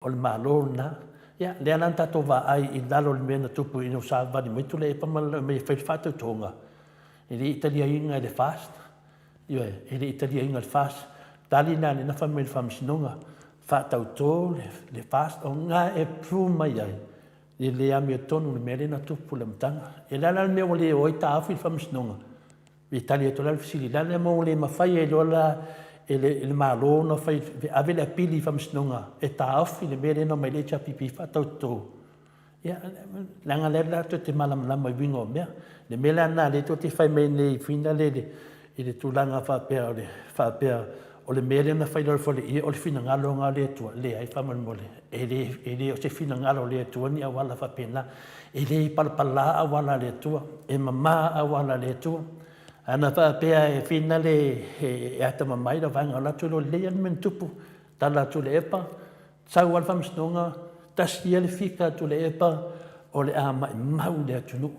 O le Malo lena. Ia, lea la na tatou vaai i lalo o le mea na tupu ina ua savali mai Tuilaepa ma lana mea e fai le faatautoga, e le i taliaina e le FAST. Ioe, e le i taliaina e le FAST. Tali lena lea na fai mai e le Faamasinoga, faatauto le FAST, o lena e prove mai ai le le amiotonu i le mea lea na tupu i le amataga. E le a la le mea ua le o ai taofi le Faamasinoga? E tali atu la le fesili, le a le mea ua le mafai ai loa la e le Malo ona fai, ave le apili i Faamasinoga e taofi le mea lea na omai ai le HRPP e faatauto? Ia, leaga o lea latou te malamalama i uiga o mea. Le mea la lena lea tou te fai mai nei finale i le tulaga faapea o le faapea o le mea lea na fai i lalo o le faleie o le finagalo lena o le Atua. Leai faamolemole, e le, e le o se finagalo o le Atua ni auala faapena. E le palapala auala a le Atua, e mama auala a le Atua. Ana faapea e finale e atamamai lau vaega o la atu loa lelei lava le mea na tupu, tala atu i le epa, sau lava le faamasinoga, tasi ia le fika a Tuilaepa, o le a maimau le atunuu.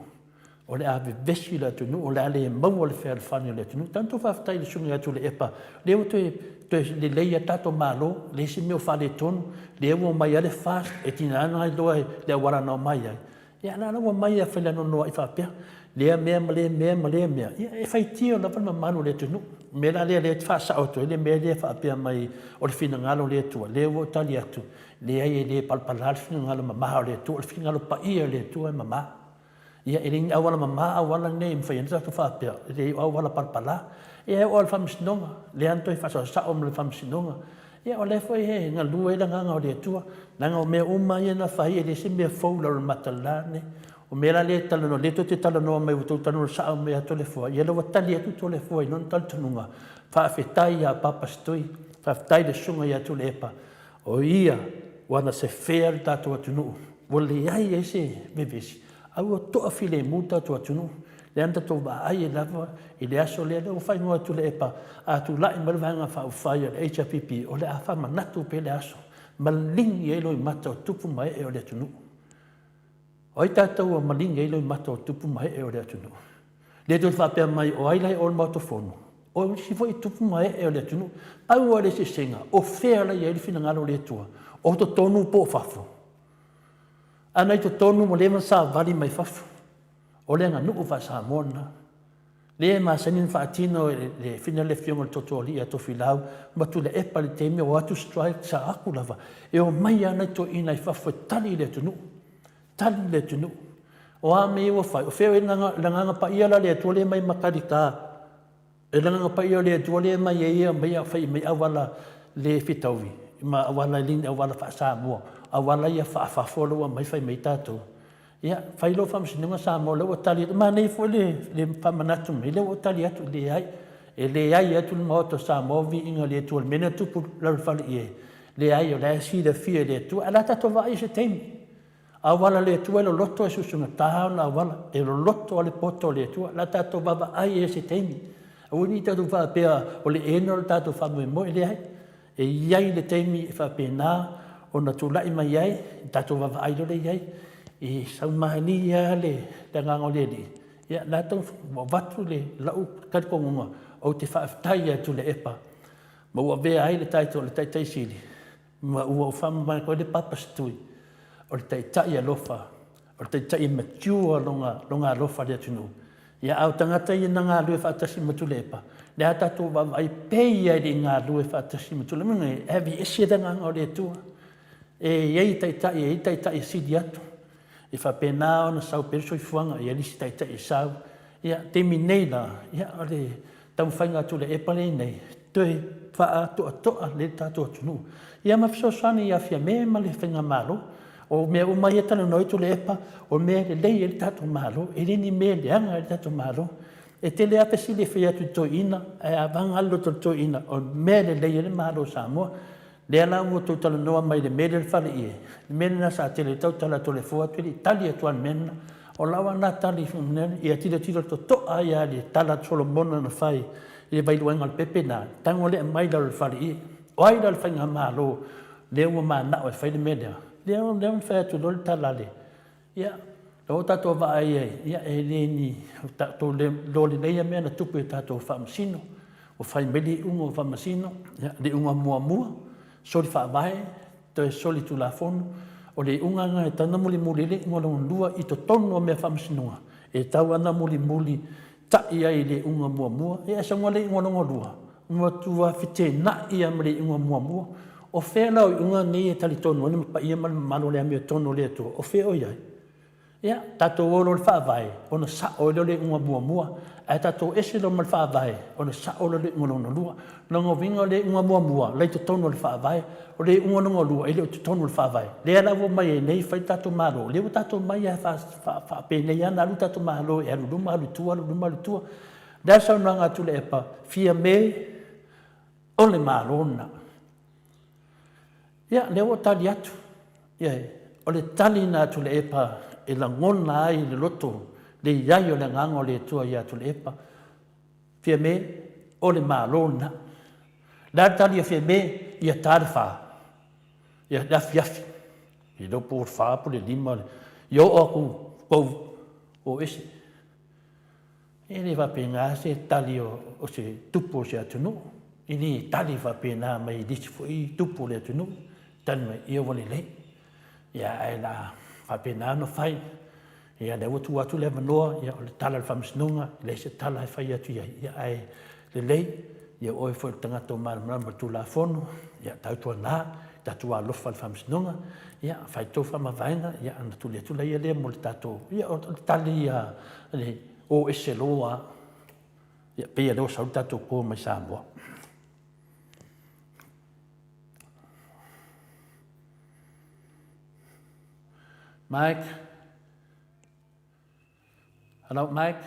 O le a vevesi le atunuu, o le a le maua le fealofani o le atunuu. Tatou faafetai i le Susuga ia Tuilaepa, lea ua toe toe lelei a tatou Malo, leai se mea o faaletonu, lea ua omai lava le FAST, e tiga lava ona iloa le auala na omai ai, ia a o la ua omai lava failanoanoa'i faapea lea mea ma lea mea ma lea mea, ia e faitio lava le mamalu o le atunuu. O le mea la lea o lea e faasao atu ai le mea lea e faapea mai o le finagalo o le Atua, lea ua ou tali atu, leai e le palapala le finagalo mama o le Atua, o le finagalo paia o le Atua e mama. Ia, e le ni auala mama auala nei e mafai ai ona tatou faapea, e leai o auala palapala. Ia e oo lava i le Faamasinoga, lea na toe faasaosao ma le Faamasinoga. Ia o lea foi e galue ai le Agaga o le Atua, leaga o mea uma ia na fai e le o se mea fou i lalo o le mata o le la lenei. O mea la lea e talanoa, lea tou te talanoa mai ua outou talanoa sao mai ia Toleafoa, ia lea ua tali atu Toleafoa i lona talitonuga, faafetai ia Papa Setui, faafetai i le Susuga ia Tuilaepa, O ia ua na sefea le tatou atunuu, ua leai ai se vevesi, a ua toafilemu le tatou atunuu. Lea na tatou vaai ai lava i le aso lea, lea ua faaigoa e Tuilaepa, a tulai mai le Vaega Faaupufai a le HRPP, o le a faamanatu pea le aso, maligi ai loimata o tupu ma ee o le atunuu. O ai tatou ua maligi ai loimata o tupu ma ee o le atunuu? Le toe faapea mai o ai la e o le Maota Fono? O isi foi tupu ma ee o le atunuu. Pau lava le eseesega, o fea la i ai le finagalo o le Atua? O totonu po o fafo? Ana i totonu ua leva ona savali mai fafo. O le aganuu faa-Samoa lena. Lea e masani ona faatino e le fina le afioga i le Totoalii ia Tofilau ma Tuilaepa i le taimi o atu strike sa aku lava e omai lava nai toeaiina i fafo e tali i le atunuu. Tali i le atunuu. O a mea ia ua fai? O fea le Agaga Paia la o le Atua lea e aumai ma talita? E le Agaga Paia o le Atua lea e aumai ai aumai fai mai auala le fetaui ma auala e le ni auala faa-Samoa, auala ia faafafo lea ua aumai fai mai tatou. Ia, fai lou faamasinoga Samoa, lea ua tali atu. Manaia foi le faamanatu mai, lea ua ou tali atu, leai, e leai atu le Maota o Samoa, viiga i le Atua i le mea lea na tupu i lalo o le faleie. Leai, o la e silafia e le Atua. Ae o le a tatou vaai i se taimi. Auala a le Atua e loloto, e susugata ona auala, e loloto lava le poto o le Atua. O le a tatou vaavaai i ai i se taimi. Aua ne i tatou faapea o le ena o le tatou faamoemoe, leai. E i ai le taimi e faapena ona tulai mai ai, tatou vaavaai loa lea i ai, e sau malie lava le agaga o le Alii, ia o lena ua avatu lau talitonuga, ou te faafetai ia Tuilaepa ma ua avea ai le title o le Taitai Sili, ma ua ou faamavae atu ai le Papa Setui, o le Taitai alofa, o le Taitai e mature lona alofa i le atunuu. Ia, a o tagata ia na galue faatasi ma Tuilaepa, lea a tatou vaavaai, pei lava e le i galue faatasi ma Tuilaepa. E aveese le agaga o le Atua. E i ai taitai, e i ai taitai e sili atu. E faapena ona sau pea le soifuaga, e i ai le isi taitai e sau. Ia, taimi nei la, ia, o le taumafaiga a Tuilaepa lea e i ai nei, toe faatoatoa lelei le tatou atunuu. Ia ma fesoasoani ia Fiame ma le faigamalo. O mea uma ia e talanoa ai Tuilaepa, o mea e lelei ai le tatou Malo, e le ni mea e leaga ai le tatou Malo. E tele lava fesili e fai atu i toeaiina, ae a vaga lava le loto o le toeaina, o le mea e lelei ai le Malo o Samoa. Lea la ua outou talanoa mai i le mea lea o le faleie, le mea lena sa tele ai tautala a Toleafoa atu e le i tali atu lava i le mea lena. O lau lava lena tali, ia tilotilo totoa ai lava i le tala a Solomona na fai i le vailuaina o le pepe lena, tago lea aumai i lalo o le faleie. O ai la le faigamalo lea ua manao e fai le mea lea? Lea na fai atu loa le tala a le, ia, lea ua tatou vaai ai, ia e le ni tatou iloa lelei lava mea na tupu i tatou faamasino. Ua fai mai le iuga o faamasino, ia, le iuga muamua, soli faavae. toe solitulafono. O le iuga lena e tatau ona mulimuli ai le iuga lona lua i totonu o mea faamasinoga, e tatau lava ona mulimuli tai ai i le iuga muamua, ia ae sau loa le iuga lona lua, ua matua feteenai lava ma le iuga muamua. O fea la o iuga nei e talitonu ai le paia ma le mamalu o le amiotonu a le Atua, o fea o i ai? Ia, tatou o loa i le Faavae ona sao ai lea o le iuga muamua, ae tatou ese loa ma le Faavae ona sao lea o le iuga lona lua. O lona uiga o le iuga muamua la e i totonu o le Faavae, o le iuga lona lua e le o i totonu o le Faavae. Lea la ua omai ai nei fai le tatou Malo, lea ua tatou omai lava faapenei lava ona alu le tatou Malo e alu i luma alu i tua, alu i luma alu i tua. O le a le saunoaga a Tuilaepa? Fiame, o le Malo lena. Ia, lea ua ou tali atu, ioe, o le tali lena a Tuilaepa e lagona ai i le loto le i ai o le Agaga o le Atua ia Tuilaepa, Fiame, o le Malo lena. O le a le tali a Fiame? Ia ta le 4 i le afiafi, le iloa po o le 4 po o le 5, ia oo atu i tou o ese. E le faapena se tali o se tupu o se atunuu, e le tali faapena mai i nisi foi tupu o le atunuu, tali mai, ia ua lelei, ae o le a faapena ona fai. Ia o lea ua tuu atu le avanoa, ia o le tala a le Faamasinoga, e leai se tala e fai atu i ai, ae lelei, ia o oe foi o le tagata ua malamalama i le Tulafono, ia tautuana, tatou alolofa i le Faamasinoga, ia fai le tou faamavaega ona tuli atu lea mo le tatou… Ia o le tali ia, o ese loa lava. Ia pei o lea ua sau le tatou call mai Samoa. Mike. Hello, Mike.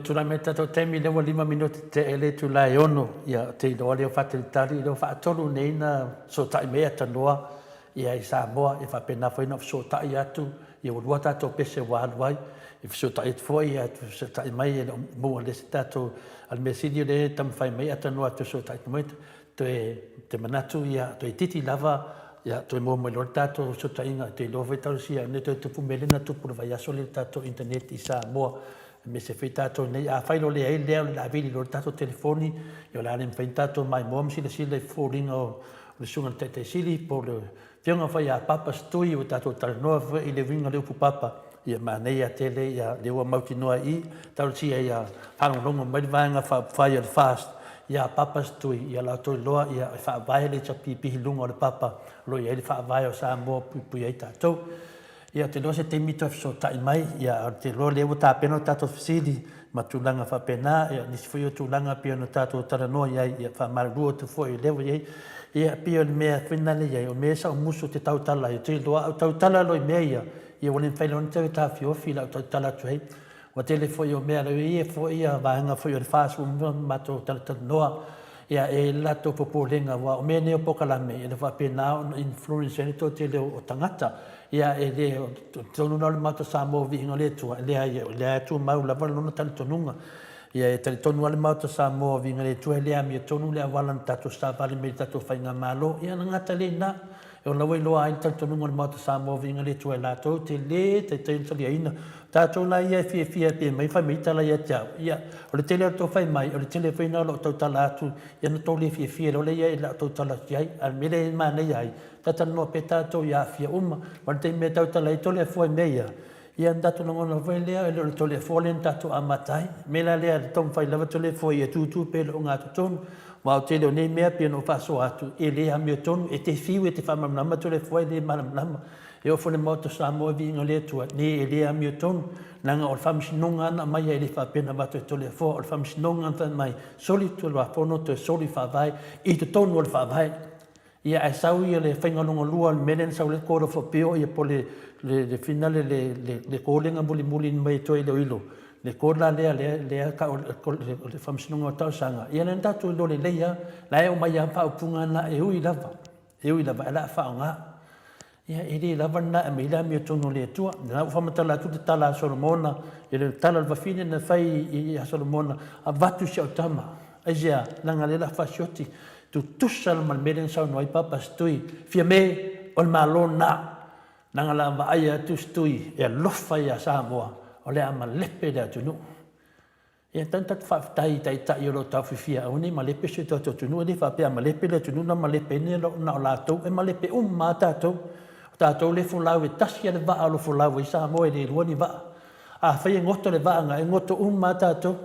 tulai mai tatou taimi lea ua 5 minute tea i le itula e 6, ia ou te iloa lea ua faatalitali lea ua faatolu nei na fesootai mai e atalanoa ia i Samoa, ia faapena foi ona ou fesootai atu, ia ua lua tatou pese ua alu ai, e fesootai atu foi ia fesootai mai e le o maua lelei se tatou, a o le mea sili o lea e taumafai mai e atalanoa atu e fesootai mai, toe ou te manatu ia toeitiiti lava ia toe maua mai loa le tatou fesootaiga, ou te iloa foi talosia ina ne i toe tupu le mea lea na tupu i le vaiaso lea i le tatou internet i Samoa, aemaise foi tatou nei, afai loa leai lea o le a vili loa le tatou telefoni, ia o le a le mafai ona tatou maimoa ma silasila i foliga o le Susuga i le Taitai Sili po o le Afioga foi ia Papa Setui ua tatou talanoa foi i le uiga o le upu papa, ia manaia tele ia lea ua mautinoa i i, talosia ia faalogologo mai le Vaega Faaupufai a le FAST ia Papa Setui, ia latou iloa ia e faavae le HRPP i luga o le papa o lo o i ai le faavae o Samoa e puipuia ai tatou. Ia ou te iloa se taimi toe fesootai mai, ia ae ou te iloa o lea ua tapena o tatou fesili ma tulaga faapena, ia nisi foi o tulaga e pei ona tatou talanoa i ai, ia faamalulu atu foi o lea ua i ai. Ia e pei o le mea foi lena e i ai, o mea sa ou musu ou te tautala ai, ou te iloa a ou tautala loa i mea ia, ia ua le mafai loa ona toe taofiofi lau tautala atu ai. Ua tele foi o mea, o la e i ai foi vaega foi o le FAST ua uma ona matou talatalanoa, ia e i ai le latou popolega aua o mea nei o polokalame, e le faapena ona influence ai le toatele o tagata. Ia e le, o totonu la o le Maota Samoa o Viiga o le Atua, e leai, o lea e tumau lava lona talitonuga. Ia e talitonu lava le Maota Samoa o Viiga o le Atua e le amiotonu le auala na tatou savali mai i le tatou faigamalo. Ia na gata lea i ina. O la ua iloa ai le talitonuga o le Maota Samoa o Viiga le Atua e latou te le taitai ona taliaina. O tatou la ia e fiafia pe aumai fai mai tala ia te au, ia, o le tele o le tou fai mai, o le tele foi lena o lau tautala atu, ia ona tou le fiafia loa lea i ai i lau tautala atu i ai. A o le mea lea e manaia ai, talatalanoa pea tatou i aafia uma. Ma le taimi e tautala ai Toleafoa i mea ia, Ia ona tatou lagona foi lea, e le o le Toleafoa lea na tatou amata ai. O le mea la lea, taumafai lava Toleafoa ia tutu pea i le ogatotonu, aua o le tele o nei mea pei ona ou faasoa atu, e le amiotonu, e te fiu e te faamalamalama Toleafoa e le malamalama. E oo foi i le Maota o Samoa i le viiga o le Atua, nei e le amiotonu, leaga o le Faamasinoga lava na aumaia e le faapea na avatu e Toleafoa, o le Faamasinoga na fai mai, soli Tulafono toe soli Faavae i totonu o le Faavae. Ia ae sau ia le faiga lona lua o le mea lea na sau ai le Court of Appeal ia po o le le finale le le court lea na mulimuli mai e toe iloilo, le court la lea lea e tau o le Faamasinoga o Talosaga, ia lea na tatou iloa lelei lava, la e aumai lava faaupuga na e ui lava, e ui lava ae o le a faaaoga. Ia e le lava lena e aumai ai le amiotonu a le Atua. O lena ua faamatala atu le tala a Solomona, i le tala a le fafine na fai ia Solomona, avatu si au tama. Aisea? Leaga o lea o le a fasioti. Tutusa ma le mea lea na saunoa ai Papa Setui, Fiame, o le Malo lena. Leaga o le a vaaia atu Setui e alofa ia Samoa, o le a malepe le atunuu. Ia tatau ona tatou faafetai i taitai o lo o taofifia aua ne i malepe si o tatou atunuu. E le faapea a malepe le atunuu ona malepe ai lea na o latou, e malepe uma lava tatou. O tatou lea e folau, e tasi lava le vaa o lo o folau ai Samoa e le lua ni vaa. Afai e goto le vaa lena, e goto uma lava tatou. O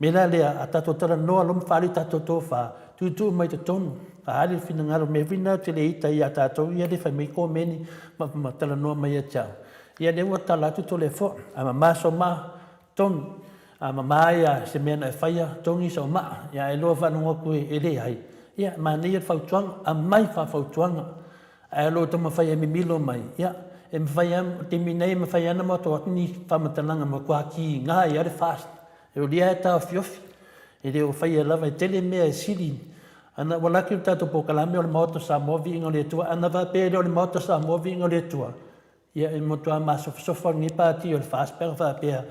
le mea la lea, a tatou talanoa loa ma faaali le tatou tofa, tuutuu mai i totonu, faaali le finagalo. O le mea foi lena ou te le ita ai ia tatou ia lea e fai mai komeni ma talanoa mai ia te au, ia lea ua tatala atu Toleafoa, a mama soma, Togi, a mama ia se mea na e faia, togi sau maa, ia ae loa faalogo atu e leai, ia manaia le fautuaga, aumai faafautuaga, ae o lo o taumafai e mimilo mai, ia e mafai lava, o le taimi nei e mafai lava ona matou atu ni faamatalaga matua tiga ai lava le FAST, e aulia lava e taofiofi, e le o faia lava, e tele mea e sili. Ana ua laki le tatou polokalame o le Maota o Samoa Viiga o le Atua, ana faapea e le o le Maota o Samoa Viiga o le Atua, Ia e matua masofasofa lenei Pati o le FAST pe ana faapea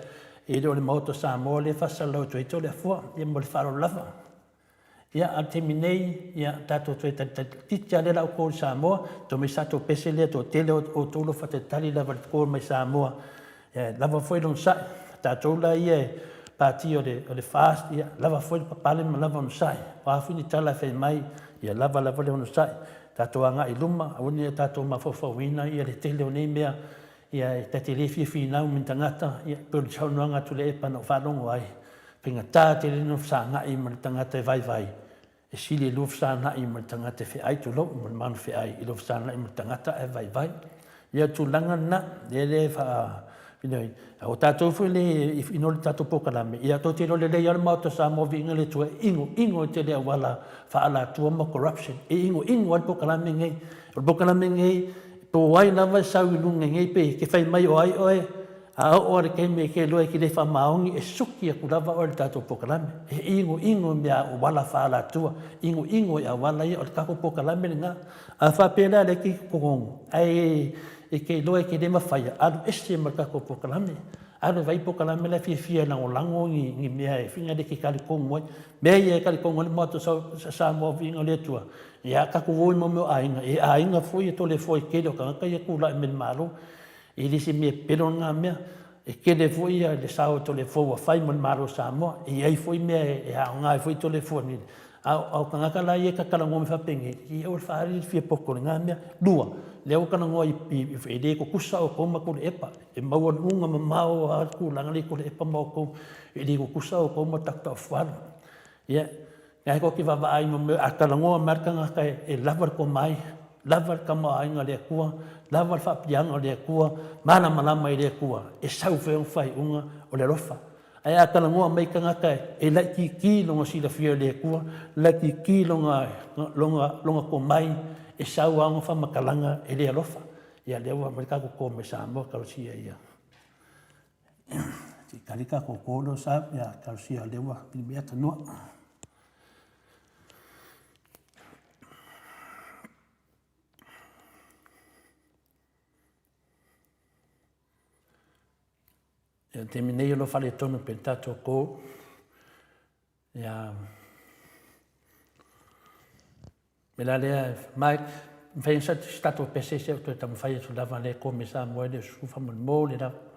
e le o le Maota o Samoa lea e faasalalau atu ai Toleafoa. Ia mo le faaaloalo lava. Ia a o le taimi nei, ia tatou toe talitali laitiiti lava lea o le a ou call i Samoa, tuu mai sa tou pese lea, toatele o outou o lo o faatalitali lava i le call mai Samoa. Ia e lava foi le onosai. O tatou la ia e Pati o le FAST, ia lava foi le papale ma lava onosai. O a foi ni tala e fai mai, ia lava lava le onosai. Tatou agai i luma, aua ne i o tatou mafaufauina le tele o nei mea, ia e ta te le fia finau ma ni tagata, ia pei o le saunoaga a Tuilaepa na ou faalogo ai, faigata tele ona fesagai ma le tagata e vaivai, e sili e lua fesagai ma le tagata e feai, tulou, ma le manufeai i lou fesagai ma le tagata ae vaivai. Ia o le tulaga lena, lea lea e faa, o tatou foi lea e ino le tatou polokalame, ia tou te iloa lelei lava le Maota o Samoa viiga le Atua e inoino tele i auala faaalatua ma corruption, e inoino lava le polokalame lenei. O le polokalame lenei, po o ai lava e sau i luga nei pe e te fai mai o ai oe, A oo lava i le taimi e te iloa e te le faamaoni, e suki atu lava oe i le tatou polokalame. E inoino i mea auala faaalatua, inoino i auala ia, o le tatou polokalame lena. A faapea la o lea e te i totonu ae e te iloa e te le mafaia, alu ese ma le tatou polokalame. Alu e vaai polokalame la e fiafia e lagolago ni mea foi na le e te talitonu ai. Mea ia e talitonu ai le Maota o Samoa, viiga o le Atua, ia tatou o i mea o aiga, e aiga foi Toleafoa i le tele o tagata ia e tulai mai i le Malo. E le o se mea pepelo lena mea. E tele foi le sao o Toleafoa ua fai mo le Malo o Samoa. E i ai foi mea e aoga ai foi Toleafoa, a o tagata la ia e talatalanoa mai faapenei, ia aua le faaali le fia poto i lena mea. Lua, o lea ua talanoa e le tutusa outou ma Tuilaepa, e maualuga mamao lava le tulaga lea i Tuilaepa ma outou, e le tutusa outou ma Dr. Ofualo. Ia, o lena tou te vaavaai, a talanoa mai lava le tagata e lava le tomai, lava le tamaoaiga o le Atua, lava le faapipiaga o le Atua, malamalama i le Atua, e sau foi lana faaiuga, o le alofa. Ae a talanoa mai tagata e laitiiti lona silafia i le Atua, laitiiti lona tomai, e sau lava ona faamatalaga e le alofa. Ia lea ua aumai le tatou call mai Samoa, talosia ia se i tali le tatou call lea o Sam, ia talosia o lea ua pilimia atanua. Ia, le taimi nei o lo o faaletonu pea le tatou call. Ia, me la lea, Mike, mafai ona se tatou pese se o toe taumafai atu lava lea call mai Samoa e le o susu faamolemole lava.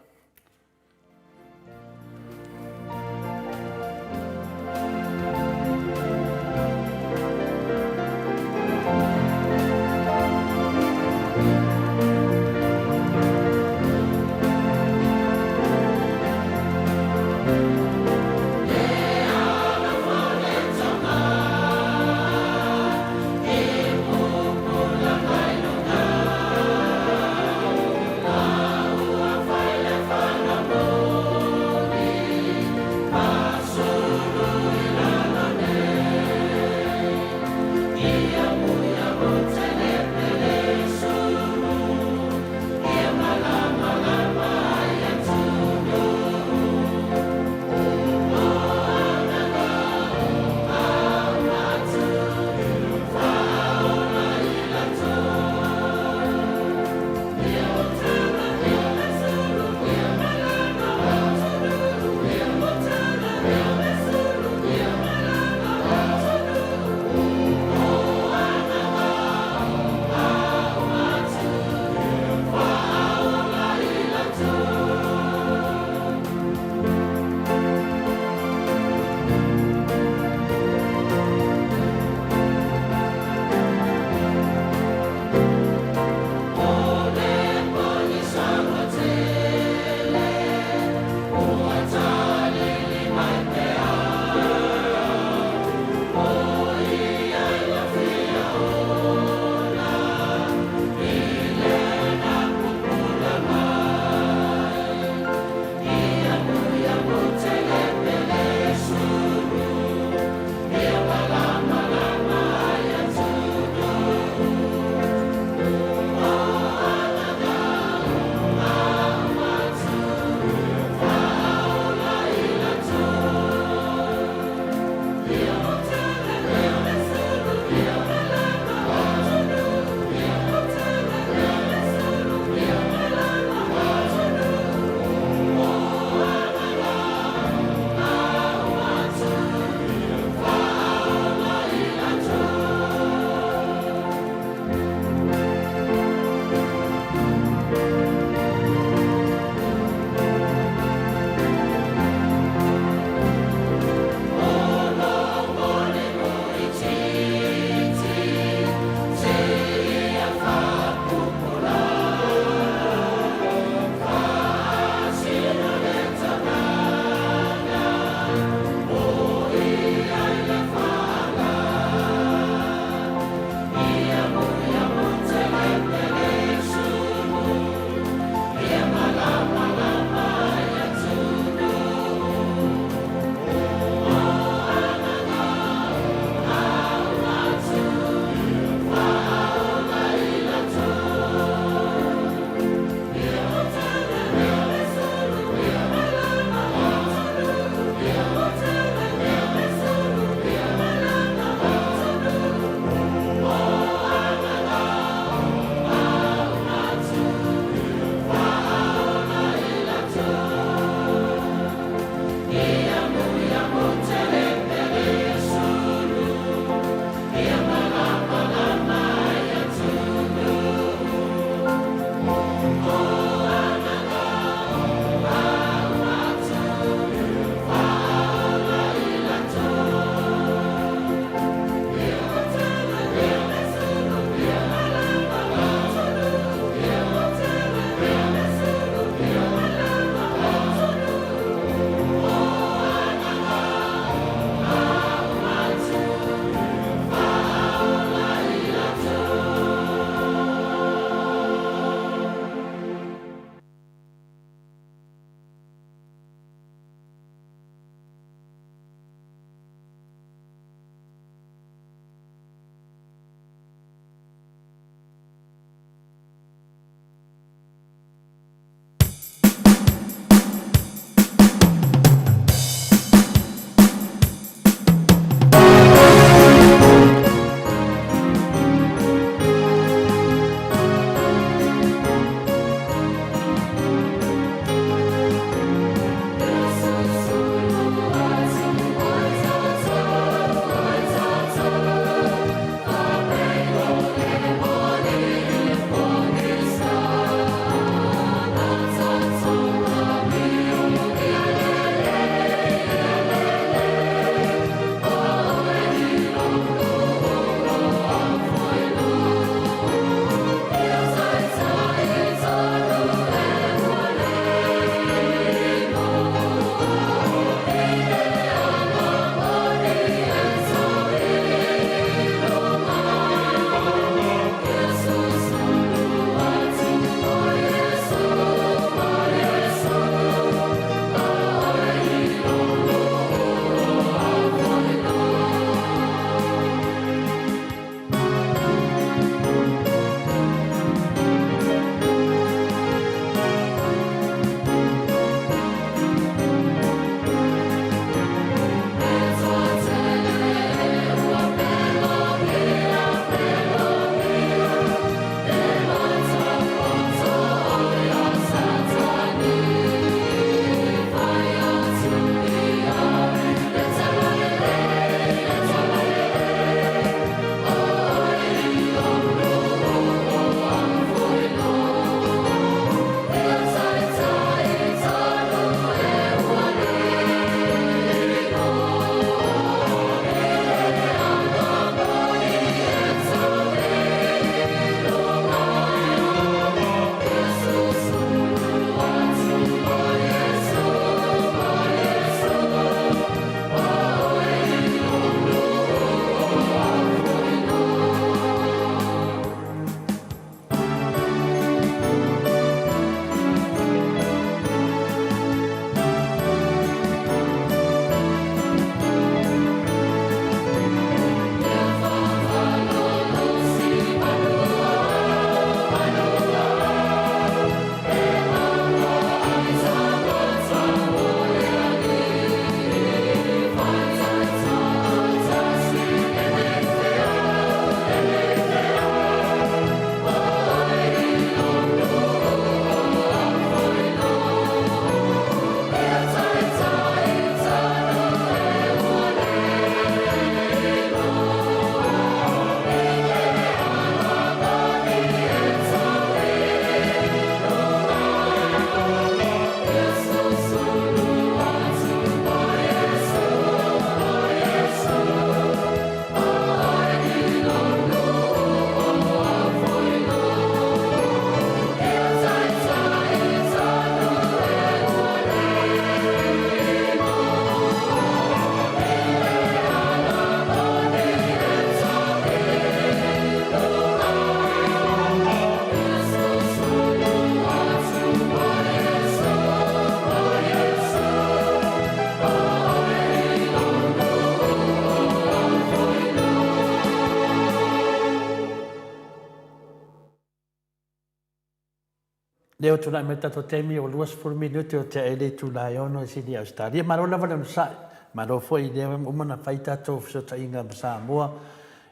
Lea ua tulai mai le tatou taimi ua 20 minute o tea ai le itula e 6 i Sydney Ausetalia. Malo lava le onosai. Malo foi lea ua uma ona fai tatou fesootaiga ma Samoa.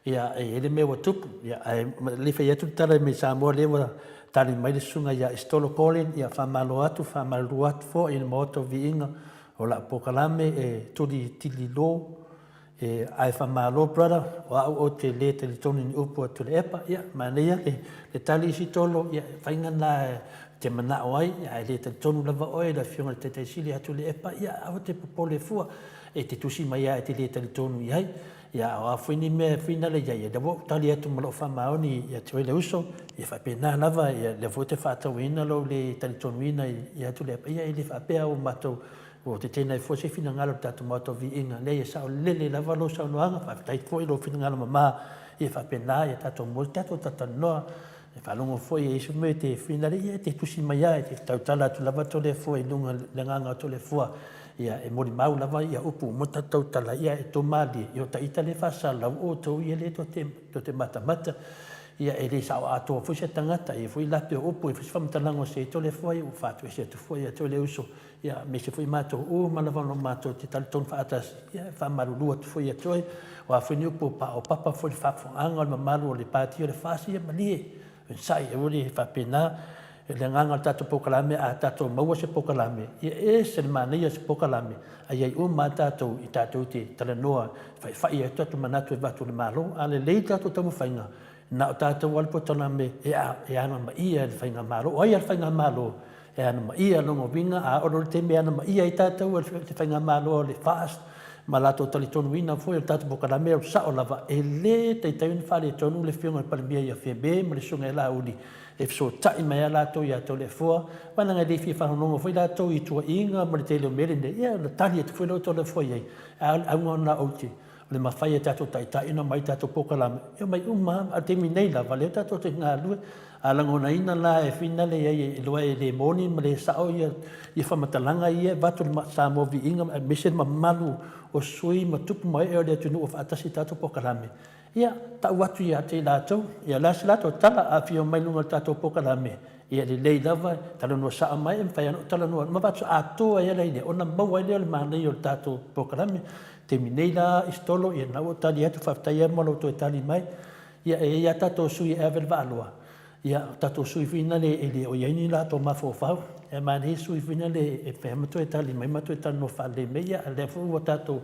Ia, e i ai le mea ua tupu. Ia, ae le fai atu le tala mai Samoa lea ua tali mai le susuga ia Isitolo Colin. Ia, faamalo atu, faamalulu atu foi i le Maota o Viiga o lau polokalame e tuli tililo. E, ae faamalo brother, o au ou te le talitonu i ni upu a Tuilaepa. Ia, manaia le, le tali Isitolo, ia, faiga lena e te manao ai, ae le talitonu lava oe i le Afioga i le Taitai Sili ia Tuilaepa, ia, aua te popole fua, e te tusi mai lava e te le talitonu i ai. Ia, a o a foi ni mea e finale i ai, ia lea ua ou tali atu ma lou faamaoni ia te oe le uso, ia faapena lava, ia lea foi ou te faatauaina lou le talitonuina ia Tuilaepa, ia e le faapea ua matou Ua tetena ai foi se finagalo i le tatou Maota o Viiga. Leai, e saolele lava lou saunoaga, faafetai foi i lou finagalo mama, ia faapena ia tatou moe, tatou talatalanoa, e faalogo foi e isi mea e te finagalo, ia e te tusi mai lava, e te tautala atu lava Toleafoa i luga i le agaga o Toleafoa, ia e molimau lava ia upu uma tatou tautala, ia e tomalie, ia o ta ita lea e faasalalau outou ia lea tou te matamata. Ia e le sao atoa foi se tagata, e i ai foi lape o upu, e i ai foi se faamatalaga o se i Toleafoa, ia ua faatoese atu foi ia te oe le uso. Ia, aemaise foi matou uma lava o matou te talitonu faatasi, ia, e faamalulu atu foi ia te oe, o a foi ni upu paopapa foi i le faafofogaaga o le mamalu o le Pati o le FAST, ia malie, onosai, aua le faapena le agaga o le tatou polokalame, a tatou maua se polokalame, ia e ese le manaia o se polokalame, a i ai uma lava tatou i tatou te talanoa, faifai ai o tatou manatu e avatu i le Malo. A lelei le tatou taumafaiga, na o tatou lava le polokalame e amamaia e le Faigamalo. O ai a le Faigamalo? E anamaia lona uiga, a oo loa i le taimi e anamaia ai tatou e le Faigamalo a le FAST ma latou talitonuina foi o le tatou polokalame o le sao lava, e le taitai ona faaletonu le Afioga i le Palemia ia Fiame ma le Susuga ia Laauli e fesootai mai lava latou ia Toleafoa, aua leaga e le fia faalogologo foi latou i tuuaiga ma le tele o mea lenei, ia ona tali atu foi lea o Toleafoa i ai. A o le auga lena ou te O le mafai e tatou taitai ona aumai tatou polokalame, e omai uma lava. A o le taimi nei lava, lea tatou te galulue. A lagonaina la e finale i ai e iloa e le moni ma le sao ia faamatalaga ia e avatu i le Samoa Viiga aemaise le mamalu o sui ma tupu ma ee o le atunuu o faatasi i tatou polokalame, ia tau atu ia te i latou, ia o le a se latou tala, a afio mai i luga o le tatou polokalame, Ia lelei lava, talanoa sao mai, e mafai lava ona ou talanoa ma avatu atoa ai ala i lea, ona maua ai lea o le manaia o le tatou polokalame. Taimi nei la Isitolo, ia lena ua ou tali atu, faafetai lava mo lou toe tali mai. Ia e i ai lava tatou sui e ave le vaaloa, ia o tatou sui foi na e le o i ai ni latou mafaufau, ae manaia sui foi na e mafai lava ona toe tali mai ma toe talanoa faalelei mai, ia o lea foi ua tatou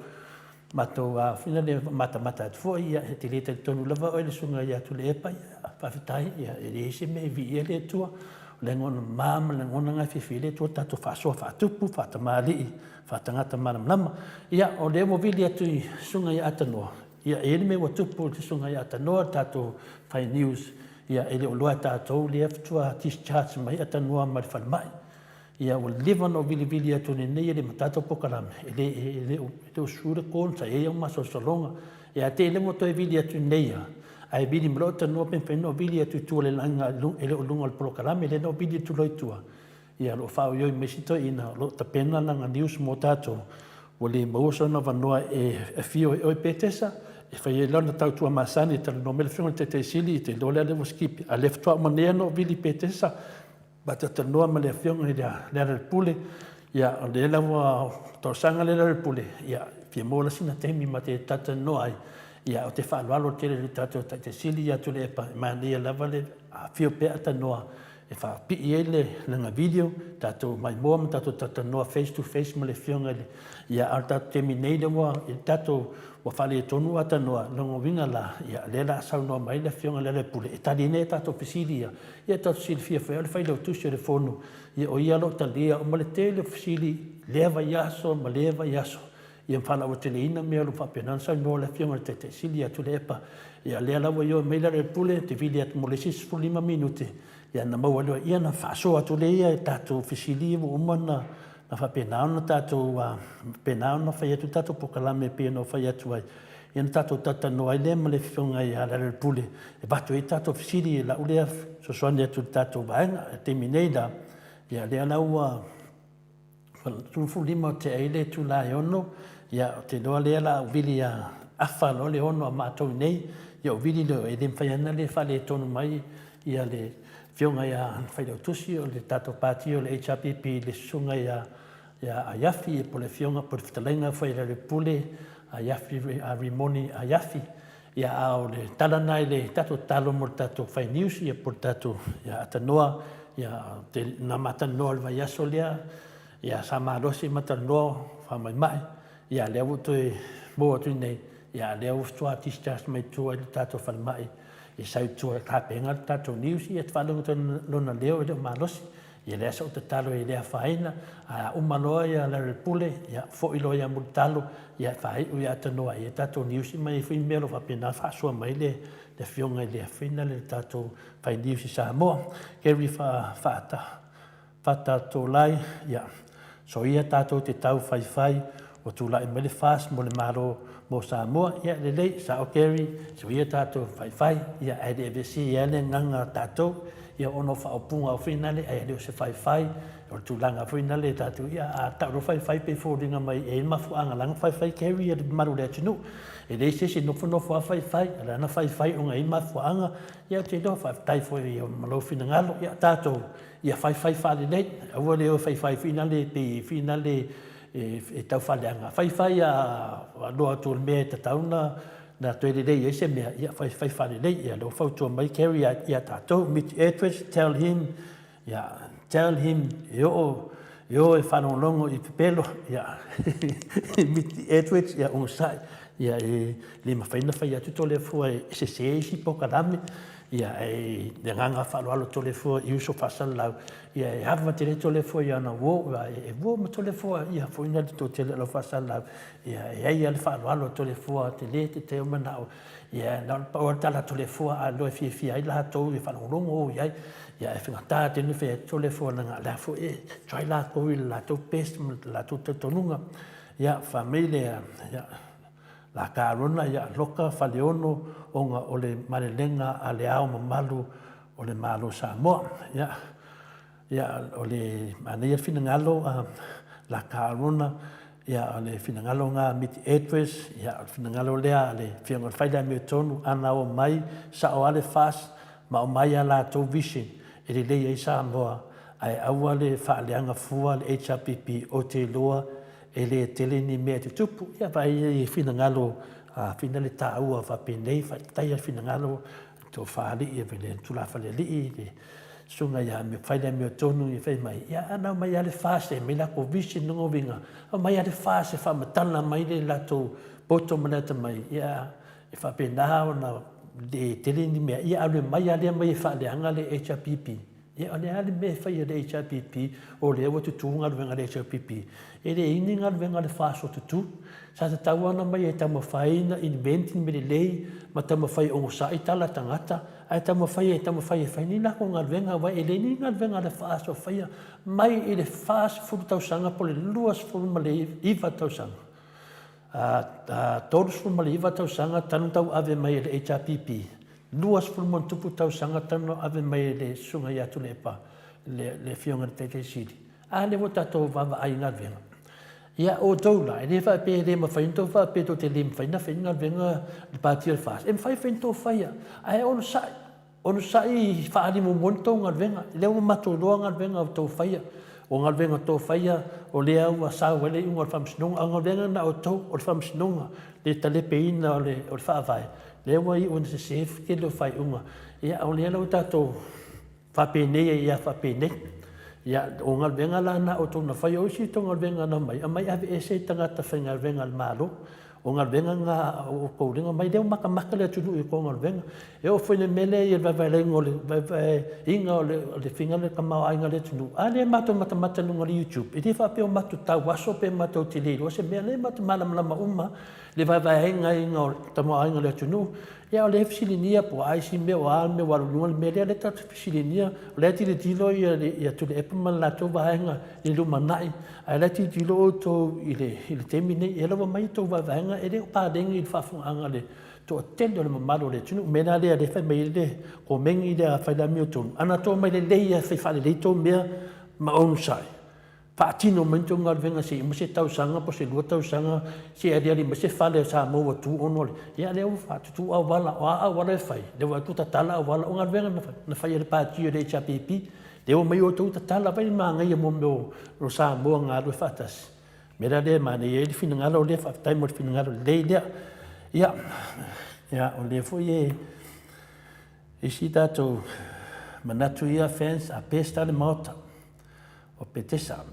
Matou afina le matamata atu foi, ia, e te le talitonu lava oe le susuga ia Tuilaepa, ia, faafetai, ia, e leai se mea e viia le Atua. O le lagona mama ma le lagona na e fiafia ai le Atua, tatou faasoa faatupu, faatamalii, faatagata malamalama. Ia, o lea ua vili atu i susuga ia Atanoa, ia, e i ai le mea ua tupu i le susuga ia Atanoa, le tatou fai news, ia, e le o iloa e tatou lea faatoa discharge mai Atanoa mai le falemai. Ia ua leva ona ou vilivili atu nei e le ma tatou polokalame, e le, e le, e le o sue le call, sa i ai au masalosaloga. Ia te i lea ua toe vili atu nei a, ae vili ma lou tanoa pe mafai ona ou vili atu i tua i le laga e le o luga o le polokalame, lea na ou vili atu loa i tua, ia o lo o faaoioi mai si toeaina o lo o tapena lana news mo tatou, ua le maua sona avanoa e afio ai oe Petesa, e fai ai lana tautua masani e talanoa mai le Afioga i le Taitai Sili, e te iloa lea ua skip, a o lea faatoa uma nei ona ou vili i Petesa, Faatautanoa ma le Afioga i le Lealailepule, ia, o lea la ua talosaga le Lealailepule, ia, fia maua la sina taimi ma te talatalanoa ai, ia, ou te faaaloalo tele i le tatou Taitai Sili ia Tuilaepa, e manaia lava le afio pea Tanoa e faapii ai le lana video, tatou maimoa ma tatou talatalanoa face to face ma le Afioga i le, ia, a o le tatou taimi nei lea ua, i le tatou, ua faaletonu a Tanoa, lona uiga la, ia, o lea o le a saunoa mai le Afioga i le Lealailepule e tali ai nai a tatou fesili ia, Ia tatou silafia foi o le Failautusi o le Fono, ia o ia o lo o talia uma le tele o fesili i lea vaiaso ma lea vaiaso, ia ma faalauaiteleina mea o lo o faapena ona saunoa le Afioga i le Taitai Sili ia Tuilaepa. Ia o lea la ua ioe mai le Alelepule, ou te vili atu mo le isi 15 minute, ia ona maua lea, ia ona faasoa atu lea i tatou fesili ia ua uma ona faapena ona tatou, faapena ona fai atu le tatou polokalame e pei ona ou fai atu ai. Ia ona tatou talatalanoa ai lea ma le Afioga ia Lealailepule e avatu ai tatou fesili i lau lea fesoasoani atu i le tatou vaega. I le taimi nei la, ia lea la ua 15 o tea ai le itula e 6, ia ou te iloa lea la a ou vili ia afa loa le 6 a matou i inei, ia ou vili lea e le mafai lava ona le faaletonu mai ia le Afioga ia Failautusi o le tatou Pati o le HRPP, le Susuga ia Aiafi, po o le Afioga po o le Fetalaiga foi a Lealailepule Aiafi Rimoni Aiafi. Ia, a o le tala lena i le tatou tatalo mo le tatou fai news ia po o le tatou atanoa ia na ma talanoa i le vaiaso lea, ia sa malosi ma talanoa faamaimai, ia lea ua toe maua atu nei, ia lea ua faatoa discharge mai tua i le tatou falemai e sau i tua e tapena le tatou news, ia te faalogo atu lona leo e le o malosi. Ia lea sa ou tatalo e le afaina, ae a uma loa ia Lealailepule, ia foi loa ia Mulitalo, ia faaiu ia Tanoa i tatou news ma ia foi mea o lo o faapena faasoa mai le afioga i le afina le tatou fai news i Samoa. Kerry Faata Fatatolau, ia, soia tatou te tau faifai ua tulai mai le FAST mo le Malo mo Samoa. Ia, lelei, sao Kerry, soia tatou faifai, ia, ae le aveesea ai le agaga o tatou, ia, ona o faaupuga foi nale, ae le o se faifai, o le tulaga foi nale tatou, ia, a tau loa faifai pei e foliga mai e i ai le mafuaaga la na faifai Kerry ia le mamalu o le atunuu. E leai se isi e nofonofo lava faifai, o lana faifai ona e i ai mafuaaga, ia, ou te iloa, faafetai foi ma lou finagalo, ia, tatou, ia faifai faalelei, aua le o faifai foi nale pei foi nale e tau faaleaga, faifai a loa atu o le mea e tatau na toe lelei ai se mea, ia faifai faalelei. Ia lea ua fautua mai Kerry ia tatou, Mitch Edwards, tell him, ia, tell him e oo e o e faalogologo i pepelo, ia, Mitch Edwards, ia onosai, ia e le mafai ona fai atu Toleafoa e sese isi polokalame. Ia, e le agaga faaaloalo Toleafoa i uso faasalalau, ia e ava tele Toleafoa i ana uo, ia e uo ma Toleafoa, ia foi na le toatele o lau faasalalau, ia e ai lava le faaaloalo a Toleafoa, tele tete o manao, ia na o le pau lava le tala a Toleafoa, a iloa e fiafia ai latou e faalogologo i ai, ia e faigata tele ona fai atu Toleafoa leaga o lea foi e try latou i le latou best ma le latou talitonuga. Ia, fai mai le, ia, La Carona ia Loka Faleono ona o le malelega a Le Ao Mamalu o le Malo o Samoa. Ia, ia o le manaia finagalo a La Carona, ia o le finagalo na a Mitty Edwards, ia o le finagalo lea a le Afioga i le Fai Amiotonu, ana omai sao lava le FAST ma aumai a latou vision e lelei ai Samoa, ae aua le faaleaga fua le HRPP, ou te iloa E le tele ni mea e tutupu, ia vaai ia i finagalo a fina le taua faapenei, faataia finagalo tofa alii e le tulafale alii le susuga ia fai le amiotonu ia fai mai, ia ana aumai lava le FAST e aumai latou vision lona uiga, aumai lava le FAST e faamatala mai le latou poto ma le atamai, ia e faapena ona le tele ni mea, ia alu mai lava lea mea e faaleaga le HRPP. Ia o le a le mea e fai e le HRPP o lea ua tutu galuega a le HRPP? E leai ni galuega a le FAST o tutu. Sa tatau lava ona omai e taumafai ona invent ni mea lelei ma taumafai e onosai tala a tagata ae taumafai e taumafai e fai ni latou galuega aua e leai ni galuega a le FAST o faia mai i le 40 tausaga po o le 29 tausaga. A 39 tausaga talu ona tauave mai e le HRPP, 20 ma ona tupu tausaga talu ona ave mai e le Susuga ia Tuilaepa le Afioga i le Taitai Sili, a lea ua tatou vaavaai i galuega. Ia, o outou la, e le faapea e le mafai ona outou faapea tou te le mafai ona fai ni galuega i le Pati o le FAST. E mafai foi ona outou faia, ae onosai, Onosai faaali muamua ni tou galuega, lea ua matou iloa galuega a outou faia. O galuega a outou faia o lea ua sau ai le iuga o le Faamasinoga. A o galuega na a outou, o le Faamasinoga, le talepeina o le Faavae, lea ua iu ina sese le tele o faaiuga. Ia o lea la ua tatou faapenei ai lava faapenei. Ia, o galuega la na a outou na faia, o isi a outou galuega na omai, aumai aveese tagata faigaluega a le Malo. O galuega na a outou lea na omai, lea ua matamata le atunuu i a outou galuega. E oo foi i le mea lea i le vaevaeina o le vaevaeina o le faiga lea o le tamaoaiga o le atunuu, a lea matou te matamata i luga o le YouTube, e le faapea o matou tau aso pe matou te le iloa se mea, o lea matou te malamalama uma lava i le vaevaeina o le tamaoaiga o le atunuu. Ia a o lea e fesiligia po o a isi mea, o a mea ua alu i luga le mea lea, lea tatou te fesiligia, o la e tilotilo Tuilaepa ma le latou vaega i le lumanai, ae o la e tilotilo outou i le taimi lenei. Ia o la e ua aumai a outou vaevaega, e le o paleni i le faafofogaaga a le toatele o le mamalu o le atunuu. O le mea la lea o lea e fai mai ai le komeni lea a fai le amiotonu, ana outou omai lelei lava e fai faalelei tou mea ma onosai. Faatino mai ni tou galuega se i uma se tausaga po o se 2 tausaga se i aliali mai se fale o Samoa ua tu ona o le, ia lea ua faatutu auala, o a auala e fai? Lea ua vaai atu ua tatala auala, o galuega na fai, na fai e le Pati o le HRPP. Lea ua omai outou tatala, vaai le manaia mo mea o Samoa galulue faatasi. O le mea la lea e manaia ai le finagalo lea, faafetai mo le finagalo lelei lea. Ia, ia o lea foi e isi tatou manatu ia fans a pesta le Maota o Petesa,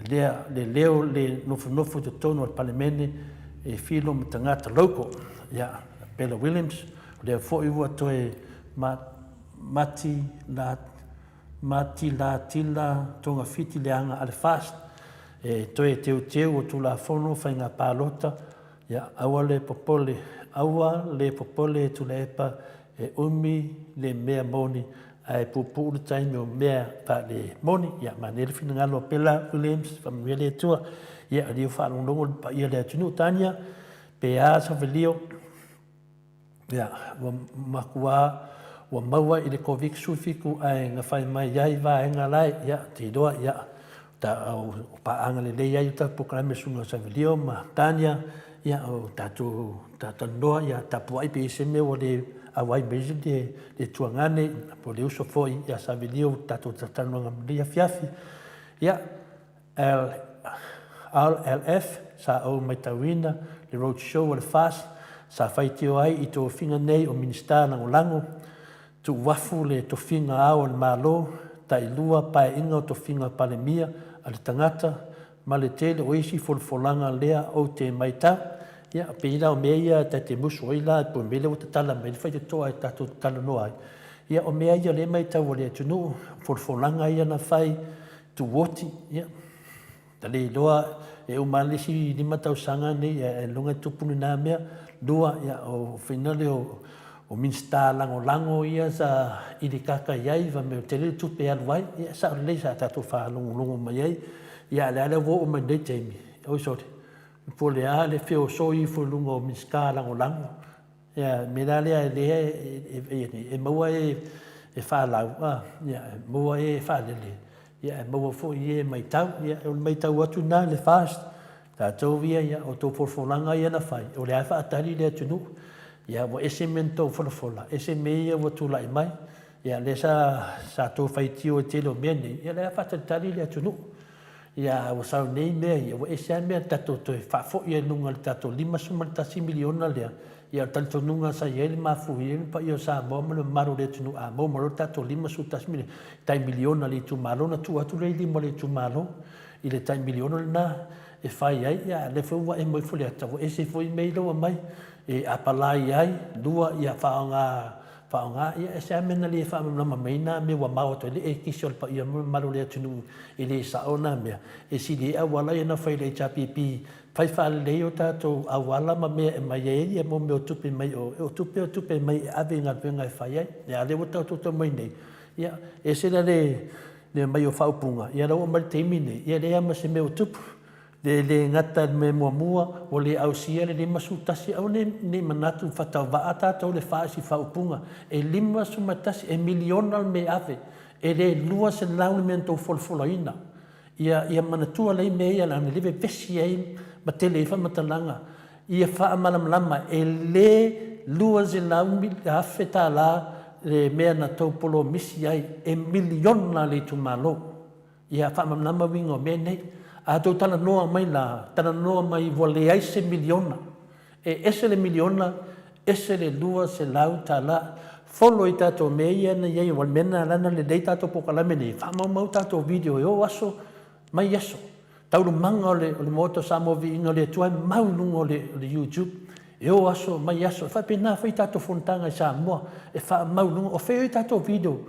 lea le leo le nofonofo i totonu o le Palemene e filo ma tagata local. Ia, Bella Williams, o lea foi ua toe ma, mati la, matilatila togafiti leaga a le FAST e toe teuteu o Tulafono Faiga Palota. Ia, aua le popole, aua le popole Tuilaepa, e umi le mea moni ae puupuu le taimi o mea faale moni. Ia, manaia le finagalo o Pela Williams, faamanuia le Atua. Ia, o lea ua faalogologo le paia o le atunuu. Tania, pe a Savelio, ia, ua matua ua maua i le Koviti-17 ae na fai mai ai vaega lae, ia, ou te iloa, ia, ta, o paaga lelei ai tatou polokalame Susuga Savelio ma Tania, ia, o tatou talatalanoa, ia tapuai pe i ai se mea ua le auai mai ai le tuagane po o le uso foi ia Savelio, tatou talatalanoaga i lenei afiafi. Ia, RLF, sa ou matauina le road show a le FAST sa faitio ai i tofiga nei o Minisita Lagolago, tuuafu le tofiga Ao o le Malo, tailua paeaiga o tofiga Palemia a le tagata ma le tele o isi folafolaga lea ou te maitau. Ia, pei la o mea ia ta te musu ai la po o mea lea ua tatala mai le faitotoa e tatou te talanoa ai. Ia, o mea ia o lea e maitau e le atunuu, o folafolaga ia na fai, tuuoti, ia, ta le iloa e uma lava le isi 5 tausaga nei ailoga e tupu lena mea. Lua, ia, o faiga lea o Minisita Lagolago ia sa ilikaka i ai fai mai ua tele le tupe e alu ai. Ia, e sao lelei sa tatou faalogologo mai ai, ia a o lea ua oo mai lenei taimi, oi sole, po o le a le feosoi ifo i luga o Minisita Lagolago. Ia, o le mea la lea lea e maua e e faalau, a, ia, e maua e e faalele, ia e maua foi e e matau. Ia, o le matau atu lena le FAST, tatou ia, ia o outou folafolaga ia na fai, o lea lava e faatali le atunuu. Ia ua ese mea na outou folafola, ese mea ia ua tulai mai. Ia lea sa sa outou faitio i le tele o mea nei, ia lea lava e faatalitali le atunuu. Ia ua sau nei mea ia, ua ese lava mea tatou toe faafoi ai i luga o le tatou $51 miliona lea. Ia o le talitonuga sa i ai le mafuie ma le paia o Samoa ma le mamalu o le atunuu, a maua mai loa le tatou $51 miliona, tai miliona a le itumalo ona tuu atu lea i lima o le itumalo i le tai miliona lena e fai ai. Ia a o lea foi ua emo ifo le ata, ua ese foi mea ia ua aumai e apalai ai, lua ia faaaoga faaaoga, ia e se a mea na le faamalamalama mai ai na mea ua mao atu ai le ekisi o le paia ma le mamalu o le atunuu e le sao na mea, e sili ai auala ia na fai e le HRPP, fai faalelei o tatou auala ma mea e aumai ai ia mea o tupe mai o, o tupe o tupe mai e ave i galuega e fai ai. Ia a o lea ua tatou tau mai nei, ia e ese la le aumai o faaupuga, ia o lea ua oo mai le taimi lenei, ia e leai lava ma se mea o tupu. E le gata i le mea muamua, ua le ausia le 51, aua ne i manatu faatauvaa tatou i le fa isi faaupuga. E 51, e miliona le mea e ave, e le 200 le mea na tou folafolaina. Ia manatua lelei mea ia leaga o lea e vevesi ai ma tele ai faamatalaga. Ia faamalamalama, e le $200,000 tala le mea na tou polomisi ai, e miliona le itumalo. Ia faamalamalama uiga o mea nei. A outou talanoa mai la, talanoa mai ua leai se miliona. E ese le miliona, ese le $200. Follow i tatou mea ia na i ai, aua o le mea lena na ala ai ona lelei tatou polokalame nei, e faamaumau tatou video e o aso mai aso. Taualumaga o le Maota o Samoa Viiga o le Atua e mau i luga o le YouTube. E o aso mai aso. E faapena foi tatou fonotaga i Samoa, e faamau i luga. O fea o i ai tatou video?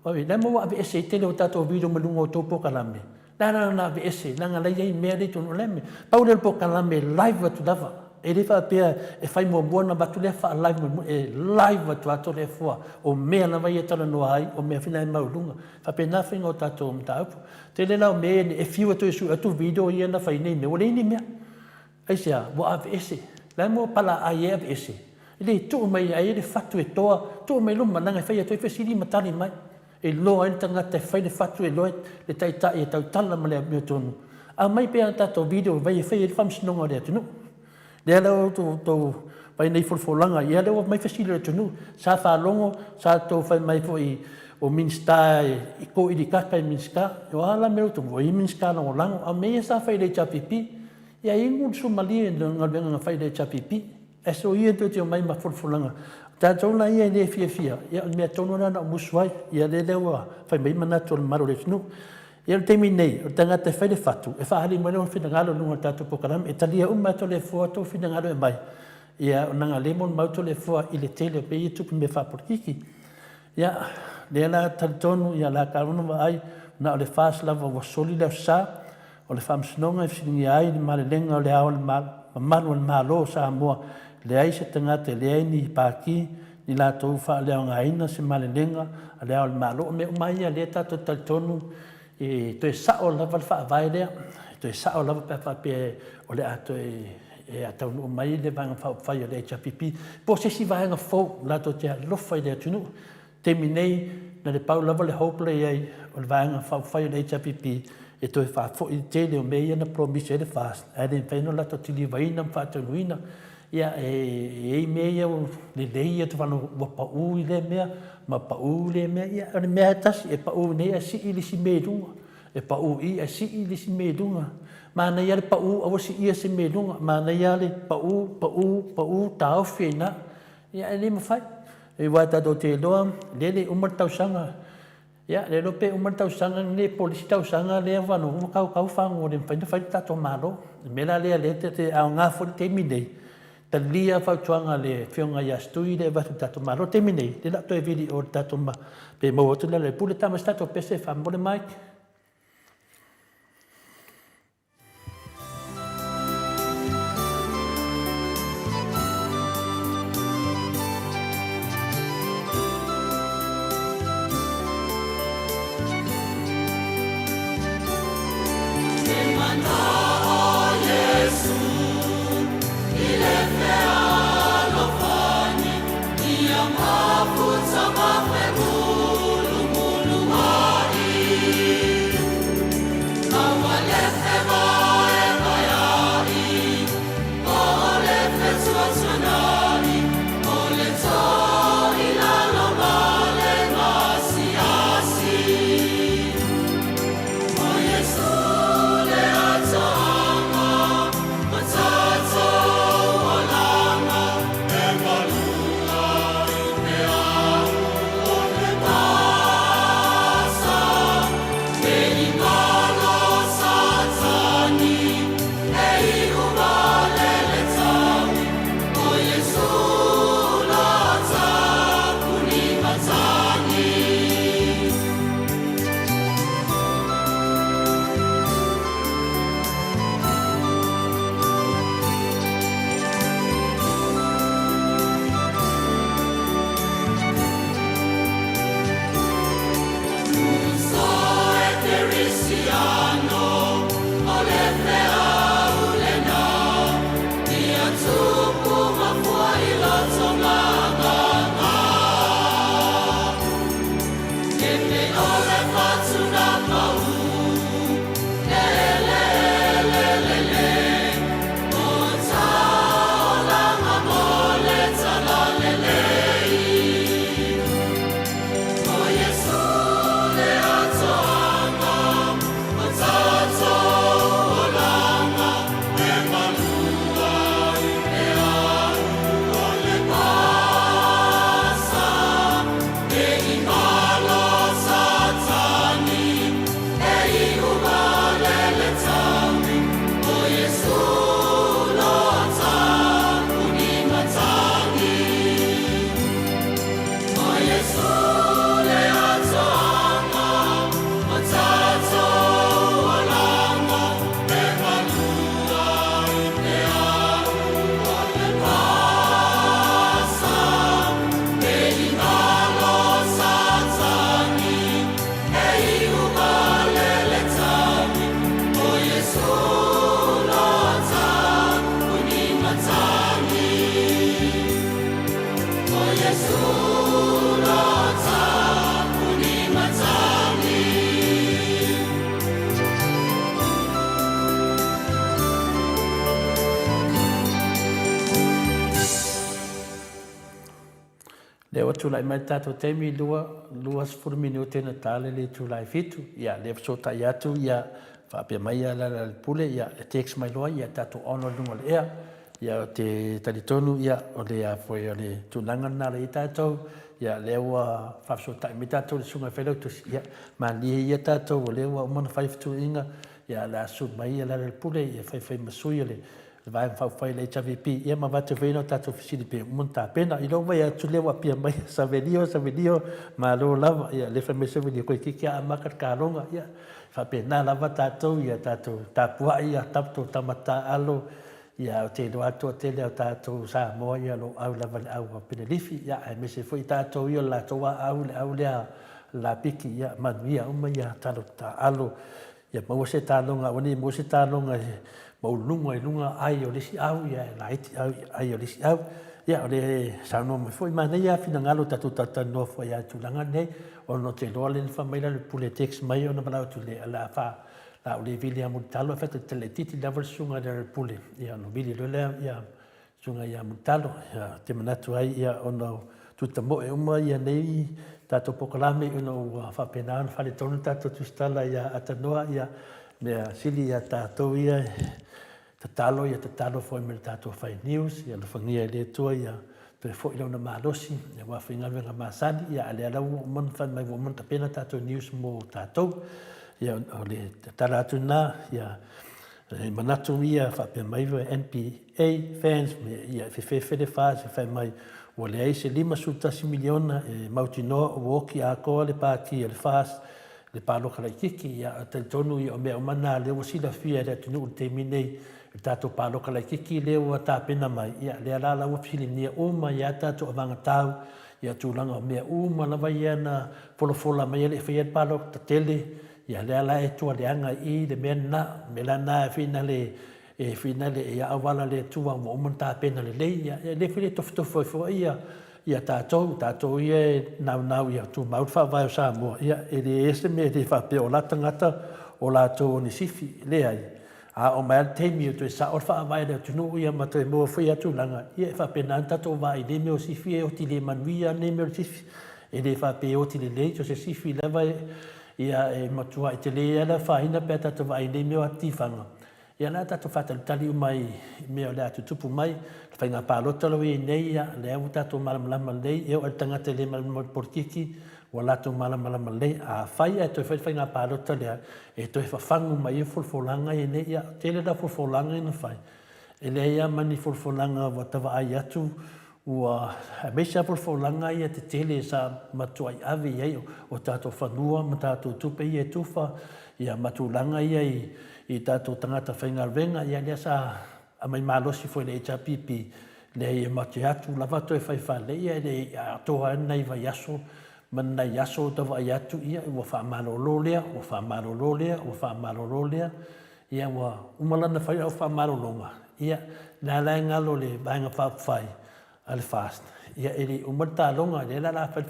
Oi, le a mea ua aveese ai le tele o tatou video mai luga o tou polokalame? Le a la na aveese, leaga la e i ai mea lea i totonu. O le a le mea? Pau lea o le polokalame e live atu lava. E le faapea e fai muamua ona avatu lea faa-live mulimuli. E live atu lava Toleafoa. O mea lava ia e talanoa ai, o mea foi na e mau i luga. E faapena faiga o tatou mataupu. Tele la o mea ia, e fiu e toe sue atu video ia na fai nei mea, ua leai ni mea. Aisea? Ua aveese. O le a le mea ua palaaai ai aveese? E le tuu mai ai le fatu e toa, tuu mai luma, leaga e fai atu ai fesili ma tali mai. E iloa ai le tagata e fai le fatu, e iloa ai le taitai e tautala ma le amiotonu. Aumai pea a tatou video e fai ai le faamasinoga o le atunuu. Lea la ua outou vaai nei i folafolaga, ia lea ua aumai fesili a le atunuu. Sa faalogo, sa outou fai mai foi o Minisita e toili kaka i Minisita. O a la mea ua tupu, ua i ai Minisita Lagolago. A o mea ia sa fai i le HRPP, ia e inu le suamalie i le galuega na fai e le HRPP. Ae soia tou te omai ma folafolaga. O tatou la ia e le fiafia, ia o le mea tonu lava lena na ou musu ai. Ia lea ua fai mai manatu o le mamalu o le atunuu. Ia o le taimi nei, o le tagata e fai le fatu, e faaali mai lona finagalo i luga o le tatou polokalame. E talia uma lava e Toleafoa outou finagalo e aumai, ia leaga o lea e molimau Toleafoa i le tele o mea ia e tupu i mea faapolokiki. Ia, o lea la e talitonu o le a tatou vaai na o le FAST lava ua soli le Aso Sa, o le Faamasinoga e fesiligia ai le malelega o Le Ao Mamalu o le Malo o Samoa, leai se tagata e leai ni Pati ni latou faaleaogaina se malelega a Le Ao o le Malo. O mea uma lava ia o lea tatou te talitonu e toe sao lava le Faavae lea, e toe sao lava pe a faapea o le a toe taunuu mai le Vaega Faaupufai a le HRPP po o se isi vaega fou latou te alofa i le atunuu. O le taimi nei, na o le pau lava le hope lea e i ai, o le Vaega Faaupufai o le HRPP e toe faafoi le tele o mea ia na promise ai le FAST ae le mafai ona latou kilivaina ma faataunuuina. Ia e i ai mea ia ua lelei a outou faalogo ua pau i lea mea ma pau lea mea. Ia o le mea lava e tasi, e pau nei ae sii le isi mea i luga, e pau i i ae sii le isi mea i luga. Manaia lava le pau aua le siia se mea i luga, manaia lava le pau, pau, pau, taofi ai i ina. Ia ae le mafai, aua tatou te iloa lea e le i uma le tausaga. Ia le iloa pe uma le tausaga lenei po o le isi tausaga lea faalogo ua tautau fagu ua le mafai ona fai le tatou Malo. O le mea la lea e aoga foi le taimi lenei, talia fautuaga a le Afioga ia Stui lea e avatu i le tatou Malo. O le taimi lenei, lea o le a ou toe vili i o i le tatou pe maua atu Lealailepule. Tau mai se tatou pese faamolemole Mike. Lea ua tulai mai le tatou taimi, 20 minute na ta le itula e 7. Ia, lea fesootai atu, ia, faapea mai ia Lealailepule, ia, e text mai loa, ia, tatou on loa i luga o le ea. Ia, ou te talitonu, ia, o le a foi o le tulaga lena o lea e i ai tatou, ia, lea ua faafesootai mai tatou i le Susuga i le Failautusi, ia, malie ia tatou o lea ua uma ona fai fetuunaiga, ia, o le a susu mai Lealailepule e fai foi ma sui o le Vaega Faaupufai a le HRPP, ia ma avatu ai foi nai a tatou fesili pei uma ona tapena. I lou vaai atu lea ua apia mai Savelio, Savelio, malo lava. Ia lea fai mai Savelio, toeitiiti lava amata le taloga. Ia, e faapena lava tatou, ia tatou tapuai ia tatou tama taaalo, ia ou te iloa lava le toatele o tatou Samoa ia o lo o au lava i le au a Penelifi, ia aemaise foi tatou ia o le latou aau le au lea lapiki, ia manuia uma ia talo taaalo. Ia maua se taloga, aua ne i maua se taloga e maualuluga i luga ai o le isi au, ia e laiti ai o le isi au. Ia, o le saunoa mai foi, manaia lava finagalo tatou talatalanoa foi lava i le tulaga lenei, ona ou te iloa lea na fai mai Lealailepule e text mai ona valaau atu lea, o le a faa, o le a ou le vili lava Mulitalo ae faatalitali laitiiti lava le susuga i le Lealailepule, ia ona vili loa lea, ia Susuga ia Mulitalo. Ou te manatu ai, ia, ona o tutamoe uma ia nei tatou polokalame ona ua faapena ona faaletonu le tatou tusitala ia Atanoa, ia, mea sili ia tatou ia e tatalo, ia tatalo foi ma le tatou fai news, ia alofagia e le Atua ia toe foi lona malosi aua foi galuega masani, ia a o lea la ua uma ona fai mai ua uma ona tapena tatou news mo tatou. Ia, o le tatalo atu lena, ia E manatu ia faapea mai NPA fans ia fefefe le FAS e fai mai ua leai se 51 miliona e mautinoa ua oti atoa le pati a le FAS le paloka laititi. Ia talitonu ia o mea uma na lea ua silafia e le atunuu i le taimi nei le tatou paloka laititi lea ua tapena mai. Ia lea la la ua fesiligia uma ai lava tatou avagatau ia tulaga o mea uma lava ia na folafola mai e le i faia le palota tele. Ia lea la e tua leaga i i le mea lena. O le mea la lena e finale e finale e auala le Atua ua uma ona tapena lelei. Ia e le foi le tofutofu ai foi ia ia tatou, tatou ia e naunau ia tumau le faavae o Samoa, ia e leai se mea e le faapea o la tagata o latou o ni sifi. Leai. A oo mai lava le taimi e toe sao le faavae o le atunuu ia ma toe maua foi ia tulaga, ia e faapena ona tatou vaai i nei mea o sifi e oti le manuia nei mea o le sifi. E le faapea e oti lelei, so o se sifi lava e Ia, e matuai tele lava le afaina pe a tatou vaai i nei mea o atifaga. Ia, o le a tatou faatalitali uma i mea o le a tutupu mai. Le faiga palota o lo o i ai nei, ia, lea ua tatou malamalama lelei, e oo lava i le tagata e le malamalama i le polokiki, ua latou malamalama lelei. Afai ae toe fai le faiga palota lea, e toe fafagu mai ai folafolaga ia nei. Ia, tele la folafolaga ia na fai, e leai lava ma ni folafolaga ua ta vaai atu Ua aemaise lava folafolaga ia tetele sa matuai ave i ai o tatou fanua ma tatou tupe ia e tufa, ia ma tulaga ia i tatou tagata faigaluega, ia lea sa aumai malosi foi e le HRPP, leai e matou te atu lava toe fai faalelei, ia e le i atoa ai ni nai vaiaso ma ni nai aso ta vaai atu, ia ua faamalolo lea, ua faamalolo lea, ua faamalolo lea, ia ua uma la ona fai lau faamalologa, ia lea la e galo le Vaega Faaupufai a le FAST, ia e le i uma le taloga, lea la o le a fai le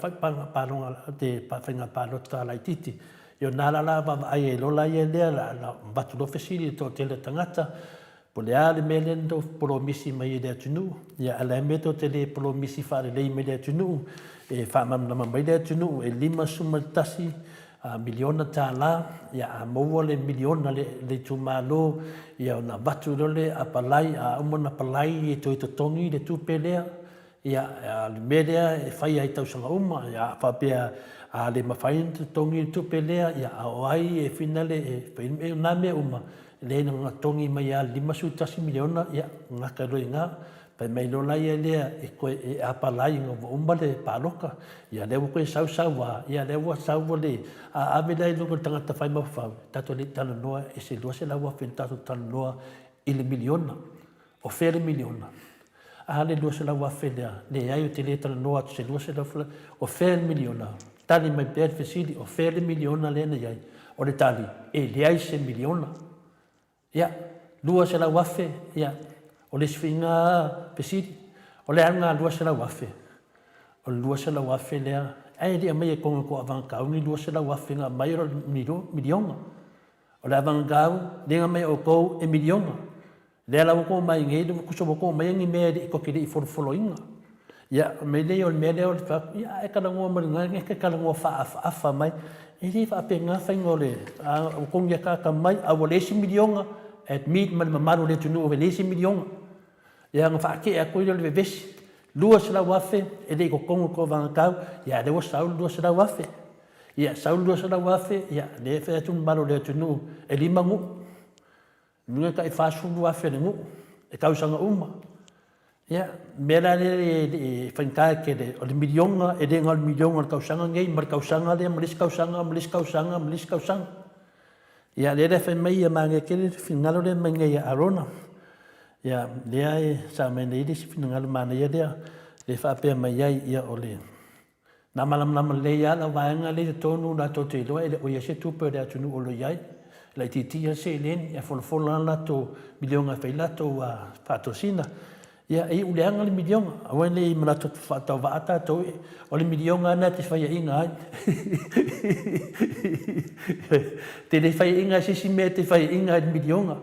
faiga palota laitiiti. Ia o lena la o le a vaavaai ai loa la ia lea, o le a avatu loa fesili i le toatele o tagata, po o le a le mea lea na outou polomisi mai ai i le atunuu, ia a o le a le mea tou te le polomisi faalelei mai i le atunuu, e faamalamalama mai le atunuu e $51 miliona tala, ia a maua le miliona le itumalo, ia ona avatu loa lea apalai, a uma ona apalai e toe totogi le tupe lea, ia a o le mea lea e fai lava i tausaga uma, ia a faapea a le mafai ona totogi le tupe lea, ia a o ai e finale e fai, o na mea uma, leai na totogi mai lava le $51 miliona, ia gata loa i ina. Fai mai loa la ia lea e toe e apalai ina ua uma le palota. Ia lea ua toe sau sau lava, ia lea ua sau ua le a ave lea i luga o le tagata fai mafaufau, tatou le i talanoa i se $200,000 na tatou talanoa i le miliona. O fea le miliona? A le $200,000 lea? Leai ou te le talanoa atu i se $200,000. O fea le miliona? Tali mai pea le fesili, o fea le miliona lea na i ai? O le tali, e leai se miliona. Ia, 200,000, ia, o le isi faiga fesili, o le a lena 200,000? O le 200,000 lea, ae le i aumaia i totonu o le tou avagataau ni 200,000 na aumai o le miliona. O le avagataau lea na aumai e outou e miliona. Lea la ua outou omai nei, tusa ua outou aumaia ni mea tou te le i folofoloina. Ia, mea nei o le mea lea o le fai atu, ia a e talanoa ma le gaga, e te talanoa faaafaafa mai. E le faapena faiga o le, a ua togi ataata mai, a ua leai se miliona, admit ma le mamalu o le atunuu e leai se miliona. Ia ona faatea atu ai lea o le vevesi, $200,000 e le i totonu o le tauvaga tau, ia a o lea ua sau le $200,000. Ia sau le $200,000, ia lea e fai atu le mamalu o le atunuu, e 5 nuu, lona uiga e tai $40,000 a le nuu i tausaga uma. Ia, o le mea la lea e faigata tele, o le miliona, e le na o le miliona o le tausaga lenei ma le tausaga lea ma le isi tausaga ma le isi tausaga ma le isi tausaga. Ia lea la e fai mai e manaia tele le finagalo lea e aumai nei ia Arona. Ia lea e sa aumai nei le isi finagalo manaia lea, lea e faapea mai ai, ia o le Na malamalama lelei lava lau vaega lea i totonu latou te iloa e le o i ai se tupe a le atunuu o lo o i ai, e laitiiti lava le seleni ae folafola lava le latou miliona e fai ai latou faatosina. Ia, e iu leaga le miliona, aua ne i manatu faatauvaa tatou, o le miliona lava lena e te faiaina ai. E te le faiaina i se isi mea, e te faiaina i le miliona.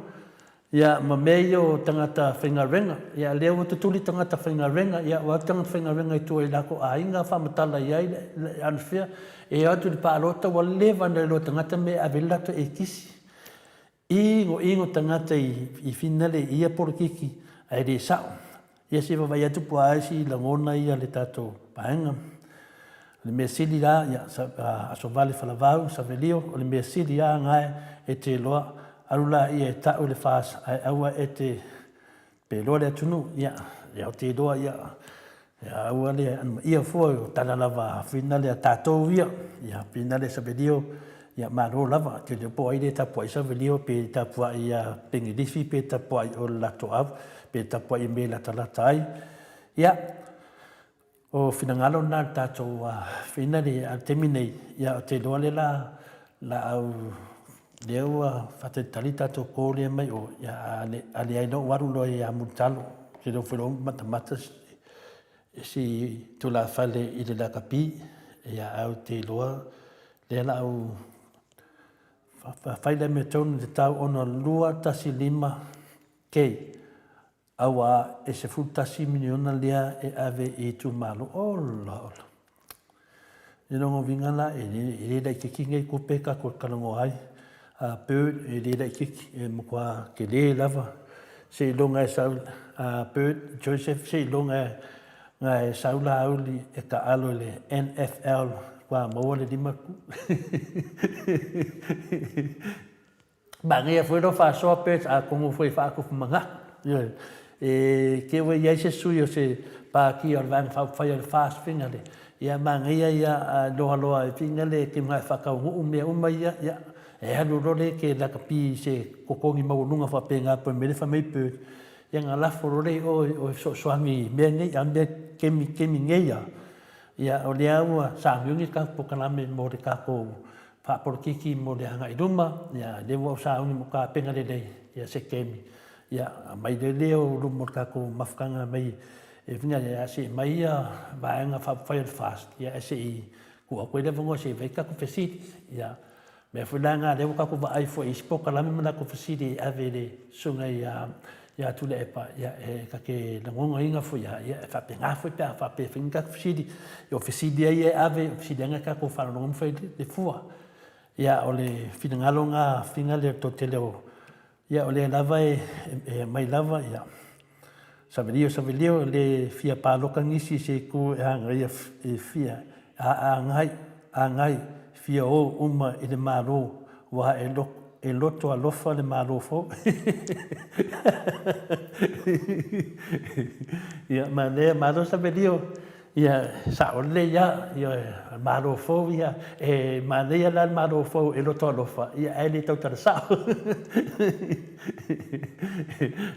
Ia, ma mea ia o tagata faigaluega. Ia, lea ua tutuli tagata faigaluega, ia ua o atu tagata faigaluega i tua i latou aiga faamatala i ai le alofea. E o atu i le palota ua leva ona iloa e tagata mea e ave ai le latou ekisi. Inoino tagata i finale i ia polokiki ae le sao. Ia se i vaavaai atu po o a isi lagona ia a le tatou vaega. O le mea sili la, ia, Aso Vale Falavau, Savelio, o le mea sili lava na e te iloa, alu laia e tau le FAST ae aua e te peiloa le atunuu. Ia, ia ou te iloa, ia, ia aua le anumaia fua o tala lava finale a tatou ia, ia finale Savelio, ia malo lava. Ou te le iloa po o ai lea e tapuai Savelio, pe tapuai ia Pegilifi pe tapuai i o i le latou pe tapuai i mea e latalata ai. Ia, o finagalo na o le tatou finale, a o le taimi nei, ia ou te iloa lea la laau lea ua faatalitali tatou call lea mai o, ia a leai loa ua alu loa ia Mulitalo. Ou te iloa foi loa ua matamata si tulafale i le lakapi, ia ae ou te iloa lea la au fai le amiotonu i le tau 6.15 K aua e 11 miliona lea e ave i itumalo. Ola ola. I lona uiga la, e le laitiiti nei tupe tatou te talanoa ai. A Bird, e le laitiiti, e matua tele lava. Seiloga e sau, a Bird Joseph, seiloga e sau Laauli e taalo i le NFL faatoa maua le 5 Manaia foi lou faasoa Perch atonu foi e faatupu manatu. Ioe. E te ua i ai se sui o se Pātia o le Vaega Faaupufai o le FAST finale, ia manaia ia a loa loa e finale e te magae faataunuu mea uma ia, ia e alu loa le te lakapi i se totogi maualuga faapena pei o le mea lea e fai mai Perch, ia ona lafo loa lea i o e fesoasoani i mea nei, a o le mea taimi nei lava, ia o lea ua sauniuni le tatou polokalame mo le tatou faapolokiki mo le agai i luma, ia lea ua ou sauni ma ou tapena lelei, ia se taimi, ia aumai loa lea o luma o le tatou mafutaga mai e uiga ia se i aumai ia vaega faaupufai o le FAST, ia ae se i tuu atu ai le avanoa se i fai tatou fesili. Ia mea foi la lena lea ua tatou vaai foi i isi polokalame ma latou fesili e ave i le susuga ia ia Tuilaepa, ia e ta te lagonaina foi lava, ia e faapena foi pe a faapea e fai ni tatou fesili. Ia o fesili lava ia e ave, o fesili lava na tatou faalogologo ma fai le fua. Ia o le finagalo lena Fina lea tou te le o, ia o lea lava e aumai lava, ia Savelio, Savelio, e le fia palota nisi i se itu e agaia e fia agai, agai fia o uma i le Malo, aua e e loto alofa le Malo fou. Ia, manaia, malo Savelio, ia, sao lelei lava, ioe, Malo fou, ia, e manaia la le Malo fou e loto alofa, ia, ae le tautala sao.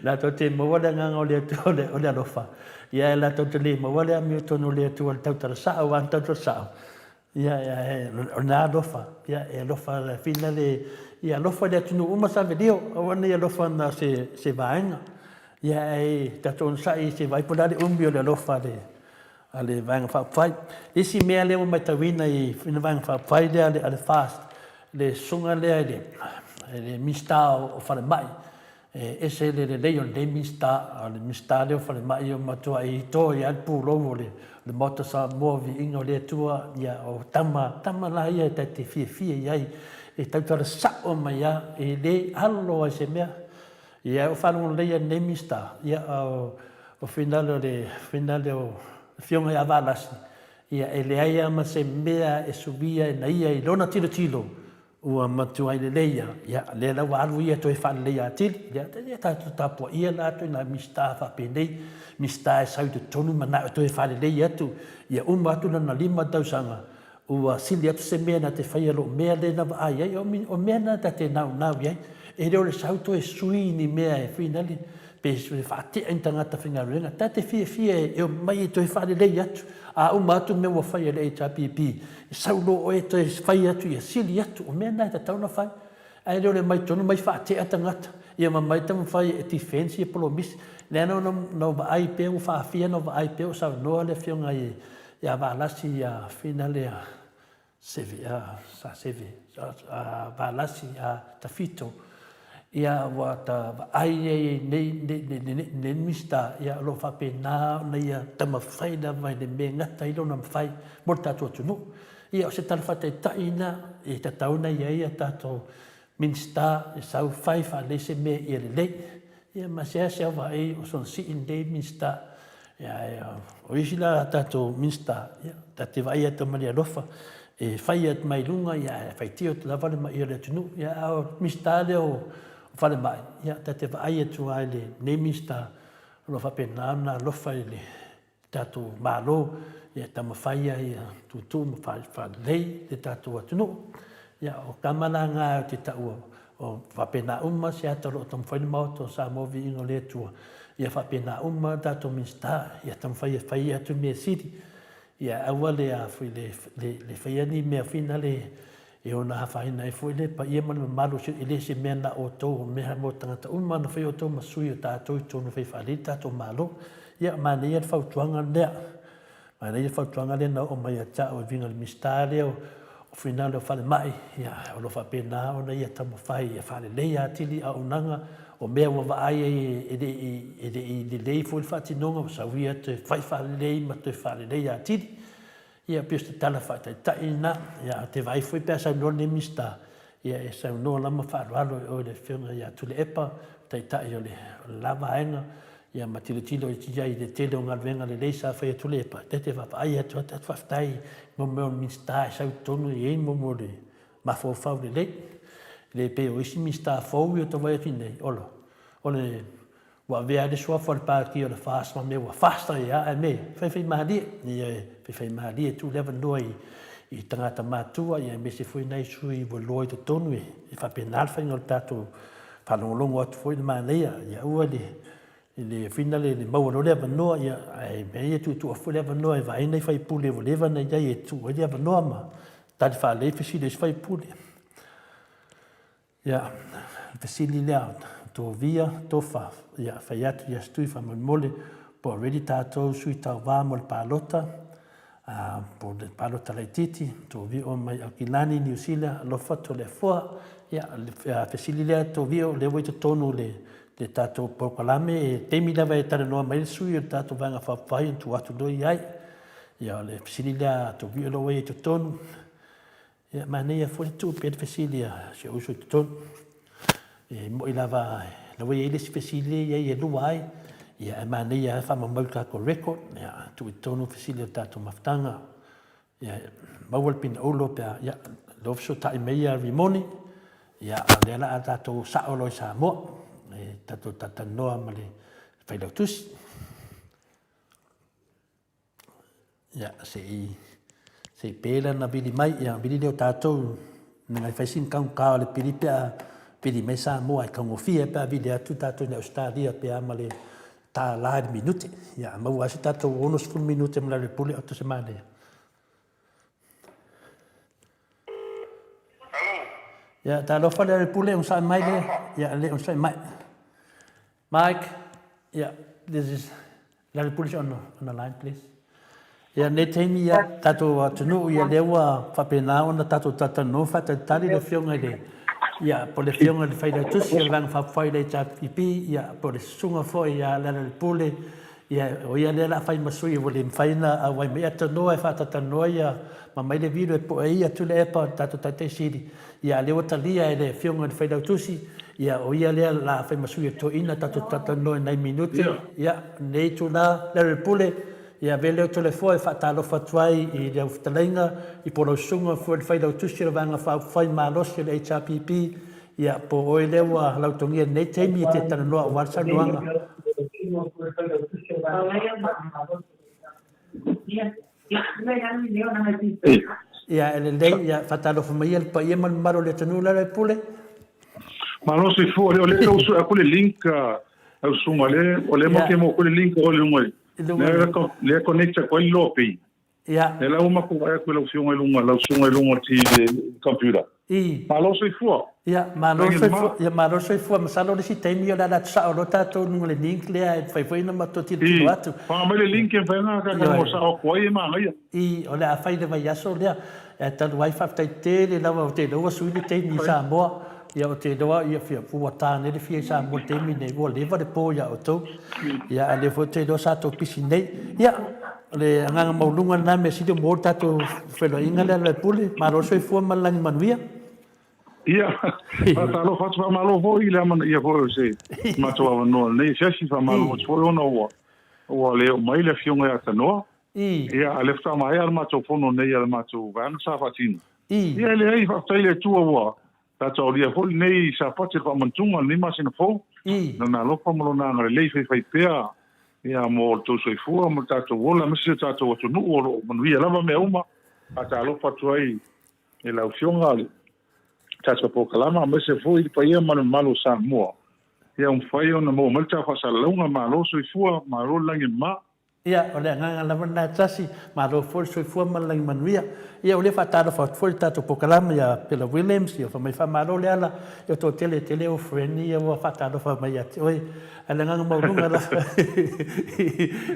Latou te maua le agaga o le Atua o le alofa, ia ae latou te le maua le amiotonu o le Atua i le tautala sao, aua a tautala sao, ia, o lena alofa, ia, e alofa fina le, ia alofa i le atunuu uma Savelio, aua ne i alofa na o se vaega. Ia, ae tatou onosai se i vaai po o le a le umi o le alofa a le Vaega Faaupufai. Le isi mea lea ua matauina i le Vaega Faaupufai lea a le FAST, le susuga lea i le Minisita o Falemai, E ese le lelei o lenei Minisita, o le Minisita lea o Falemai ua matuai to ai lava le pulou o le Maota Samoa, viiga o le Atua, ia o tama, tama la ia ta te fiafia i ai, e tautala sao mai lava, e le alo lava i se mea. Ia o faalogo lelei a lenei Minisita, ia o finale o le finale o le Afioga ia Valasi, ia e leai lava ma se mea e suia e na ia i lona tilotilo, Ua matuai lelei lava, ia, lea la ua alu ia toe faaleleia atili. Ia, ia tatou tapuaia la ituaiga Minisita faapenei, Minisita e sau i totonu manao e toe faalelei atu, ia uma atu lana 5 tausaga, ua sili atu se mea na te faia i lou mea lea na vaai ai. O mea na ta te naunau i ai, e le o le sau toe sui ni mea e finale pe faatea ni tagata faigaluega. Ta te fiafia e omai e toe faalelei atu. A uma atu mea ua fai e le HRPP, e sau loa oe e toe fai atu ia sili atu. O mea na e tatau ona fai. Ae le o le omai tonu mai faatea tagata, ia ma mai taumafai e defence ia polomisi. Lea na ou vaai pea ua faafia ona ou vaai pea o saunoa le afioga ia Valasi ia Finale Seve, a, sa Seve, a, Valasi, a, Tafito, ia ua ta vaai ai i nei, nei, nei, nei, nei Minisita, ia o lo o faapena ona ia taumafai lava i le mea e gata ai lona mafai mo le tatou atunuu. Ia o se tala faataitai lena e tatau ona i ai a tatou Minisita e sau fai faalelei se mea ia lelei. Ia ma seasea vaai o sona sii lenei Minisita. Ia, ae o isi la tatou Minisita, ia, ta te vaai atu ma le alofa, e fai atu mai luga, ia, ae faitio atu lava le ma'i o le atunuu. Ia, a o Minisita lea o Falemai, ia, ta te vaai atu lava i lenei Minisita, o lo o faapena ona alofa i le tatou Malo ia taumafai ai ia tuutuu ma faalelei le tatou atunuu. Ia o tama la na ou te taua o faapena uma se ata o lo o taumafai le Maota o Samoa Viiga o le Atua, ia faapena uma tatou Minisita ia taumafai e fai atu mea sili, ia aua le a foi le le faia ni mea foi nale e ono afaina ai foi le paia ma le mamalu o si, e le se mea na outou, o mea mo tagata uma na fai outou ma sui o tatou i totonu e fai faalelei le tatou Malo. Ia, manaia le fautuaga lea. Manaia le fautuaga lea na oo mai ia te au e uiga i le Minisita lea o Finale o Falemai, ia, o lo o faapena ona ia taumafai ia faaleleia atili auaunaga, o mea ua vaai ai e le i, e le i lelei foi le faatinoga, ua sau ia toe fai faalelei ma toe faaleleia atili. Ia pei o se tala faataitai lena. Ia ou te vaai foi pe a saunoa lenei Minisita, ia e saunoa lava ma faaaloalo i o i le Afioga ia Tuilaepa, Taitai o le la vaega, ia ma tilotilo i ai i le tele o galuega lelei sa fai e Tuilaepa, ta te vaavaai atu lava, ta faafetai i mea o Minisita e sau i totonu e i ai mo le mafaufau lelei. E le pei o isi Minisita fou ia ou te vaai atu nei, ola, o le Ua avea ai le suafa o le Pāti o le FAST ma mea ua fast ai lava, ae me faifaimalie, ia e faifaimalie e tuu le avanoa i, i tagata matutua, ia aemaise foi nai sui ua loa i totonu e, e faapena le faiga o le tatou faalogologo atu foi i le manaia, ia aua le, le fina le, le maua loa le avanoa, ia, ae mea ia tuutuu foi le avanoa e vaai nai faipule ua leva ona i ai e tuu ai le avanoa ma tali faalelei fesili a isi faipule. Ia, le fesili lea, Tovia, Tofa, ia, fai atu ia Stui faamolemole, po o ready tatou sui tauva mo le palota, uh, po o le palota laitiiti, Tovia o mai Aukilani, Niu Sila, alofa Toleafoa. Ia, le fesili lea Tovia, o lea ua i totonu le, le tatou polokalame, e taimi lava e talanoa mai le sui o le tatou Vaega Faaupufai ona tuu atu loa i ai. Ia, o le fesili lea Tovia o lea ua i totonu. Ia, manaia foi le tuu pea le fesili a si ou uso i totonu. E moni lava, la ua i ai le isi fesili lea e i ai e lua ai, ia, ae manaia lava faamaumau i le tatou record, ia, tuu i totonu fesili o le tatou mafutaga. Ia, maua le pinaulo pe a, ia, lea ua fesootai mai ia Rimoni, ia, a o lea o le a tatou sao loa i Samoa, e tatou talatalanoa ma le Failautusi. Ia, se i, se i pe lana vili mai, ia vili lea o tatou, na fai sina taugata o le pili pe a vili mai Samoa e taugofie pe a vili atu tatou i Ausetalia pe a ma le $1 i le minute. Ia, a maua ai se tatou 60 minute ma le pule, o se manaia. Ia, talofa le pule, onosai mai le, ia, le onosai mai. Mike, yeah, this is Larry Pulis on the, on the line, please. Ia, nei taimi ia, tatou atunuu ia lea ua faapena ona tatou talatalanoa faatalitali le afioga i le Ia, po o le Afioga i le Failautusi o le Vaega Faaupufai o le HRPP, ia, po o le Susuga foi ia Lealailepule, ia, o ia lea o le a fai ma sui ua le mafai ona auai mai. Ia tanoa e faatatalanoa ia ma aumai le vilo e poe ai ia Tuilaepa o le tatou Taitai Sili, ia, a o lea ua talia e le Afioga i le Failautusi, ia, o ia lea o le a fai ma sui o toeaina tatou te talatalanoa i nai minute. Ia, lenei itula, Lealailepule, Ia avea lea o Toleafoa e faatalofa atu ai i lau fetalaiga i po o lau susuga foi le Failautusi o le Vaega Faaupufai Malosi o le HRPP, ia po o oe lea ua lautogia i lenei taimi e te talanoa aua le saunoaga. Ia e lelei, ia faatalofa maia le paia ma le mamalu o le atunuu Lealailepule. Malo soifua, o lea tau sue aku le link lau susuga, o lea matou te maua le link o le luga i lea connect atu ai le loa pei. Lea la ua matou vaai atu i lau afioga i luga, lau susuga i luga o le computer. Malo soifua. Ia, malo soifua, ia malo soifua. Masalo le isi taimi o le ala atu sao loa tatou i luga o le link lea e mafai foi ona matou tilotilo atu. Faga mai le link e mafai ona talanoa sao atu ai e manaia. I, o le a fai i le vaiaso lea. Ae talu ai faafetai tele lava ou te iloa ua sui le taimi i Samoa. Ia ou te iloa ia fia ua ta nei le fia i Samoa i le taimi nei, ua leva le po ia outou. Ia a o lea foi ou te iloa sa outou pisi nei. Ia, o le agaga maualuga lena, mea sili ua maua le tatou feiloaiga lea Lealailepule. Malo le soifua ma le lagi manuia. Ia, faatalofa atu, faamalo foi i le amanaia foi o se matou avanoa i lenei afiafi, faamalo atu foi ona ua ua le oo mai le Afioga ia Tanoa. Ia, a o lea faatoa maea le matou fono nei a le matou vaega sa faatino. Ia, e leai, faafetai i le Atua ua tatou aulia foi lenei Sapati o le Faamanatuga, lenei masina fou, Lona alofa ma Lona agalelei faifaipea ia mo le tou soifua ma le tatou ola, aemaise si o tatou atunuu o lo o manuia lava mea uma. Faatalofa atu ai i lau Afioga i le tatou polokalama, aemaise foi le paia ma le mamalu o Samoa, ia ua mafai ona maua mai le tau faasalalauga. Malo soifua, malo le lagi e mama. Ia, o le agaga lava lena e tasi, malo foi le soifua ma le lagi manuia. Ia, o lea e faatalofa atu foi i le tatou polokalame ia Pela Williams, ia fai mai faamalo Leala, ia o toatele tele ou friend ia ua faatalofa mai ia te oe. Ae le agaga maualuga lava,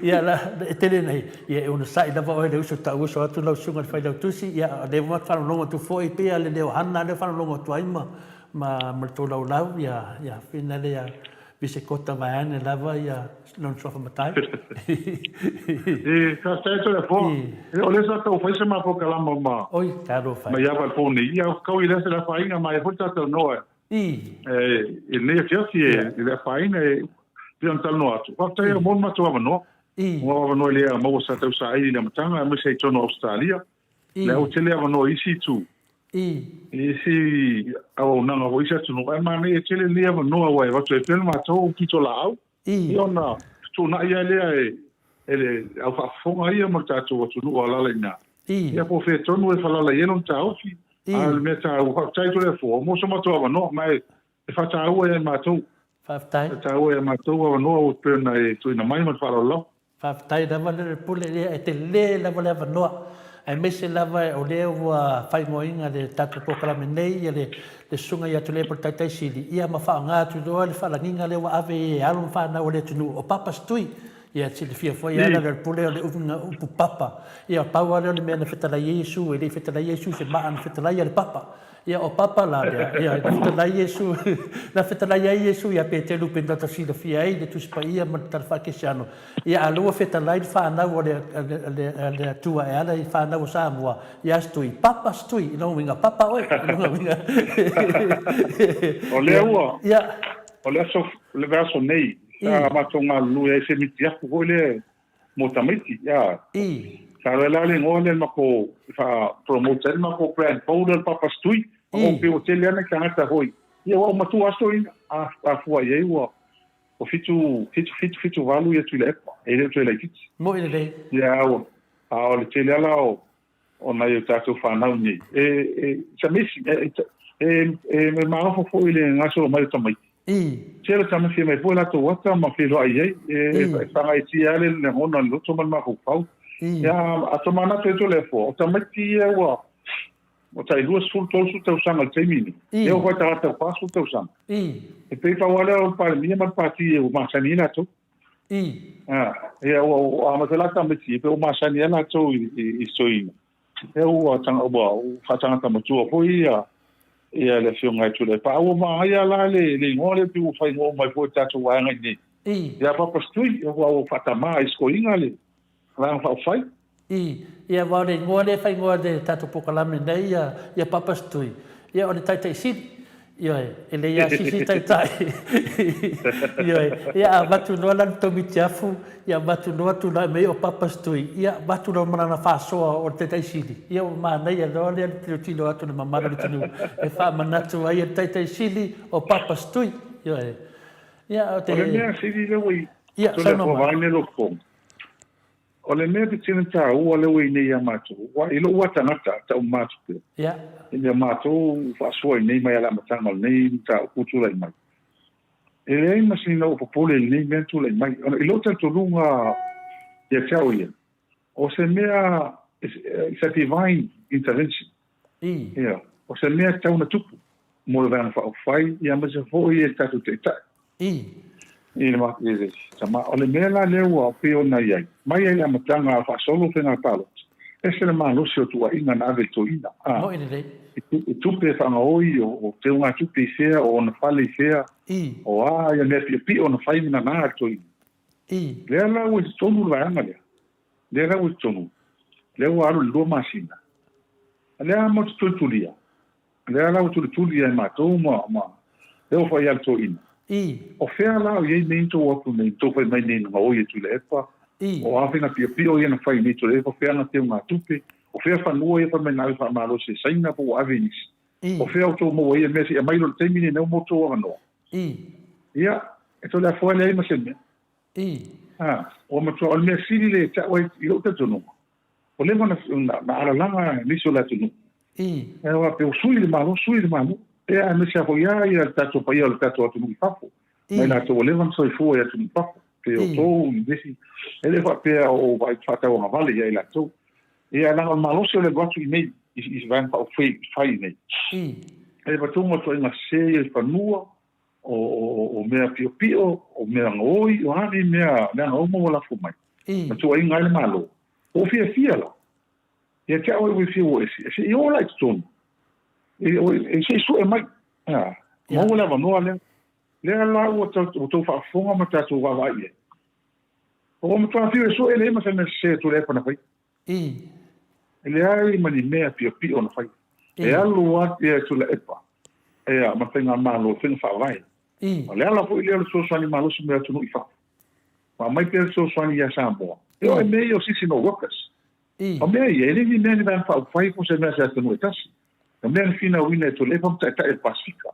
ia la, e tele nei, ia e onosai lava oe le uso tau uso atu lau susuga i le Failautusi, ia o lea ua faalogologo atu foi pei lava le leo Hana lea ua faalogologo atu ai ma, ma, ma le tolaulau, ia, ia, finale ia Visekota vaeane lava ia lona suafa matai. E, faafetai atu le afoa. E, o lea sa tau fai se mapokalama ma Oi, talofa. Ma ia po nei. Ia kau i lea se afaina ma e foi talanoa. I. E, i lenei afiafi e, i le afaina e pei ona talanoa atu. Faafetai mo le matou avanoa. I. Mo avanoa lea maua sa tau saili i le amataga aemaise ai totonu o Ausetalia. Le au tele avanoa i isi itu. I. I isi auaunaga foi i isi atunuu, ae manaia tele lenei avanoa aua e avatu ai pea le matou pitolaau, I. ia ona fetuunai lava lea e, e le au faafofoga ia ma le tatou atunuu o alaala i ina. I. Ia po o fea tonu e falala i ai lona taofi, I. a o le mea taua, faafetai Toleafoa mo so matou avanoa, ma e, e faataua ia matou. Faafetai. Faataua ia matou avanoa ua pei ona e tuuina mai ma le faaaloalo lava. Faafetai lava le Pule, ia e tele lava le avanoa, aemaise lava o lea ua faaigoaina le tatou polokalame nei ia le Susuga ia Tuilaepa le Taitai Sili, ia ma faaaoga atu loa le faalagiga lea ua ave i alo ma fanau a le atunuu, o Papa Stui. Ia silafia foi e ala le Pule o le uiga upu papa. Ia pau lava lea o le mea na fetalai ai Iesu, e le i fetalai Iesu i se maa, na fetalai ia le papa. Ia, o Papa la lea, ia, na fetalai Iesu, na fetalai ai Iesu ia Peteru pei ona tatou silafia ai le Tusi Paia ma le Tala Faakerisiano. Ia, a o lea ua fetalai le fanau a le, a le, a le, a le Atua e ala i fanau a Samoa, ia Stui, Papa Stui, i lona uiga, Papa oe, i lona uiga. O lea ua, Ia. o le aso, le vaiaso nei, sa matou galulue ai i se miti afu foi lea mo tamaiti, ia. Sa loe la le igoa lea matou faa-promote ai le matou brand fou lea o le Papa's Tui. O pei ua tele lava nai tagata foi. Ia ua ou matua aso ia, a fua i ai ua ua 7, 7, 7, 7, 8 ia Tuilaepa, e le o toe laitiiti. Moi lelei. Ia, ua, a o le tele lava la o o nai o tatou fanau nei. E, e, it's amazing. E, e, e, e maofa foi le gasolo mai o tamaiti. Tele tama fia mai foi latou ata ma feiloai ai. E, e whangaitia ale le lagona le loto ma le mafaufau. Ia, a to manatu e tole fo. O tamaiti ia ua, o tai 20, 30 tausaga le taimi nei. Ia ua whai tagata 40 tausaga. E pei pau lava lea o le Palemia ma le Pati e ua masani ai latou. Ah, ia ua ua amata la tamaiti e pei ua masani ai latou i i i soina. Ia ua tanga ua faatagata matua foi ia. Ia le Afioga ia Tuilaepa. A ua manaia la le le igoa lea pei ua faaigoa mai foi e le tatou vaega i inei. Ia Papa Stui, aua ua faatama ai si toeaina le Vaega Faaupufai. I, ia aua o le igoa lea e faaigoa e le tatou polokalame nei ia, ia Papa Stui, ia o le Taitai Sili. Ioe, e lei asisi taitai. Ioe, ia a avatu loa la le Tomitiafu, ia avatu loa tulai mai o Papa Stui, ia avatu loa ma lana faasoa o le Taitai Sili, ia ua manaia loa lea le tilotilo atu i le mamalu o le atunuu e faamanatu ai e le Taitai Sili o Papa Stui. Ioe. Ia, o te... O le mea sili lea ua i... Ia, saunoa mai. Vaai lou fofoga. O le mea pitini taua lea ua i nei ia matou, aua i lou lava tagata, tau mama atu pea, ina ia matou faasoa i nei mai a le amataga o lenei mataupu ua tulai mai. E leai ma sina ou popole i lenei mea na tulai mai, ona i lou talitonuga ia te au ia, o se mea, it's a divine intervention. Ia, o se mea tatau ona tupu mo le Vaega Faaupufai, ia aemaise foi e le tatou Taitai. I le i le tama. O le mea la lea ua pei ona i ai, mai ai le amataga a faasolo faiga palota, ese le malosi o tuuaiga na ave i le toeaina. A, Moi lelei. i tupe e faagaoi, o teugatupe i fea, o ona fale i fea, o a ia mea piopio na fai ma nana e le toeaina. Lea la ua i totonu le vaega lea. Lea la ua i totonu, lea ua alu i le 2 masina. Lea matou te tulitulia. Lea la ua tulituli ia e matou ma, ma, lea ua fai ia le toeaina. O fea la o i ai nei na tou atu nei, na tou fai mai nei na gaoi e Tuilaepa? O a faiga piopio ia na fai nei Tuilaepa, o fea ana teugatupe? O fea fanua ia fai mai na ave faamalosi e Saina po ua ave i nisi? O fea o tou maua ia mea se i aumai loa i le taimi lenei mo outou avanoa? Ia, e Toleafoa e leai ma se mea. A, ua matua, o le mea sili lea e tau ai i lou talitonuga, ua leva ona na alalaga nisi o le atunuu. E aua pe ua sui le Malo, sui le Malo. Ea aemaise lava foi a ia le tatou paia o le tatou atunuu i fafo. Mai latou ua leva ona soifua i atunuu i fafo. Pe o tou i nisi, e le faapea o ou vaai faatauagavale ia i latou. Ia leaga o le malosi o le alu atu i nei, i vaega faaupufai i nei. E matua ituaiga sese ia i fanua, o mea piopio, o mea gaoi, o a nei mea leaga uma ua lafo mai, ma tuuaiga ai le Malo. Ua ou fiafia la, ia te au ai ua e fia o ese, se i oo la i totonu, e se i sue mai, a, maua le avanoa lea. Lea la ua outou faafofoga ma tatou vaavaai i ai. Ua matua fiu e sue leai ma se mea sese a Tuilaepa na faia. E leai ma ni mea piopio na faia. E alu lava ia Tuilaepa ia ma Faigamalo i faiga faavae. O le ala foi lea o le fesoasoani malosi mai atunuu i fafo. Ma aumai pea le fesoasoani ia Samoa. E oo i mea ia o seasonal workers. O mea ia, e le ni mea ni vaega faaupufai po o se mea a se atunuu e tasi. O mea na finauina e Tuilaepa ma taitai o le Pasefika.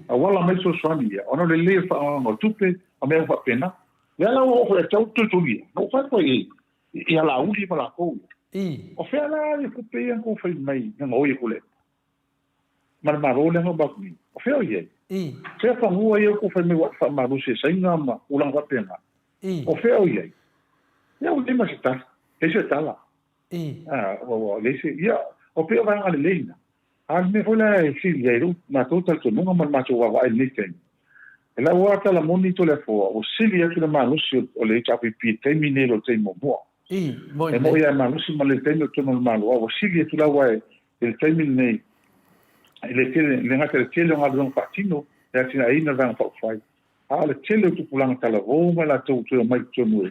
Auala mai fesoasoani ia, ona o le lelei o le faaaogaina o tupe ma mea uma faapena. Lea la ua oo foi ia te au le tulitulia, na ou fai atu ai i ai, Ia Laauli ma latou ia. O fea la ia tupe ia na tou fai mai na gaoi e Tuilaepa ma le Malo lea na uma atu nei? O fea o i ai? Fea fanua ia ua tou fai mai ua faamalosi e Saina ma tulaga faapena? O fea o i ai? Ia ua leai ma se tala. Leai se tala. Ua leai se, ia, o pei o vaega lelei na. A o le mea foi la e sili ai lou matou talitonuga ma le matou vaavaai i lenei taimi, e lau lava tala moni Toleafoa, ua sili atu le malosi o le HRPP i le taimi nei i lo le taimi muamua. E moni lava e malosi ma le taimi o totonu o le Malo, a ua sili atu lava i le taimi lenei i le tele, e le gata i le tele o galuega faatino e atinaeina le Vaega Faaupufai, a o le tele o tupulaga talavou ma i latou ua toe omai i totonu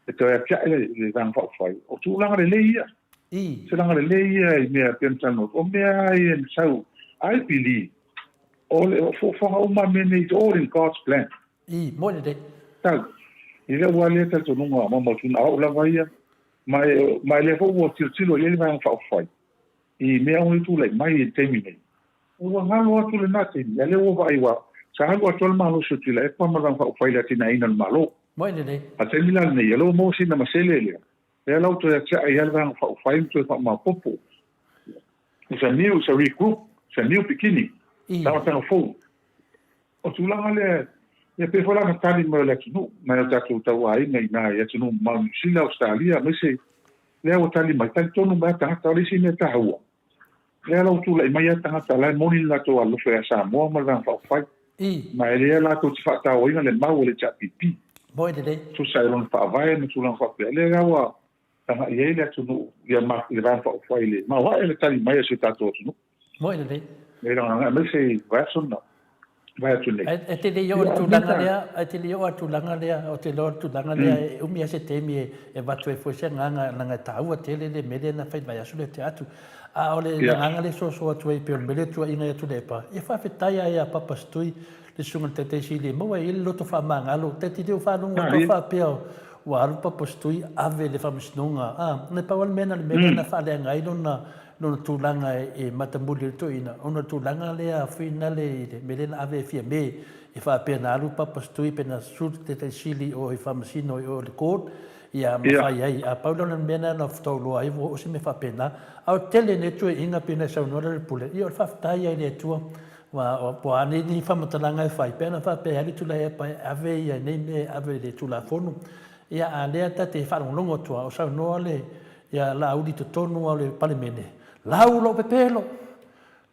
e toe atiae le Vaega Faaupufai. O tulaga lelei ia. Tulaga lelei ia i mea pei ona talanoa atu. O mea lava ia na sau, I believe, o le fuafuaga uma a mea nei, it's all in God's plan. Moni lelei. Tau. I lou lava lea talitonuga maumautuga, o au lava ia, ma e lea foi ua tilotilo i ai le Vaega Faaupufai i mea uma e tulai mai i le taimi nei. Ua galo atu lena taimi, a lea ua vaai ua sa alu atoa le malosi o Tuilaepa ma le Vaega Faaupufai i le atinaeina o le Malo. Moni lelei. A le taimi la lenei, o lea ua maua sina masele lea, lea la ua toe atiae ai le Vaega Faaupufai ma toe faamaopoopo. It's a new, it's a regroup, it's a new beginning, amataga fou. O tulaga lea, ia pei foi la ona tali mai o le atunuu, nai o tatou tauaiga i ina i atunuu mamao i Niu Sila, Ausetalia, aemaise lea ua tali mai, talitonu mai lava tagata, o le isi mea taua, lea la ua tulai mai lava tagata la e moni le latou alofa ia Samoa ma le Vaega Faaupufai, ma e lea latou te faatauaina le mau a le HRPP, tusa ai lona faavae ma tulaga faapea, lea la ua agai ai le atunuu i le Vaega Faaupufai i le maoae le tali mai a si o tatou atunuu. Moi lelei. E lagalaga aemaise i vaiaso na vae atu nei. E te le i oo i le tulaga lea, e te le i oo i le tulaga lea, ou te iloa o le tulaga lea e umi lava se taimi e avatu ai foi se agaga, leaga e taua tele le mea lea na fai i le vaiaso lea tea atu. A o le agaga lea e soasoa atu ai pei o le mea lea e tuuaiina ai Tuilaepa, ia faafetai lava ia Papa Setui, le susuga i le Taitai Sili e maua ai le loto faamagalo. Ta te le o faalogo atu lava faapea ua alu Papa Setui ave i le Faamasinoga, a, na pau lava le mea na o le mea lea na faaleaga ai lona lona tulaga e matamuli ai le toeaina, ona o le tulaga lea finale i le mea lea na ave e Fiame e faapea na alu Papa Setui pe na susu le Taitai Sili o i Faamasino i o i le court, ia ma fai ai. A pau lea o le mea lena na tauloa ai ua oo se mea faapena. A o le tele nei tuuaiga pei ona e saunoa Lealailepule, ia o le faafetai lava i le Atua aua ua a nei ni faamatalaga e fai, pe ana faapea e alu Tuilaepa e ave ia nei mea e ave i le Tulafono. Ia a lea ta te faalogologo atu lava o saunoa le ia Laauli i totonu lava o le Palemene, lau lou pepelo,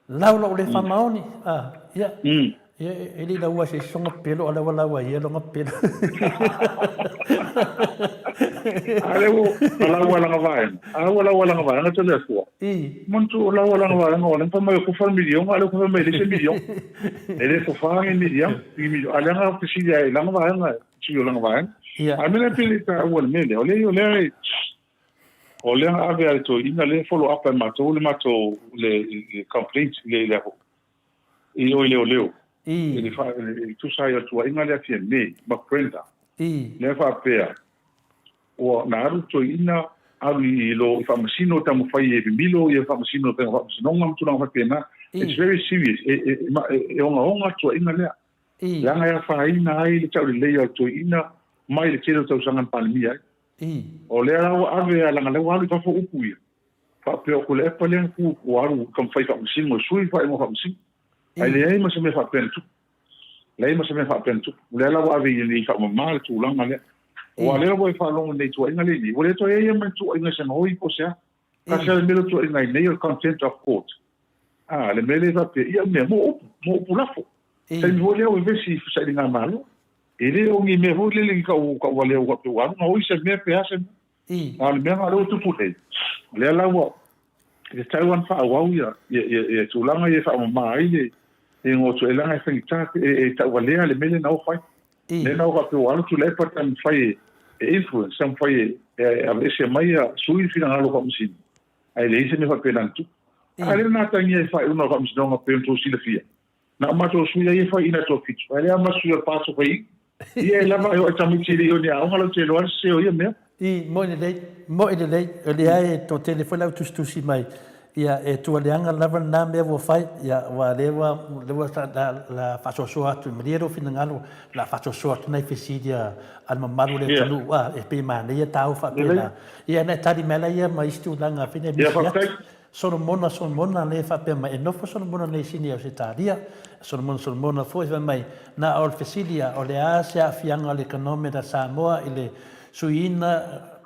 lau lou le faamaoni. A, ia, ia e le i laua se isi sona pepelo, a lea ua laua e ia lona pepelo. A lea ua laua lana vaega, a ua laua lana vaega tele atua. Manatu o laua lana vaega o lea fai mai o kofa le miliona, a lea ua fai mai e leai se miliona. E le kofa ni miliona, ni miliona. A lea na fesili ai lana vaega, sui o lana vaega. A mea lea pei e taua le mea lea, o lea o lea o lea na ave a le toeaina lea follow up e matou le matou le complaint le le i o i leoleo i le fa i tusa ai o le tuuaiga lea Fiame ma Brenda lea faapea ua na alu toeaina alu i lo i faamasino taumafai e mimilo ia faamasino faiga faamasinoga ma tulaga faapena. It's very serious, e e e ogaoga tuuaiga lea leaga e afaina ai le taulelei o le toeaina mai le tele o tausaga na Palemia ai. O lea la ua ave a leaga lea ua alu i fafo upu ia. Faapea o Tuilaepa lea na tu ua alu taumafai faamasino e sui faaiuga faamasino. Ae leai ma se mea faapea na tupu. Leai ma se mea faapea na tupu. O lea la ua ave i nei faamama le tulaga lea. Aua o lea ua e faalogo nei tuuaiga lea nei, ua le toe i ai ia ma ni tuuaiga i se gaoi po o se a. Tasi lava le mea lea ua tuuaiga ai nei o le contempt of court. A, le mea lea faapea, ia mea, mo upu, mo upu lafo. Taimi foi lea ua vevesi i fesailigamalo. E le o ni mea foi lele i kau kau valea ua faapea ua alu gaoi se mea pe a se mea. A o le mea na o lea ua tupu nei, o lea la ua e tatau ona faaauau ia ia ia ia tulaga ia e faamama ai le le igoa e leaga e faigata e, e tauvalea le mea lea na o fai. Lea na o faapea ua alu Tuilaepa taumafai e e influence, taumafai e e aveese mai ia sui finagalo o Faamasino. Ae leai se mea faapena na tupu. A lea na atagia i faaiuga o Faamasinoga pei ona tou silafia. Na o matou sui ai e fai ina toafitu. Ae lea ma sui o le paso fai ia e lava e o e tamaiti e le i o ni aoga lau te iloa le sese o ia mea. I, moi lelei, moi lelei, o lea e toatele foi lau tusitusi mai, ia e tualeaga lava lena mea ua fai, ia aua lea ua, lea ua la, la faasoasoa atu, malie lou finagalo, la faasoasoa atu nai fesili a, a le mamalu o le atunuu, a, e pei e manaia tāua faapena. Ia na e tali mai la ia ma isi tulaga fai nei misi atu. Solomona, Solomona lea e faapea mai, e nofo Solomona nei i Sini Ausetalia. Solomona, Solomona foi fai mai, na o le fesili a, o le a se aafiaga o le economic a Samoa i le suiina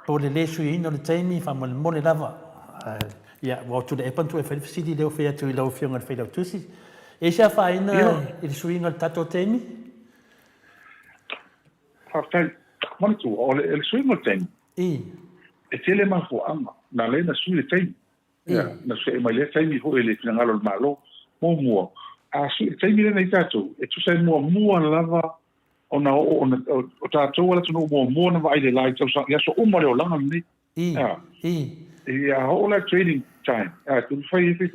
po o le le suiina o le taimi, faamolemole lava. Ia, ua o Tuilaepa na tuu e fai le fesili lea ua fai atu i lau Afioga i le Failautusi. E i ai se afaina i le suiga o le tatou taimi? Faafetai. Manatua, o le suiga o le taimi, E tele mafuaaga na ala ai na sui le taimi. Ia, na see mai lea taimi foi i le finagalo o le Malo. Muamua, a sui le taimi lea i tatou, e tusa ai muamua lava ona oo ona o tatou a le atunuu muamua na vaai le la i tausaga i aso uma o le olaga lenei. Ia. Ia oo la trading time, a tu fai ai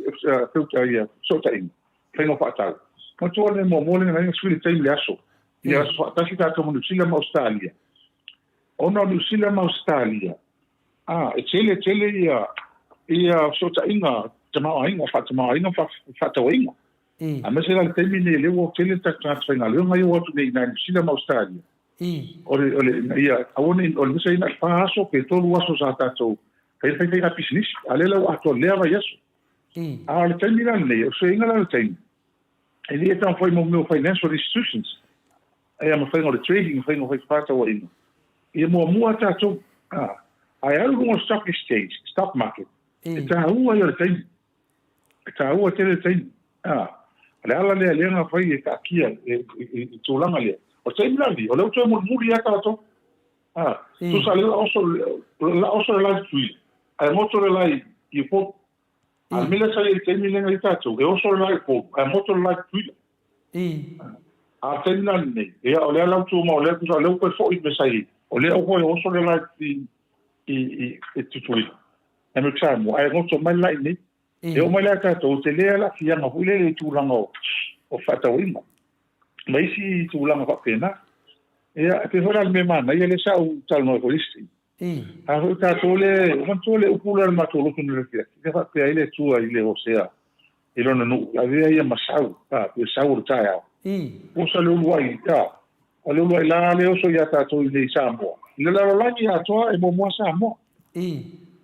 ia fesootaiga, faiga o faatau. Manatua le muamua lea na ala ai na sui le taimi le aso. Ia aso faatasi tatou ma Niu Sila ma Ausetalia. Ona o Niu Sila ma Ausetalia, ā, e tele tele ia, ia fesootaiga tamaoaiga, faatamaoaiga ma faatauaiga. Aemaise la le taimi nei lea ua tele tatou tagata faigaluega ia ua o atu nei i ina i Niu Sila ma Ausetalia. O le, o le, ina ia aua ne i, o le mea sa i ai na o le fa aso pe tolu aso sa tatou fai ai faiga pisinisi, a o lea la ua atoa lea vaiaso. A o le taimi la lenei, o le suiga la o le taimi, e le taumafai mo mea o financial institutions, ia ma faiga o le trading, faiga o faitauaiga. Ia muamua tatou, ae alu i luga o le stock exchange, stock market, e taua ia o le taimi. E taua tele le taimi. O le ala lea lea na fai e taatia i tulaga lea. O le taimi la lenei, o lea ua toe mulimuli lava tatou. Tusa lea la oso le la i Tutuila, ae goto le la i Upolu. A o le mea lea sa i ai i le taimi lea na i ai tatou, e oso le la i Upolu, ae moto le la i Tutuila. A o le taimi la lenei, ia o lea la ua tumau, o lea tusa o lea ua toe foi le mea sa i ai. O lea ua toe oso le la i, i, i, i Tutuila, i Amerika Samoa, ae goto mai le la i inei. E oo mai la ia tatou, e tele lava le aafiaga foi lele i tulaga o, o fefaatauaiga ma isi tulaga faapena. Ia, e pei foi la o le mea manaia lea sa ou talanoa ai foi i le isi taimi, A foi tatou le, manatua le upu lea a le matou lotu nei i le afiafi, lea faapea ai le Atua i le Hosea i lona nuu, avea ia ma sau, a, pe sau o le taeao. Osa le uluai, a, o le uluai la lea e oso ia tatou i nei i Samoa. I le lalolagi atoa e muamua Samoa.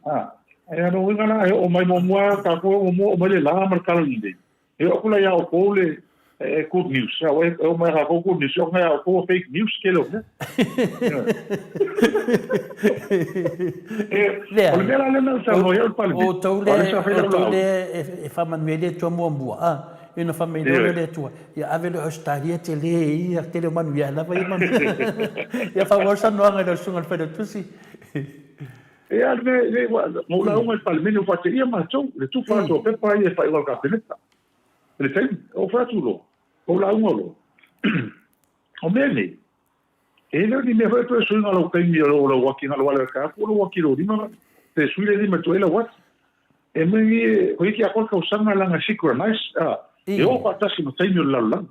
A, e lona uiga la e oo mai muamua tatou e muamua oo mai le la ma le tala lelei. E oo atu la ia outou le good news, e oo mai ia tatou good news, e oo mai ia outou fake news tele o mea. O le mea la lea na ou talanoa ai au i le Palemene, o lea sa fai lau lauga. E faamanuia ai le Atua muamua, a, ona fai mai loa lea o le Atua, ia ave loa i Ausetalia tele ia, tele o manuia lava ia manuia. Ia faaauau le saunoaga i lau Susuga i le Failautusi. Ia, le mea, le, ua, na ou lauga i le Palemene, ua faateia matou, i le tufa atu o pepa ia e faaiu ai le Kapeneta. I le taimi, ou fai atu loa, ou lauga loa, o mea nei, e le o ni mea foi e toe suiga lau taimi o lau uaki, na o le wale atu o lau uaki i lou lima, pe sui le lima e tuu ai lau uaki. E mea nei, e iti atoa le tausaga leaga e synchronize, a, e oo faatasi ma taimi o le lalolagi.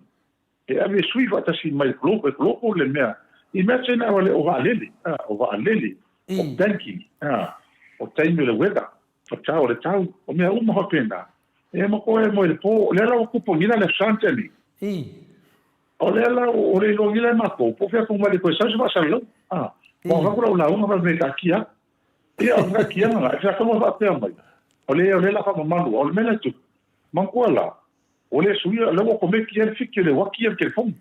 E ave sui faatasi mai e global le mea. Imagine a le o vaalele, a, o vaalele, o banking, a, o taimi o le weather, o tau o le tau, o mea uma faapena. E ma koe moe i le po, o lea la ua kupogila le aso nei. O lea la ua le iloagila e matou, po o fea kou mai le toe sau se faasalalau. A, ua avatu lau lauga ma le mea e taatia atu. Ia, o le taatiaga la, e feasoa faapea mai, o lea o lea la faamamalu, o le mea lea e tupu, manatua la, Ua le suia, lea ua komeki ai le fiki o le uaki ia le telefoni.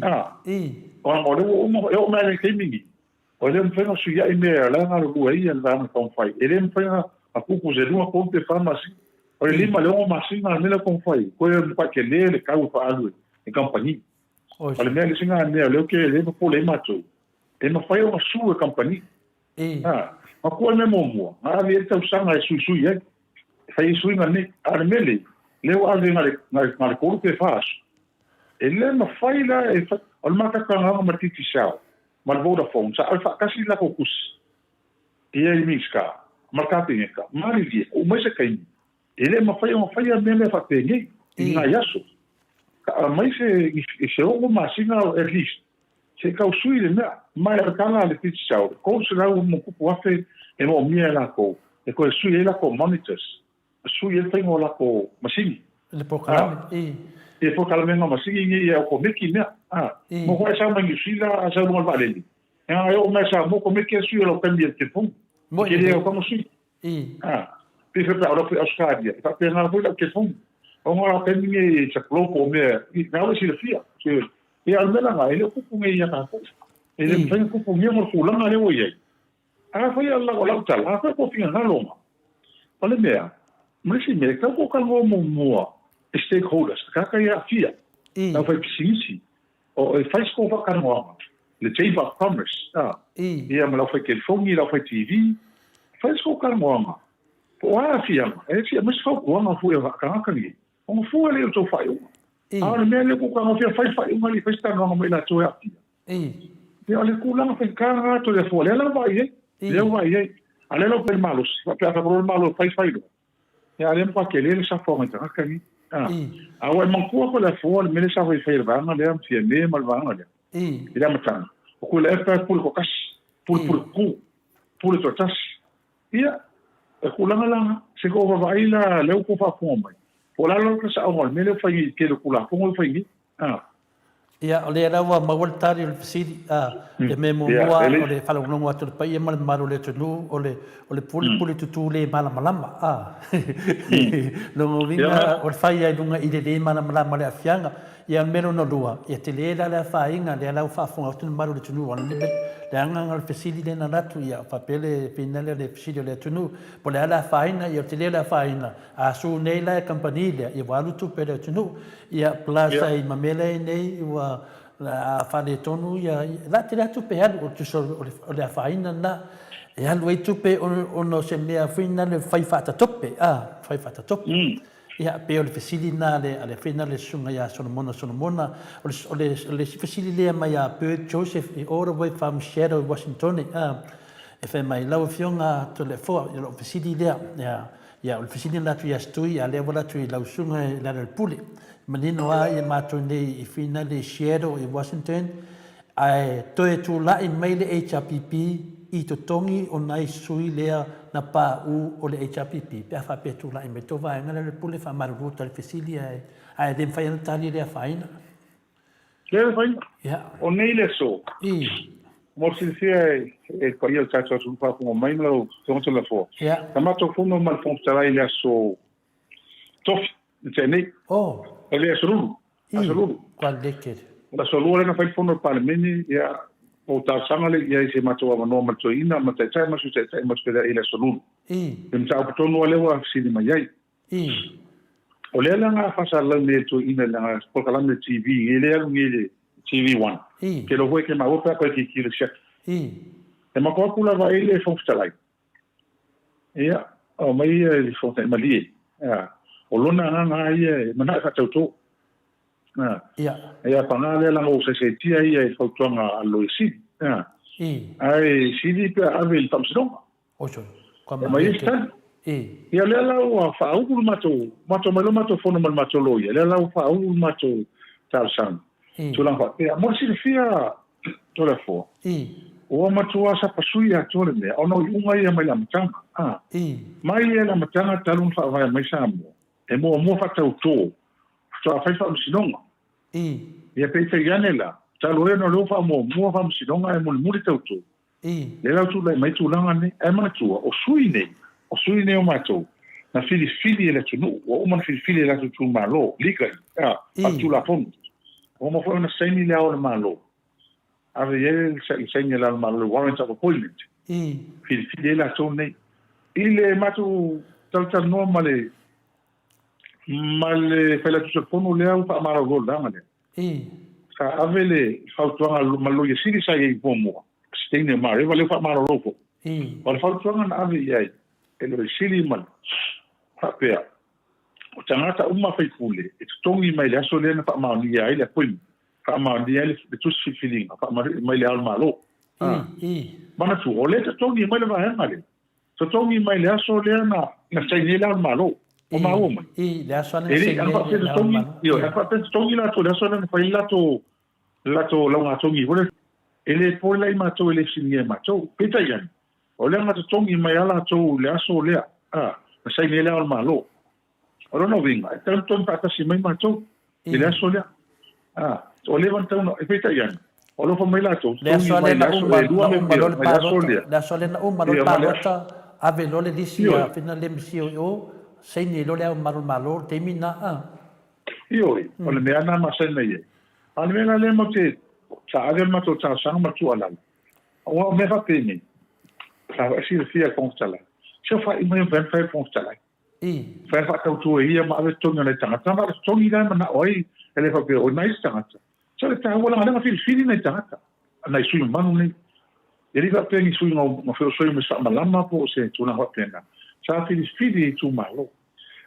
A, ona o lea ua uma, e oo mai lava i le taimi lenei, ua le mafai ona suiai mea o la e galulue ai le vaega taumafai. E le mafai ona tupu se 2, 3 pe 4 masina. O le 5 i le 6 masina le mea lea e taumafai ai, toe matua tele le tau e faaalu e kamupani. O le mea, le isi lena mea o lea ou te, lea e popole ai matou, e mafai ona sue e kamupani. A, matua le mea muamua, na ave i ai le tausaga e suisui ai. E fai ai suiga nei. A o le mea lea, lea ua ave na le 3 pe 4 aso. E le mafai la e fai, o le matakagaga ma le Digicel ma le Vodafone, sa ave faatasi le latou tusi ia i Minisita ma le Kapeneta, malilie, tuu mai se taimi, e le mafai ona faia mea lea faapenei i nai aso. Ka aumai se 6 masina at least Se i tau sui le mea. Mai o le tala a le Digicel, e 300 ma tupu afe e moomia e latou e toe sui ai latou monitors, sui ai le faiga o latou masini. Le polokalame, i. E polokalame o masini nei e okomeki mea. Mo koe e sau mai Niu Sila a sau i luga o le vaalele, e na e oo mai i Samoa komeki a sui o lau taimi e le telefoni. E te le au sui. A, pei faapea o lau foi Australia, e faapena foi lau telefoni. Ona o lau taimi nei it's a global mea, na ua e silafia. Ia, o le mea la lena, e le o kupu nei ia tatou. E le mafai ona kupugia mo le tulaga lea ua i ai. Afai o lau tala, afai ua finagalo ma, o le mea, ma le isi mea, e tatau tou talanoa muamua i stakeholders, tagata ia e aafia, le aufaipisinisi, o e fai se tou faatalanoaga, le Chamber of Commerce, a, ia ma le aufai-telefoni, le aufai-TV, fai se tou talanoaga, po o a aafiaga, e fia aumai se fautuaga foi a tagata nei, Ona fua lea i o tou faaiuga. A o le mea lea ua tou tagofia, fai le faaiuga alii, fai se talanoaga ma i latou e aafia. Ia, o le tulaga faigata lena Toleafoa, lea la ua vaai i ai, lea ua vaai i ai. A o lea la ua fai le malosi, faapea a fai loa le Malo e fai, fai loa. Ia, a o lea e matua tele le safoaga i tagata nei. A ua e manatua Toleafoa le mea lea sa fai e le vaega lea, Fiame ma le vaega lea, i le amataga, o Tuilaepa e pule toatasi, pule pule tutu, pule toatasi. Ia, o le tulaga la, se i tou vaavaai la, lea ua tou faafofoga mai, po o le a la le saoga o le mea lea ua fai nei i le tele o Tulafono lea ua fai nei. A. Ia, o lea la ua maua le tali o le fesili. A, le mea muamua o le faalogologo atu i le paia ma le mamalu o le atunuu, o le, o le pule tutū le malamalama. A. Lona uiga, o le fai lava i luga i le le malamalama o le aafiaga. Ia, o le mea lona lua, ia tele la le afaina, lea la ua faafofoga atu le mamalu o le atunuu, o le agaga o le fesili lea na alu atu, ia, faapea le fina lea o le fesili o le atunuu, po o le a le afaina, ia o le tele o le afaina, a su nei la e kamupani lea, ia ua alu tupe a le atunuu, ia, plus ai ma mea lea e i ai nei, ua a faaletonu ia, la tele lava tupe e alu, tusa o le afaina lena. E alu ai tupe ona o se mea foi na le fai faatatope, a, fai faatatope. Ia, pei o le fesili na a le, a le foi na le susuga ia Solomona Solomona, o le, o le, o le isi fesili lea mai ia Bert Joseph i all the way from Seattle i Washingtone, a, e fai mai, lau Afioga Toleafoa, ia o lau fesili lea, ia, ia, o le fesili na atu ia Stui, a lea ua alu atu i lau susuga i Lealailepule. Manino lava ia matou nei i finale i Seattle i Washington, Ae toe tulai mai le HRPP i totogi o nai sui lea na paʻu o le HRPP pe a faapea e tulai mai tou vaega lea o le pule faamalulu tali fesili ae ae le mafai ona tali le afaina. Le afaina. Ia. O nei le aso. I. Mo le silafia e le paia o le tatou atunuu faafofoga mai ma lau Afioga Toleafoa. Ia. Na matou fono ma le Fofoga Fetalai i le aso Tofi, na tea nei. Oh. E le aso Lulu. Aso Lulu. Kua leke. O le aso Lua lea na fai le fono a le Palemene, ia, ua ou talosaga lea i ai i se matou avanoa ma le toeaina ma le taitai ma le Sui Taitai ma le i le aso Lulu. Le mataupu tonu lava lea ua fesili mai ai. O lea la na faasalalau nei e le toeaina i lana polokalame TV, e le alu nei i le TV One. Ke iloa foi ke maua pe a koe kiki le siaki. E matou atu lava i le Fofoga Fetalai, Ia, aumai ia i le Fofoga Fetalai, malie. Ia, o lona agaga lava ia e manao e faatautō. Ia, ia, ia paga lea leaga ua saisaitia ia i le fautuaga a le Loia Sili. Ia, ae sili pe a ave i le Faamasinoga. Oso, E aumai ai se tali. Ia, lea la ua faaulu le matou, matou omai loa matou fono ma le matou loia, lea la ua faaulu le matou talosaga. Tulaga faapea. Mo le silafia, Toleafoa. Ua matua sapasui atoa le mea, ona o iuga ia mai le amataga. A. Mai ia le amataga talu ona faavae mai Samoa, e muamua faatautō, faatoa fai faamasinoga. Ia peitai ane la, talu ai ona o lea ua faamuamua faamasinoga ae mulimuli tautō, lea la ua tulai mai tulaga nei. Ae manatua, o sui nei, o sui nei o matou, na filifili e le atunuu, ua uma ona filifili e latou itumalo, legally, a, faaletulafono. Ua uma foi ona saini Le Ao o le Malo, ave i ai le saini a Le Ao o le Malo, le warrant of appointment, filifili ai latou nei. I le matou talatalanoa ma le ma le Failautusi o le Fono lea ua faamalolo lea. Sa ave le fautuaga ma le Loia Sili sa i ai muamua, Pesetene o Mareva, lea ua faamalolo foi. O le fautuaga na ave i ai e le Loia Sili ma le faapea, o tagata uma faipule e totogi mai le aso lea na faamaonia ai le appointment, faamaonia ai le tusi filifiliga, faamaonia mai le Ao o le Malo. Manatua, o lea e totogi mai le vaega lea, totogi mai le aso lea na na saini ai le Ao o le Malo. Ua maua mai. I, le aso lea na saini ai le Ao o le Malo. Ioe, a faapea totogi latou i le aso lea na fai ai le latou latou laugatogi foi lea, e le pole la i matou e le fesiligia e matou. Peitai ane, O lea na totogi mai a latou i le aso lea, a, na saini ai le Ao o le Malo. O lona uiga, e tatau ona totogi faatasi mai matou i le aso lea. A, ua leva ona tatau ona, peitai ane, o alofa mai latou, totogi mai le aso, e 2 me mai le aso lea. Le aso lea na uma loa le palota, ave loa le lisi a Fina le MCO i o, saini ai loa le Ao Mamalu o le Malo i le taimi lena, a. Ioe, o le mea lena e masani mai ai. A o le mea la lea matou te, sa ave le matou talosaga ma le tuualalo, Aua o mea faapenei, sa silafia e le Fofoga Fetalai, se o faaiu mai e mafai ona fai e le Fofoga Fetalai. Mafai ona faatautua e ia ma ave totogi o nai tagata. Na o le totogi la e manao ai, e le faapea o nai isi tagata. Se o le taua leaga o lea na filifili nai tagata, nai sui mamalu nei. E le faapea ni sui na feosoi ma se faamalama po o se tulaga faapena. Sa filifili e itumalo.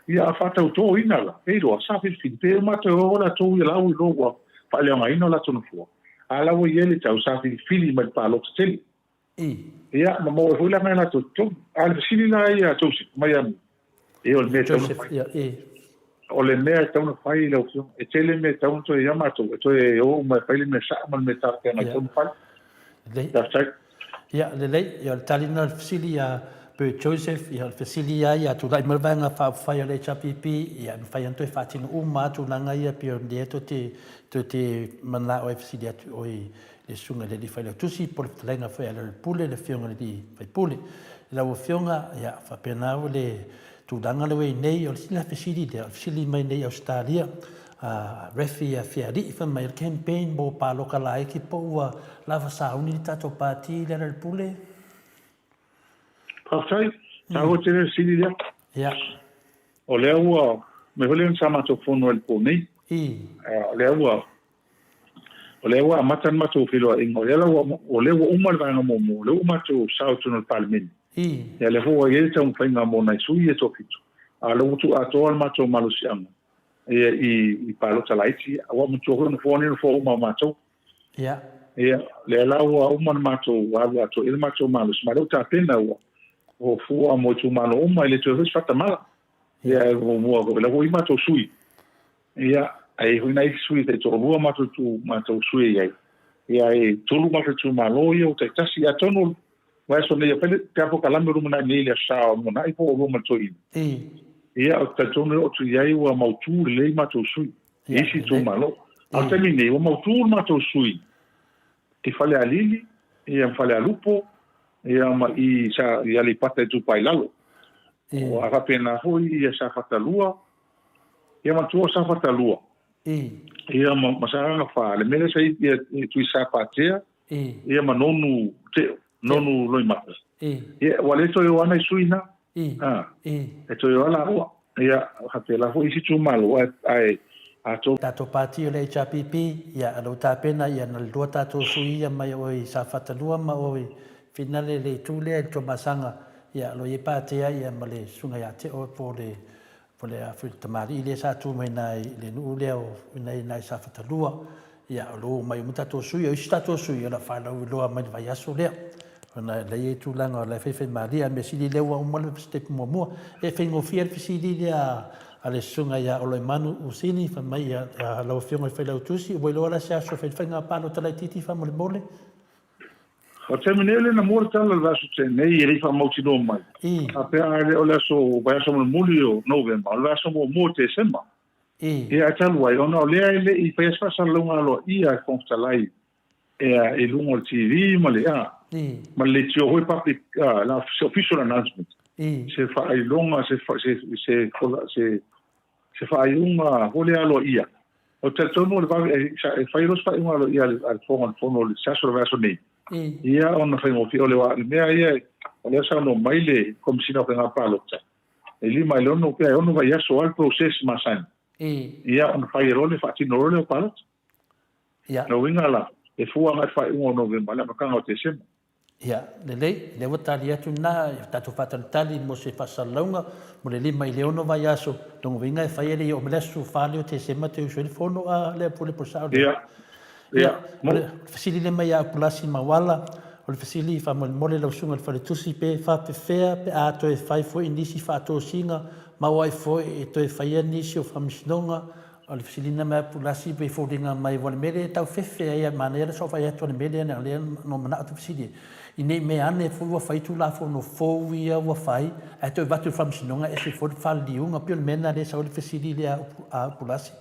Ia a faatautoina la, e iloa, sa filifili, pe uma toe o latou ia la ua iloa ua faaleaogaina o latou nofoa, a la ua i ai le tau sa filifili mai le palota tele. Ia, ma maua ai foi la nai latou totogi. A o le fesili la ia a Joseph mai ia e o le mea e tatau ona fai. O le mea e tatau ona fai lau Afioga, e tele mea e tatau ona toe ia matou, e toe o uma e fai le mea sao ma le mea talafeagai e tatau ona fai. Faafetai. Ia, lelei, ia, o le tali lena o le fesili ia Bert Joseph, ia, o le fesili lava ia, tulai mai le Vaega Faaupufai a le HRPP, ia, e mafai ona toe faatino uma lava tulaga ia pei o lea tou te, tou te manao ai e fesili atu i oe i le Susuga i le Alii Failautusi po o le fetalaiga foi a Lealailepule, le Afioga i le Alii Faipule. I lau Afioga, ia, faapena le tulaga lea ua i ai nei, o le isi la fesili lea, o le fesili mai nei i Ausetalia, a Reffy ia Fealii fai mai o le campaign mo paloka laiti po ua lava sauni le tatou pati i Lealailepule? Faafetai. Taua tele le fesili lea. Ia. O lea ua, mea foi lea sa matou fono ai i le po nei. I. O lea ua. O lea ua amata le matou feiloaiga, o lea la ua, o lea ua uma le vaega muamua, o lea ua matou sao i totonu o le Palemene. Ia lea foi ua i ai le taumafaiga mo nai sui ia e toafitu, a o lea ua tuu atoa le matou malosiaga ia i, i palota laiti ia. Aua manatua foi o nofoa nei o nofoa uma o matou. Ia. Ia, lea la ua uma ona matou alu atoa i ai le matou malosi, ma o lea ua tapena ua, ua fua mo itumalo uma, e le toe foi se faatamala. Ia, e muamua foi, o lea foi ua i ai matou sui. Ia, ae i ai foi nai isi sui taitoalua matou tu, matou sui e i ai. Ia, e tolu matou itumalo ia ua taitasi. Ia, atonu o le vaiaso nei, fai le polokalame o lumanai nei i le Aso Sa o lumanai po o lua ma le toeaina. Ia, ou te talitonu e oo atu i ai ua mautu lelei matou sui i isi itumalo. A o le taimi nei, ua mautu le matou sui i Falealili, ia ma Falealupo, ia ma i sa i Aleipata Itupa i Lalo. Ua faapena foi ia Safata 2, ia manatua o Safata 2, ia ma, ma Sagaga 4, le mea lea sa i ia, i Tuisapatea, ia ma Nonu Teo, Nonu Loimata. Ia, ua le toe o ana i sui na. E toe o a laua. Ia, faapela foi isi itumalo, ae, ae atonu. Tatou pati o le HRPP, ia, o lo o tapena, ia, na le lua tatou sui ia mai o i Safata 2 ma o i Finale le itu lea i le Tuamasaga, ia, o lo o i ai Patea ia ma le Susuga ia Teo po o le Po le a foi le tamalii lea sa tu mai ina i le nuu lea o ina ina i Safatalua, ia o lo o omai uma tatou sui. O isi tatou sui o le a faalauiloa mai le vaiaso lea. Ona e lea i tulaga o la e faifaimalie, a o le mea sili lea ua uma le step muamua. E faigofie le fesili lea a le susuga ia Oloimanu Usini, fai mai ia lau Afioga i le Failautusi, ua iloa la se aso e fai ai le faiga palota laitiiti faamolemole? O le taimi nei o lea na mua le tala o le vaiaso tea nei e le i faamautinoa mai. Faapea a le o le aso vaiaso mulimuli o Novema, o le vaiaso muamua o Tesema. Ia ae talu ai ona o lea e le i faia se faasalalauga aloaia a le Fofoga Fetalai ea i luga o le TV ma le a ma le leitio foi public la se official announcement. Se faailoga se se se se se faaiuga foi lea aloaia. Ou te talitonu o le vave e fai loa se faaiuga aloaia a le Fofoga o le Fono i se aso o le vaiaso nei, ia ona faigofie. O le mea ia, o lea saunoa mai le Komesina o Faiga Palota, e 5 i le 6 pe a e 6 vaiaso lava le process masani, ia ona fai loa lea, faatino loa lea o palota. Lona uiga la, e fua agai i le faaiuga o Novema, le amataga o Tesema. Ia, lelei, lea ua tali atu lena i tatou faatalitali mo se faasalalauga mo le 5 i le 6 vaiaso, lona uiga e fai e le i oo mai le aso 14 lea o Tesema toe usu ai le fono a le Pule po o le sao lea. Ia, ia, o le fesili lea mai ia Pulasi Mauala, o le fesili faamolemole lau susuga i le Faletusi pe faapefea pe a toe fai foi nisi faatosina ma o ai foi e toe faia nisi o faamasinoga. O le fesiliga mai a Pulasi pei foliga mai ua le mea lea e tau fefe ai a manaia le soofai atu a le mea lea na lea na manao te fesili i nei mea ane foi ua fai Tulafono fou ia ua fai ae toe avatu i le Faamasinoga ese foi le faaliliuga pei o le mea lena lea e sau ai le fesili lea a Pulasi.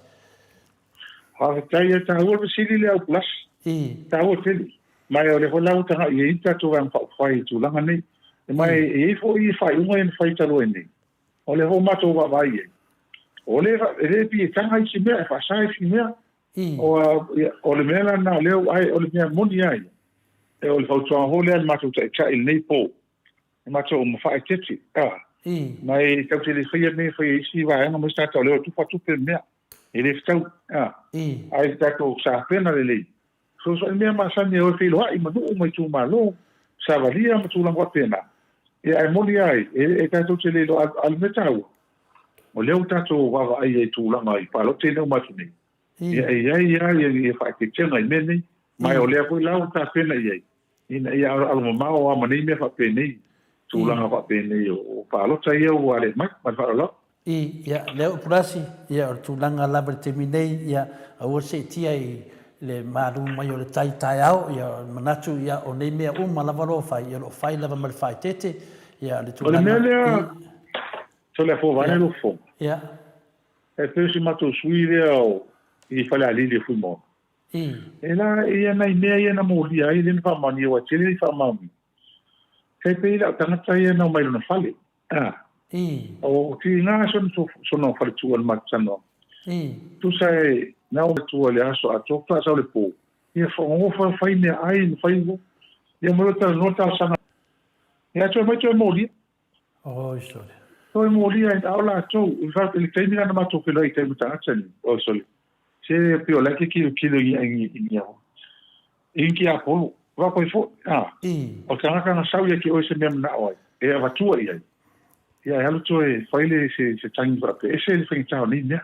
Faafetai e taua le fesili lea a Pulasi. Taua tele. Ma o lea foi la ua tagai i ai le tatou Vaega Faaupufai i tulaga nei. Ma e i ai foi faaiuga ia na fai talu ai nei. O lea foi ua matou vaavaai i ai, o le, e le piitaga isi mea, e faasa isi mea. O, o le mea la lena, o lea, ai, o le mea moni lava ia, e, o le fautuaga foi lea a le matou taitai i lenei po, e matou uma faaeteete, a, ma e tatou te le faia mea e fai e isi vaega ma isi tagata, o lea ua tufa tupe le mea, e le fetau, a, ae tatou sapena lelei, Fesoasoani mea masani e o e feiloai ma nuu ma itumalo, savalia ma tulaga faapena. Ia ae moni lava ai, e tatou te le iloa, a o le mea taua, o lea ua tatou vaavaai ai i tulaga i palota ia na uma atu nei, ia e i ai lava ia faaeteetega i mea nei, ma o lea foi la ua tapena i ai, ina ia alomamao lava ma nei mea faapenei, tulaga faapenei o palota ia ua alii mai. Ma le faaaloalo. I, ia, lea o Pulasi, ia, o le tulaga lava i le taimi nei, ia, aua le seetia i le malu mai o le tai taeao, ia, o le manatu, ia, o nei mea uma lava o lo o fai, ia, o lo o fai lava ma le faaeteete, ia, o le tulaga. O le mea lea, Toleafoa vaeane lou fofoga. Ia. E pei o si matou sui lea o i Falealili e Fuimaono. E la ia nai mea ia na molia ai lea na faamaonia aua e tele le faamaonia. Kai pei lau tagata ia na omai lona fale. O tiga sona sona faletua le matou talanoaga. Tusa e na o tua le aso atoa faatoa sau le po. Ia whakangōwha whai mea ai na whai iho. Ia mo le talanoa talosaga. Ia toe mai toe molia. Oi sole. Toe molia e ao latou. In fact, i le taimi lena na matou feiloai i tai ma tagata nei. Oh sorry. Se pei o la e ke kilokilo i i i ia. I ki Apolo, wa koe foi, a, o le tagata na sau ia te oe se mea manao ai, e avatua i ai, ia e alu toe fai le se, se tagi faapea, ese le faigata o nei mea.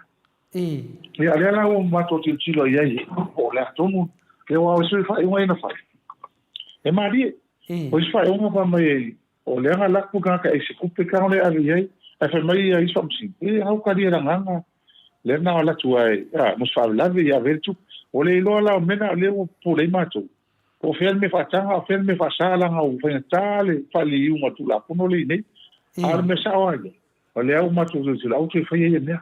Ia, lea la ua matou tilotilo i ai, po o le a tonu, ia aua o isi faaiuga ia na fai, e malie. O isi faaiuga fai mai, o lea na laku le tagata e se tupe ka le ave i ai, ae fai mai ia isi faamasino, e au talia le agaga, lea na o latu ai, a, mo se faalavelave ia ave le tupe. Ua le iloa la o mea na o lea ua popole ai matou. Po o fea le mea faataga, o fea le mea faasa leaga ua faigata le faaliliuga o le Tulafono lea i nei. A o le mea sao lava ia, o lea ua matou tilotilo, aua toe faia ia mea.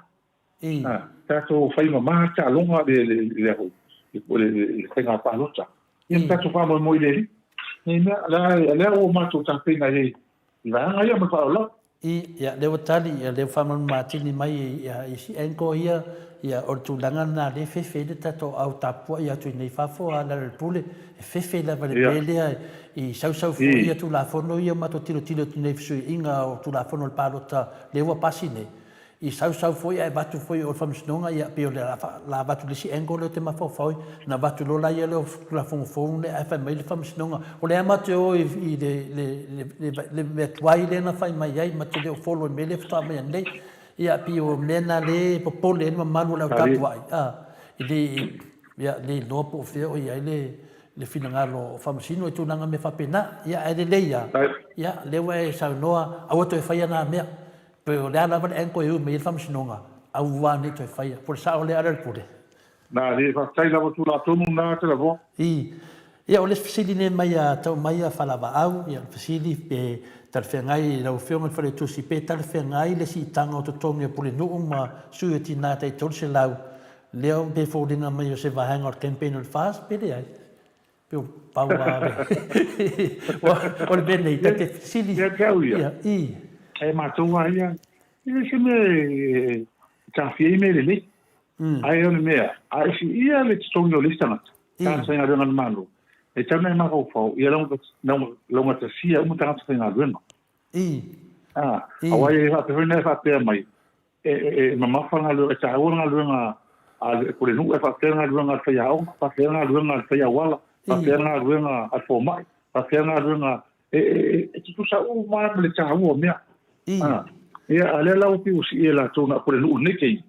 A, tatou fai mama le taaloga le, le, le, le, le, le faiga palota. Ia tatou faamoemoe i le Alii. Nei mea, lea, lea ua matou tapena i ai i vaega ia ma le faaaloalo. Ia, lea ua tali, ia, lea ua faamalamalama mai ia, isi angle ia, ia, o le tulaga lena lea e fefe ai le tatou au tapuai atu i nei fafo a lalo i le pule, e fefe lava i le mea lea i sausau foi ia Tulafono ia matou tilotilo atu nei i fesuiaiga o Tulafono o le palota lea ua pasi nei. I sausau foi ae avatu foi o le Faamasinoga, ia, pei o le a avatu i le isi angle lea ou te mafaufau ai, ona avatu loa laia lea o Tulafono fou nei ae fai mai le Faamasinoga, o lea matou te o i le mea tuai lea na fai mai ai, matou te le o follow i le mea lea faatoa aumai nei. Ia, pei o mea na lea e popole ai le mamalu o le au tapuai, a, i le, ia, le iloa po o fea o i ai le finagalo o Faamasino i tulaga mea faapena. Ia, ae lelei lava, ia, lea ua e saunoa, aua toe faia na mea. Pe o le a lava le angle e ui mai ai le faamasinoga, aua ne i toe faia. Po o le sao lea a Lealpule? Na, e faafetai lava Tulafono na Telavoa. I. Ia, o le isi fesili lenei mai a tau mai a Falavaau, ia, o le fesili pe talafeagai i lau Afioga i le Faletusi, pe talafeagai le siitaga o totogi o Pulenuu ma sui o tina tai 300, lea pe foliga mai o se vaega o le campaign o le FAST pe leai? Pe o pau lava le... O le mea nei, ta te fesili... Ia te au ia, e matou lava ia, e le se mea e tafia ai mea lelei. Ae o le mea, a e siia le totogi o le isi tagata, tagata faigaluega a le Malo, e tatau ona e mafaufau ia laugatasia uma tagata faigaluega. Aua e faapea foi ona e faapea mai, e mamafa le galuega, e taua le galuega a le pulenuu, e faapea le galuega a le faiaoga, faapea le galuega a le faiauala, faapea le galuega a le fomai, faapea le galuega e tutusa uma lava ma le taua o mea. Ia, a o lea la ua pei ua sii e latou na o pulenuu i lenei taimi.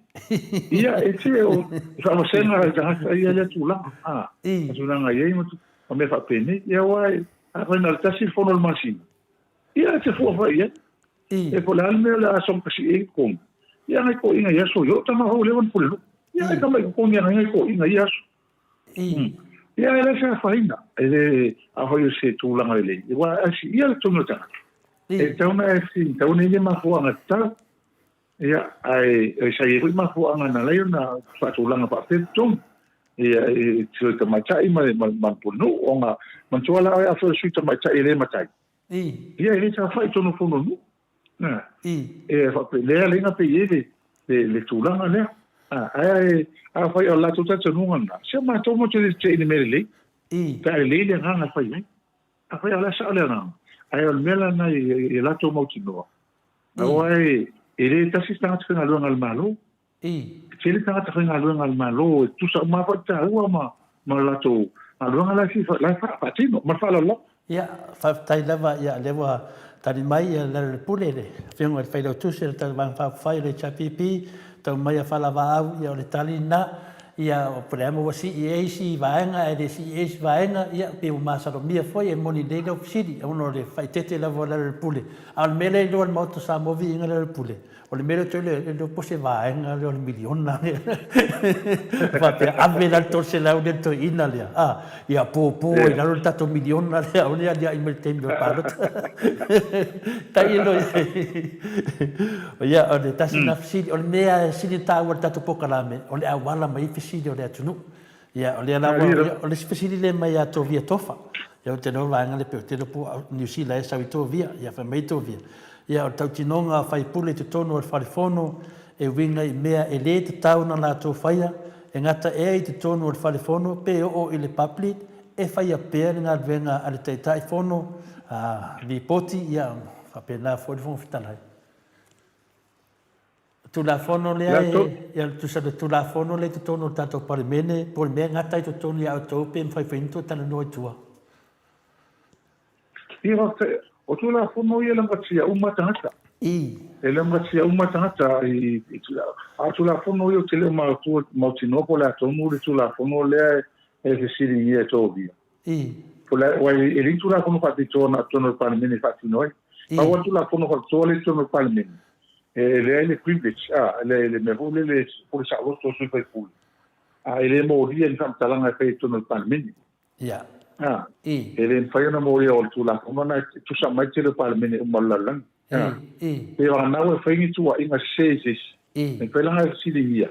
Ia, e te o faavasega i tagata ia lea tulaga, a tulaga i ai ma mea faapenei. Ia, aua afai na o le tasi le fono o le masina, ia, e te fua foi i ai. E po o le a le mea o le a sogatasi ai totogi, ia ngai toeaiina i aso ia, o tama foi ua leva ona pulenuu. Ia ai tama i totogi a ngai toeaiina i aso. Ia e le se afaina, e le afai o se tulaga lelei, aua a siia le totogi o le tagata, e tatau ona e tatau ona i ai le mafuaaga tatau. Ia, ae sa i ai foi mafuaaga na ala ai ona faatulaga faapea totogi. Ia, e sui tamaitai ma le pulenuu, ona manatua la oe afai o le sui tamaitai e le matai, Ia, e le saofai i totonu o fono nuu. E faapea, lea lea na pei ai le, le, le tulaga lea. Ae afai o le latou talitonuga lena, se o matou matou te le tetee i le mea lelei. Pe a lelei le agaga e fai ai. Afai o le a sao le agaga, ae o le mea la lena i latou mautinoa, aua e le tasi se tagata faigaluega a le Malo. E tele tagata faigaluega a le Malo e tutusa uma lava foi le taua ma ma le latou galuega la e la e faatino. Ma le faaaloalo lava. Ia, faafetai lava, ia, lea ua tali mai ia Lealailepule, le Afioga i le Failautusi o le Vaega Faaupufai o le HRPP, tau mai a Faalavaau, ia o le tali lena, ia po o le a ua sii ai isi vaega ae le sii ai isi vaega, ia pei ua masalomia foi e moni lelei lau fesili, ona o le faaeteete lava o Lealailepule. A o le mea lea e iloa e le Maota o Samoa viiga Lealailepule, O le mea lea ou te iloa, e le iloa po o se vaega lea o le miliona lea. Faapea, ave la le 300 lea i le toeaina lea, a, ia popo ai i lalo le tatou miliona lea, aua ne i aliae mai i le taimi o le palota. Tailo i ai. Ia, o le tasi lena fesili. O le mea e sili ona taua i le tatou polokalame, o le auala mai ai fesili o le atunuu. Ia, o lea lava, o le isi fesili lea mai ia Tovia Tofa. Ia, ou te iloa o le vaega lea pei ou te iloa po o Niu Sila ea e sau i Tovia. Ia, fai mai Tovia, ia, o le tautinoga a faipule i totonu o le fale fono e uiga i mea e le tatau ona latou faia, e gata ea i totonu o le fale fono pe oo i le public, e faia pea le galuega a le Taitai Fono, a, lipoti, ia, faapena foi le Fofoga Fetalai. Tulafono lea e, ia tusa le Tulafono lea i totonu o le tatou Palemene, po o le mea e gata i totonu ia outou pe mafai foi ona toe talanoa i tua? Ia faafetai. O Tulafono ia e lamatia uma tagata. E lamatia uma tagata i, i, a o Tulafono ia ou te le o mautinoa po o le a tonu le Tulafono lea e fesiligia e Tovia. Po o le a, aua e leai ni Tulafono faapitoa na o totonu o le Palemene e faatino ai. Pau lava le Tulafono faapitoa lea i totonu o le Palemene, e leai le privilege, a, le, le mea foi lele po o le saoloto o sui usufono, a e le molia ni faamatalaga e fai i totonu o le Palemene. Ia. A, e le mafai ona molia o le Tulafono lena e tusa mai le tele o Palemene uma o le lalolagi. A, pe vagana e fai ni tuuaiga sese i se isi, e mafai la ona e fesiligia,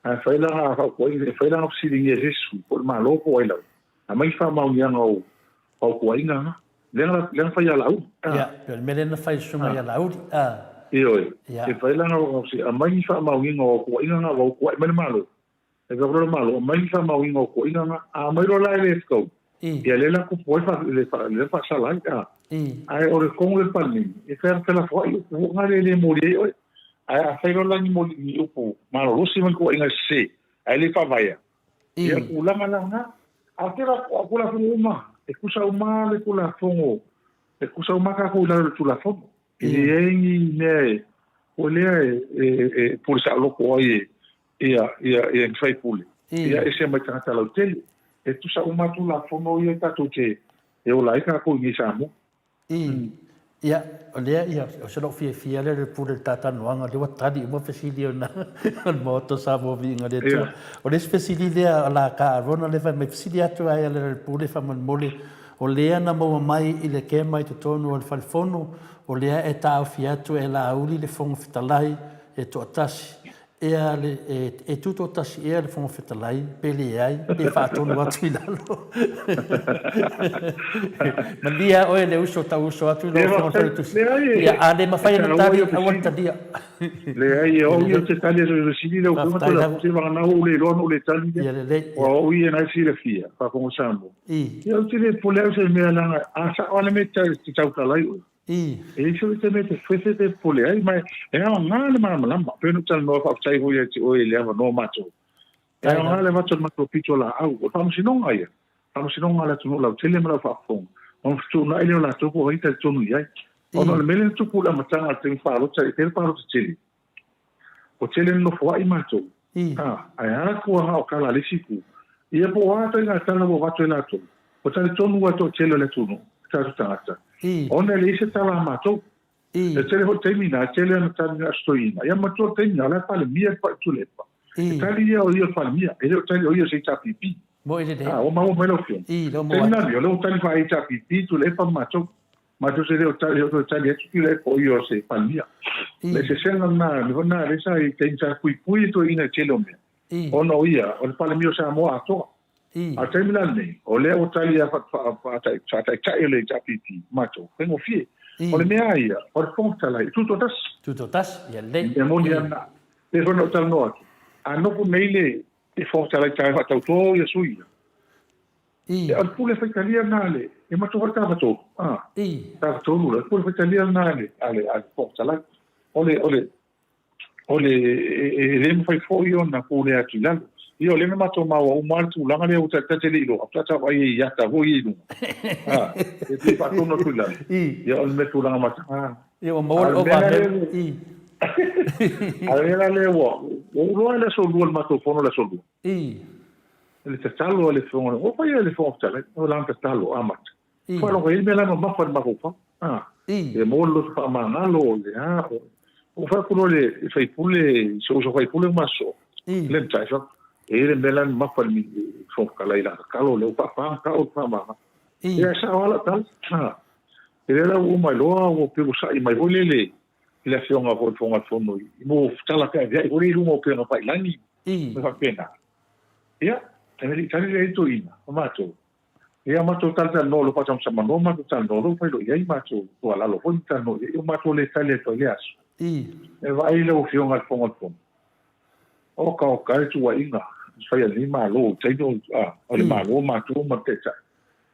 a e fai la ona fautuaina, e fai la ona fesiligia e se isi sui, po o le Malo po o ai lava, aumai faamaoniaga o fautuaiga na. Lea na, lea na fai ia Laauli. Ia, pei o le mea lea na fai e le susuga ia Laauli. Ioe. E fai la ona aumai ni faamaoniga o fautuaiga na, ua tuuai mai le Malo. E fai le Malo, aumai ni faamaoniga o tuuaiga na. A aumai loa la e le fetau, ia lea la tupu ai le faasala ai. Ae o le tonu le Palemene, e fai lava felafoai upu foi na lea e le moli ai oe. Ae a fai loa la ni moli ni upu malolosi ma ni tuuaiga sese, ae le faavaea, ia tulaga la na. A o tele o Tulafono uma, e tusa uma le Tulafono, e tusa uma tatou i lalo o le Tulafono. E leai ni mea e, o lea e pule saoloto ai e ia, ia, ia ni faipule, ia ese mai tagata lautele. E tusa uma Tulafono ia tatou te e ola ai tatou i nei Samoa. Ia, o lea, ia, o se lou fiafia lea le pule i le talanoaga, lea ua tali uma fesili o na, o le Maota o Samoa Viiga le Atua. O le isi fesili lea o la ka Arona lea fai mai, fesili atu ai a le pule faamolemole, o lea na maua mai i le kema i totonu o le fale fono, o lea e taofi atu e Laauli le Fofoga Fetalai e toatasi. Ea le, e, e tutoatasi ea le Fofoga Fetalai, pe leai, pe faatonu atu i lalo. Malia oe le uso tau uso atu i lau Afioga i le Failautusi. Ia, a le mafai ona tali, aua le talia. Leai, e au ia ou te tali atu i le fesili lea, ua Faafetai lava. Vagana ua ou le iloa ona ou le tali lea. Ia lelei. Aua o au ia na e silafia, faafofoga Samoa. Ia, ou te le popole au i se mea leaga a sao lava le mea e te tautala ai oe. E leai se mea e te fefe pe popole ai, ma e aoga le malamalama. Pei ona ou talanoa, faafetai foi ia te oe i le avanoa matou. E aoga le avatu o le matou pitolaau. O le faamasinoga ia, faamasinoga a le atunuu lautele ma lau faafofoga, ona fetuunai lea o latou po o ai e talitonu i ai. Ona o le mea lea na tupu i le amataga o le taimi palota, e tele palota tele, ua tele ina nofoai matou, ae a atu lava o tala a le isi itu, ia po o a ituaiga tala ua avatu e latou, ua talitonu lava le toatele o le atunuu, o tatou tagata, ona e leai se tala a matou. E tele foi taimi na, e tele ana tali na Aso Toeaina. Ia matua le taimi na, o la e Palemia le Tuilaepa. E tali ia o ia o le Palemia, e le o tali o ia o se HRPP. Moi lelei. Ua maua mai lau Afioga. Lea ua maua atu. Taimi na, o lea ua tali faa-HRPP Tuilaepa ma matou. Matou te le o tali, o toe tali atu Tuilaepa o ia o se Palemia. Le eseesega lena, le mea foi lena lea sa i taimi sa puipui le toeaina i le tele o mea. Ona o ia, o le Palemia o Samoa atoa. A o le taimi la lenei, o lea ua tali lava faataitai le HRPP matou, faigofie. O le mea lava ia, o le Fofoga Fetalai, e tutoatasi. Tutoatasi, ia lelei. E moni lava lena. Pei foi ona ou talanoa atu, a nofo nei le Fofoga Fetalai tae faatauto ia sui ia, ia o le pule faitalia lena a le, e matua foi le tafatolu, a, tafatolu la, le pule faitalia lena a le, a le Fofoga Fetalai. O le, o le, o le, e le mafai foi ona pulea atu i lalo. Ia, o lea na matou maua uma lava le tulaga lea ua ta te le iloa, faatoa vaai ai i ata foi ia i luga. A, e pei e faatonu atu i lalo. Ia, o le mea tulaga mataga. Ia, ua maua le ova mea. A o le mea la lea ua ou iloa i le aso Lua i le matou fono i le aso Lua. Le tatalo a le Fofoga, ua fai e le Fofoga Fetalai, o lana tatalo amata. Faalogo i ai le mea la e mamafa i le mafaufau. E maua le loto faamagalo, o le a, o Ua fai atu loa le faipule, si ou uso faipule ma soo, le matai fai atu, e i ai le mea la e mamafa i le Fofoga Fetalai i lana tatalo lea, ua faapā ta o le faamagalo. Ia, e sao lava lau tala. E lea la ua uma ai loa, ua pei ua sa'i mai foi lele i le Afioga foi i le Fofoga Fono i mo tala feaveai foi lea i luga o upega tafailagi ma faapena. Ia, e le i tali lea i toeaiina ma matou. Ia matou talatalanoa loa faasamasamanoa matou talanoa loa fai loa i ai matou tuualalo foi ma talanoa i ai. Ua matou le tali atu ai i lea aso. E vaai lau Afioga i le Fofoga o le Fono, oka oka le tuuaiga na fai e lenei Malo i taimi o le Malo matou ma le Taitai.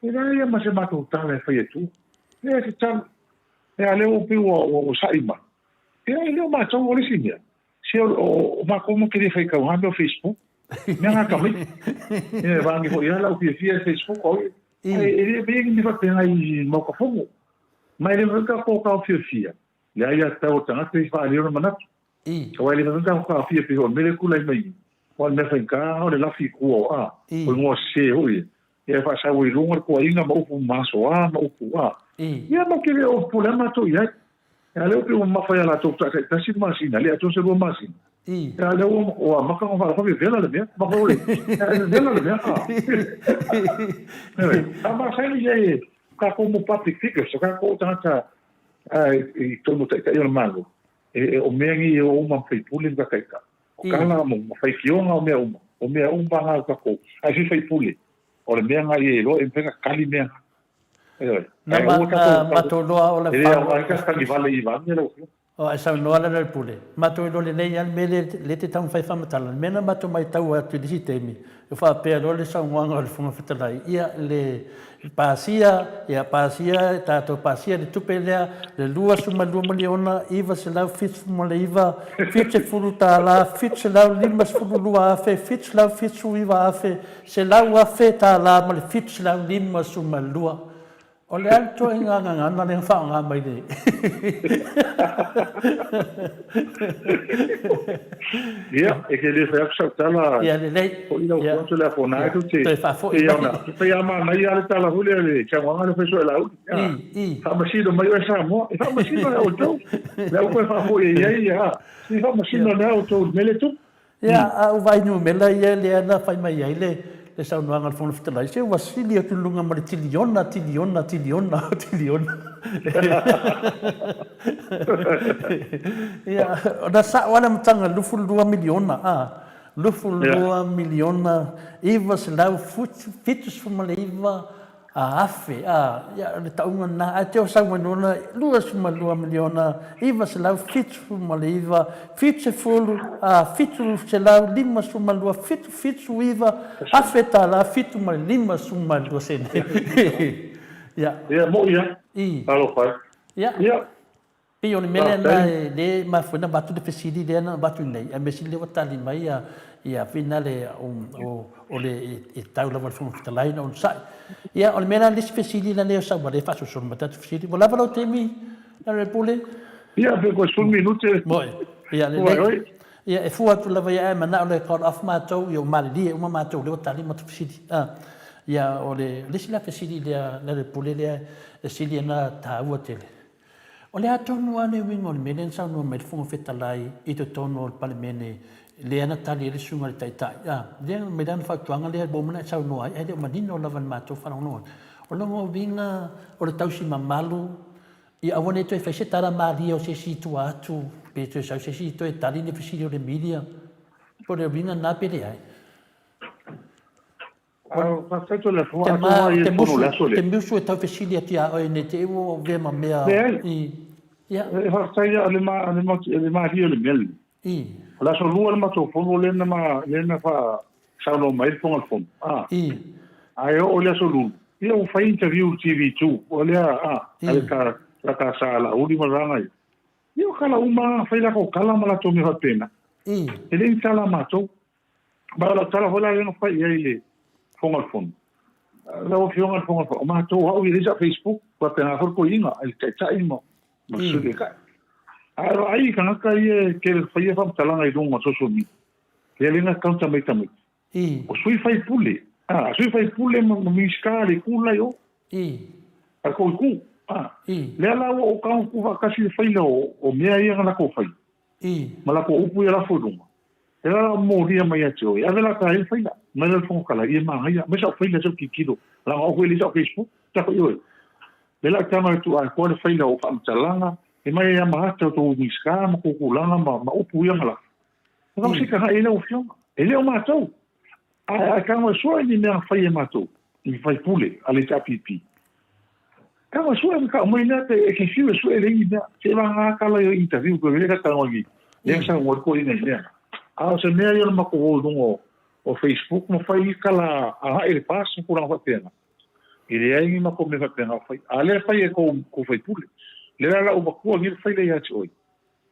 E leai lava ma se matou tala e fai atua. E leai se tala. Ia a o lea ua pei ua sa'i mai. Ia e le o matou o le isi mea. Se o matou ma te le faitau mea o Facebook, mea na tamaiti. Ia e vaagi foi lava lau fiafia i Facebook o ai. E le mea ni mea faapena i Maota Fono. Ma e le mafai ona tatou taofiofia le aiatatau a le tagata e faaali ai lona manatu. Aua e le mafai ona tatou taofia pei foi o le mea lea e tulai mai nei. Aua o le mea faigata o le lafi i tua o a, o igoa sese foi ia. Ia e faasau ai i luga le tuuaiga ma upu masoa ma upu a. Ia ma te le o pule lava matou i ai. A lea ua pei ua mamafa ia latou faatoa taitasi le masina, le atoa se lua masina. A lea ua amata ona faalogo vevela le mea. Mamafa ua le, e vevela le mea. A masani ia e tatou mo public figures, o tatou tagata i totonu o taitai o le Malo, o mea nei e o uma ma faipule ma taitai. O tala ma faitioga o mea uma, o mea uma na o tatou. Ae sui faipule, o le mea na ia iloa e mafai ona tali mea na. Ioe. Na Ae aua tatou matou iloa o le e le aoga ai ka tali vale i vaega lau afioga. O ai saunoa le Lepule, matou iloa lelei lava le mea lea lea te taumafai faamatala, le mea na matou maitau atu i le isi taimi, e faapea loa le saunoaga a le Fofoga Fetalai, ia le pasia, ia pasia, tatou pasia le tupe lea, le $22 miliona 979 70 tala, 752 afe, 779 afe, 100 afe tala ma le 752. O le a le ituaiga gagana lea na faaaoga mai le. Ia, e te le fai atu sau tala. Ia lelei. Foi lau Ia. Atu le afona Ia. atu te. Toe faafoi Te mai. ona. Te fai a manaia le tala foi lea le saunoaga lea fai Soelauli. I, i. Faamasino mai oe Samoa. E faamasino ia outou. Le au koe faafoi e ai ia. Se faamasino lea outou i le mea lea e tupu. Ia, a ou vaai numera ia lea na fai mai ai le le saunoaga a le Fofoga Fetalai, se ua sili atu i luga ma le tiliona, tiliona, tiliona, tiliona. Ia, ona sao lava le amataga, 22 miliona, a, 22 miliona 979 A afe, a, ia, o le tauga lena, ae te o sau mai lona 22 miliona, 979, 70, a, 752, 7, 79, afe tala, 7 ma le 52 sene. Ia. Ia, moʻi lava. I. Talofa e. Ia. Ia. Pei o le mea lea na e le mafua na avatu le fesili lea na avatu nei, ae mea sili lea ua tali mai ia ia finale o o le e tau lava le Fofoga Fetalai na onosai. Ia o le mea la le isi fesili la lea o sau lea faasolosolo mai tatou fesili. Ua lava lou taimi Lealailepule? Ia pe koe 10 minute. Moe. Ia lelei. Ia e fua atu lava ia ae manao le call off matou, ia ua malilie uma matou lea ua tali matou fesili. Ia o le isi la fesili lea Lealailepule lea e sili ona taua tele. O le a tonu lava le uiga o le mea lea na saunoa mai ai le Fofoga Fetalai i totonu o le Palemene lea na tali ai le Susuga i le Taitai? A, lea na aumai lana fautuaga lea ua uma ona e saunoa ai, ae le o manino lava i le matou faalogologo atu. O lona uiga o le tausi mamalu, ia aua ne i toe fai se tala malie o se isi i tua atu, pe toe sau se isi toe tali le fesili o le media. Po o le uiga lena pe leai? Faafetai tele atu a atoa ai e fono le aso lea. Te musu e tau fesili atu ia oe nei te i ua avea ma mea. Leai. Ia. E faafetai ia le ma le ma le malie o le mea lenei. I. O le aso lua le matou fono lea na ma lea na fa saunoa mai le Fofoga o le Fono. A. I. Ae oo i le aso lulu, ia ua fai interview i le TV2 o lea a a le ta la ta sa Laauli ma vaega ia. Ia o tala uma fai latou tala ma latou mea faapena. I. E le ni tala a matou. Ma o lau tala foi la lea na fai i ai i le Fofoga o le Fono. Lau Afioga i le Fofoga o le Fono, o matou o au e leai sau Facebook, faapena foi le toeaina, le Taitai ma le Sui Taitai. Ae vaai i tagata ia e tele faia faamatalaga i luga o social media, lea lea na counter mai tamaiti. O sui faipule, a, sui faipule ma Minisita a le itu la i o. A le tou itu, a. Lea la ua ou tago faatasi le faila o mea ia na latou faia. Ma latou upu ia lafo i luga. E la la molia mai ia te oe, ave la ta ai le faila, mai la le Fofoga Fetalai, ia manaia, aumai sau faila se i ou tilotilo, leaga o au foi e leai sau Facebook, tako i oe. Lea la ou tago atu atoa le faila o faamatalaga, e mai ai ma ata o tou Minisita ma tou tulaga ma, ma upu ia ma lafo. E vau se taga i lau afioga, e le o matou. Ae, ae tago e sue ni mea na fai e matou, i faipule a le HRPP. Tago e sue ma tau mai lea pe e te fiu e sue leai ni mea. Se vagana tala i interview pe lea ka tago ni. Lea sa ngoi ko ina i mea. A o se mea ia o le matou o i luga o Facebook ma fai i tala agai i le pas ma tulaga faapena. E leai ni matou mea faapena o fai. A lea fai e kou faipule. Lea la lau matua ni le fai lea ia te oe.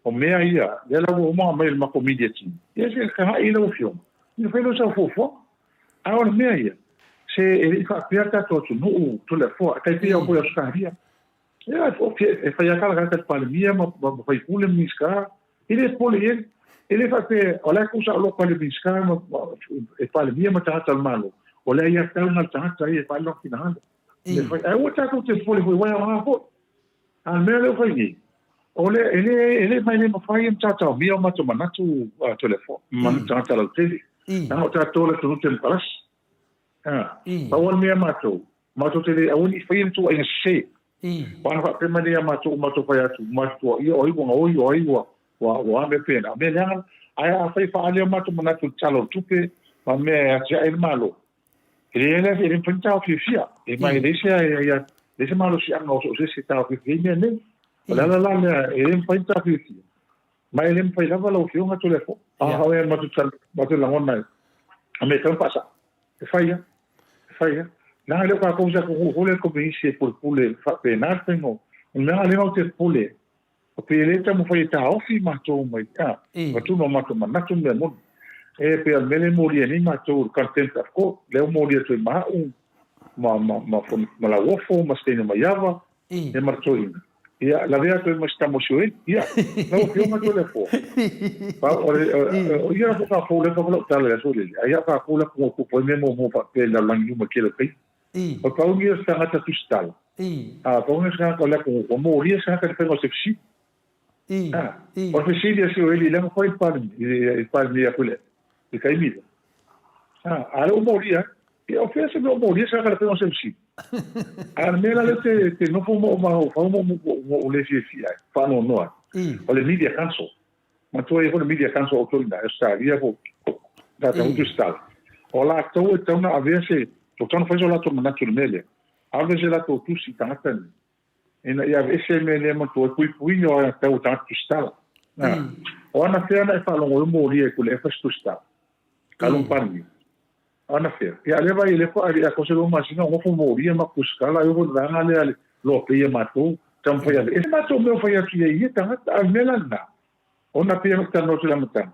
O mea ia, lea la ua uma ona aumai e le matou media team, ia se tagai lau Afioga, ia fai lea o sau fuafuaga. A o le mea ia, se e le i faapea le tatou atunuu Toleafoa, e tai pei lava foi i Ausetalia. Ia, e fai lava tala i le Palemia ma faipule ma Minisita, e le popole i ai. E le faapea, o la e tuu saoloto lava e le Minisita ma e Palemia ma tagata o le Malo, o le aiatatau lena a le tagata ia e faaali lona finagalo. Ae aua tatou te popole foi, aua e aoga foi. A o le mea lea ua fai nei, o le, e le, e le, ma e le mafai ona taotaomia o matou manatu a Toleafoa, manatu tagata lautele. Leaga o tatou o le atunuu temokarasi. A, pau lava le mea a matou, matou te le, aua ne i faia ni tuuaiga sese. Aua ana faapea mai nei ia matou, ua matou fai atu, matou tuuaia o ai ua gaoi, o ai ua, ua, ua a mea pēnā. O mea leaga, ae afai e faaali o matou manatu i le Tala o le Tupe ma mea e atiae ai le Malo, E leai la, e le mafai ona taofiofia. E mai e leai se aia, leai se malosiaga o so o se isi e taofiofia ai mea nei. O le ala la lea, e le mafai ona taofiofia. Ma e le mafai lava lau Afioga Toleafoa. A o ea matou matou lagona ai, a mea e tatau ona faasao. E fai lava, e fai lava. Leaga e le o tatou se atunuu foi lea komunisi e pulepule faapena le faiga o mea, a o lea matou te pule O pei e le taumafai e taofi matou mai a avatu o matou manatu ma mea moni. E pei o le mea lea e molia nei matou le contempt of court, lea ua molia atu e Mauu ma ma ma ma Lauofo ma Steina Maiava ia ma le toeaina. Ia lavea atu ai ma si tama o Sioeli. Ia, lau Afioga Toleafoa, pau o le o ia faatoa fou lea lau tala i le aso lele, a ia faatoa fou la ku tupu ai mea muamua faapea i le lalolagi uma i le tele o taimi. O pau ia o se tagata tusitala. A pau ia o se tagata o le atunuu, ua molia se tagata i le faiga o se fesili. A, o le fesili a Sioeli, i le aga fai i le Palemia, i le Palemia foi lea, i le taimi lea. A, a lea ua molia ai. Ia, o fea se mea o molia se tagata i le faiga o se fesili? A o le mea la lea te, te nofo ma ou mafaufau ma ou le fiafia ai, faanoanoa ai, o le Media Council. Matua ia foi le Media Council o outou i ina i Ausetalia po o tagata foi tusitala. O latou e tatau ona avea se, o tatau ona fai so latou manatu i le mea lea. Ave se latou tusi i tagata nei, ina ia aveese le mea lea matua e puipuiga o aiatatau a tagata tusitala. O anafea na e faalogo ai o molia i Tuilaepa se tusitala? Ka lou Palemia. O anafea? Ia lea vai lea faatoa atoa se lua masina o nofo molia ma tusitala ai foi le vaega lea le loa pei a matou taumafai e aveese matou mea o fai atu i ai ia tagata. A o le mea la lena, ona pei ona ou talanoa atu i le amataga,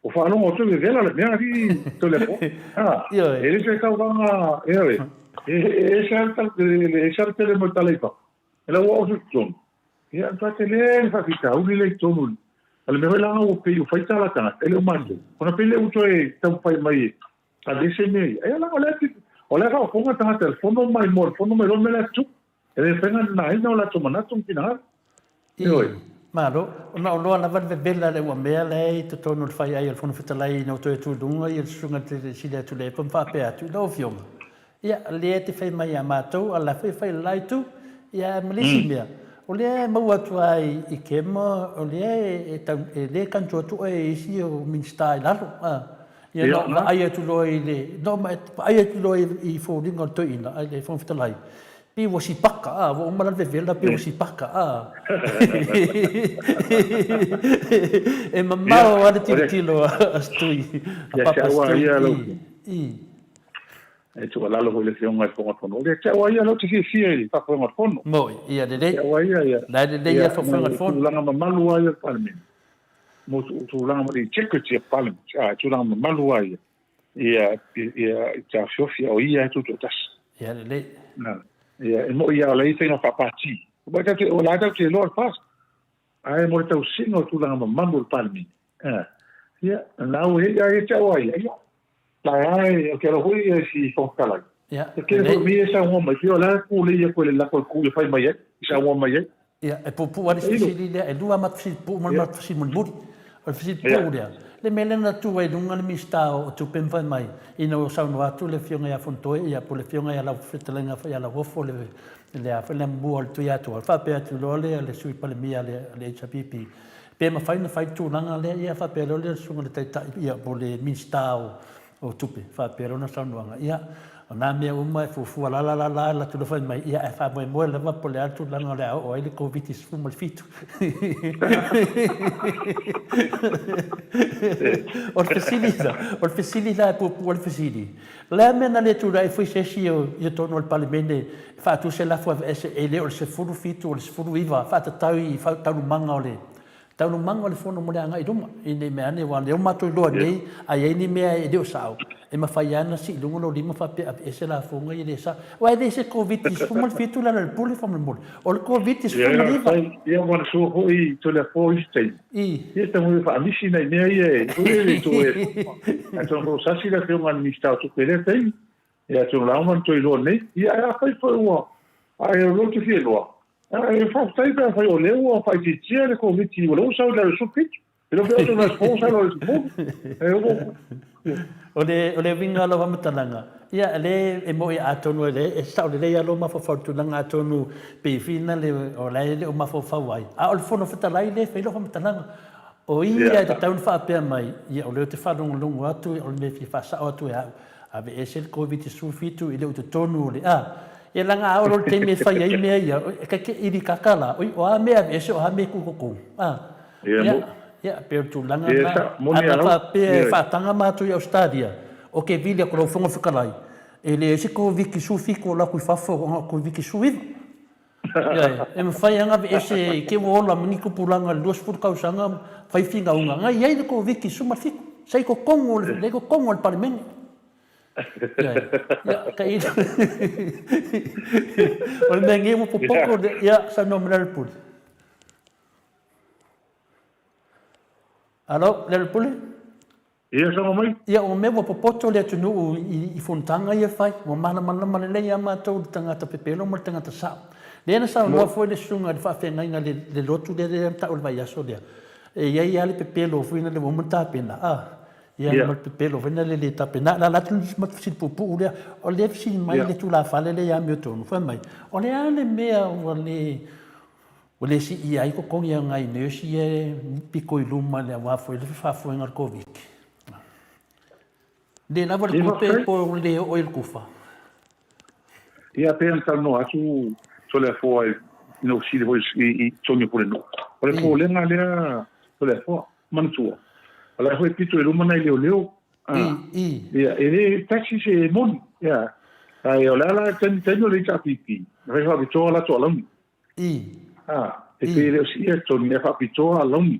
o faalogo atu e vevela le mea alii Toleafoa. A, e le se tauvaga, ioe, e ese lava le, ese lava le tele mai o tala i fafo. E lau ua oso i totonu, ia, e matua tele le faafitauli lea i totonu. O le mea foi leaga ua pei ua fai tala a tagata, e le o matou, ona pei lea ua toe taumafai mai e aveese mea ia. Ia leaga o lea, o lea e faafofoga tagata i le fono mai mo le fono mai loa le mea la e tutupu. E le mafai ona nanaina o latou manatu ma finagalo. Ioe. Malo. Ona o loa lava le vevela le ua mea la e i totonu o le fai ai a le Fofoga Fetalai ina ua toe tu i luga ia le Susuga i le Sili atu Tuilaepa ma faapea atu i lau Afioga, ia, lea e te fai mai ia matou, a o la foi e fai i le la itu. Ia, ae ma le isi mea, o lea e maua atu lava i Kema, o lea e tau, e le kantua atu oe e isi o Minisita i lalo. A. Ia, na ou vaai atu loa i le, na ou vaai atu loa i foliga o le toeaina, ai le Fofoga Fetalai, pei ua sipaka, a, ua uma la le vevela pei ua sipaka, a. E mamao lava le tilotilo a Stui, a Papa Stui. I. E tuualalo foi i le Afioga i le Fofoga Fono. O le te au a ia lea ou te fiafia i le faafoega o le Fono. Moi, ia lelei. Te au a ia, ia. La e lelei ia faafoega o le Fono. Tulaga mamalu a ia o le Palemene. Mo tulaga ma le integrity of Parliament. A, tulaga mamalu a ia. Ia, ia, i taofiofi o ia e tutoatasi. Ia lelei. Na. Ia, e moi ia o la e i faiga faapati. O la e tatou te iloa le FAST. Ae mo le tausiga o tulaga mamalu o le Palemene, ia, na ua i ai ia te au a ia, ia, la e o te alo foi ia si Fofoga Fetalai. Ia, E tele foi mea e saunoa mai, pei o la e pulei atu e le lako i le ku e fai mai ai, i saunoa mai ai. Ia, e puupuu lava le isi fesili lea, e lua a matou fesili pupuu ma le matou fesili mulimuli. O le fesili pupuu lea, le mea lea na tu ai i luga le Minisita o Tupe ma fai mai, ina ua saunoa atu le Afioga ia Fonotoe, ia po o le Afioga ia Lau Fetalaiga ia Lauofo le le a foi le amomua o le Tuiatua, faapea atu loa lea le Sui Palemia a le HRPP, pe mafai ona fai le tulaga lea, ia faapea loa lea le Susuga i le Taitai, ia po o le Minisita o Tupe, faapea lona saunoaga, ia, o na mea uma e fuafua la la la la, alu atu loa fai mai, ia ae faamoemoe lava po o le a le tulaga o le a oo ai le Koviti-17. O le fesili la, o le fesili la e puupuu ai le fesili, O le a mea na le tulai foi se isi i totonu o le Palemene e faatu se lafo e aveese e le o le 17 o le 19 faatatau i taualumaga o le Taualumaga o le Fono mo le agai i luma, ina i mea ane, aua o lea ua matou iloa nei, a i ai ni mea e le o sao, e mafai lava ona sii i luga lou lima faapea aveese lafoga ia le sao. Aua e le se Koviti-17 i lalo o le pule faamolemole, o le Koviti-19. Ia, ua sua foi Toleafoa i isi taimi. Ia, taumafai e faamisi nai mea ia e foi lele toe. Atonu foi o sasi le Afioga i le Minisita o Tupe i lea taimi. Ia, atonu o le a uma ona toe iloa nei. Ia, ae afai foi ua, ae o lea ou te fia iloa, Ae faafetai pe afai o lea ua faaitiitia le Koviti, o lea ua sau i lalo i le 17. E le o pea o le aso fou sa i lalo i le 10. E ua O le, o le uiga o lau faamatalaga, ia, o lea e moni atonu e le, e sao lelei lava lou mafaufau i le tulaga atonu pei foi lea o la e le o mafaufau ai, a o le Fofoga Fetalai lea e fai lau faamatalaga. O ia e tatau ona faapea mai, ia o lea ou te faalogologo atu, o le mea e fia faasao atu e au, aveese le Koviti 17 e le o i totonu o le, a, ia leaga a oo loa i le taimi e fai ai mea ia, e ta te ili kaka la, oi, o a mea e aveese o a mea e tuu i totonu, a. Ia, ia, pei o le tulaga lena. Ana faapea e faataga matou i Ausetalia, ou te vili atu i lau Fofoga Fetalai, e leai se Koviti 17 o alu atu i fafo, na o Koviti 19. Ioe, e mafai lava ona aveese i te ua ola ma ni tupulaga i le 20 tausaga fai finauga, na i ai le Koviti 17, sa i totonu o le, i totonu o le Palemene. Ioe, ia, tailo. O le mea nei ua popoto, ia, saunoa mai Lealailepule. Alo, Lealailepule? Ia saunoa mai. Ia, o mea ua popoto le atunuu i fonotaga ia e fai, ua malamalama lelei lava matou i le tagata pepelo ma le tagata sao. Lea na saunoa foi le susuga i le faafeagaiga i le lotu lea na tau i le vaiaso lea, e i ai lava le pepelo foi lea ua uma ona tapena, a, ia, ma le pepelo foi lea e le tapena. O le ala atu le isi fesili puupuu lea, o lea e fesili mai le tulafale lea ia Amiotonu, fai mai, o le a le mea ua le Ua le siia ai totogi o nai nurse ia e pito i luma aua foi le faafoega o le Koviti. Le lava le tupe po o le oo i le tufa. Ia pei ona talanoa atu Toleafoa i ina ua fesili foi i totogi o Pulenuu. O le popolega lea Toleafoa, manatua, o la e foi e pito i luma nai leoleo. Ia, e le tasi se moni. Ia, ae o le a la le taimi taimi o le HRPP, na fai faapitoa latou alauni. A, e pei e le o siia totogi ae faapitoa alauni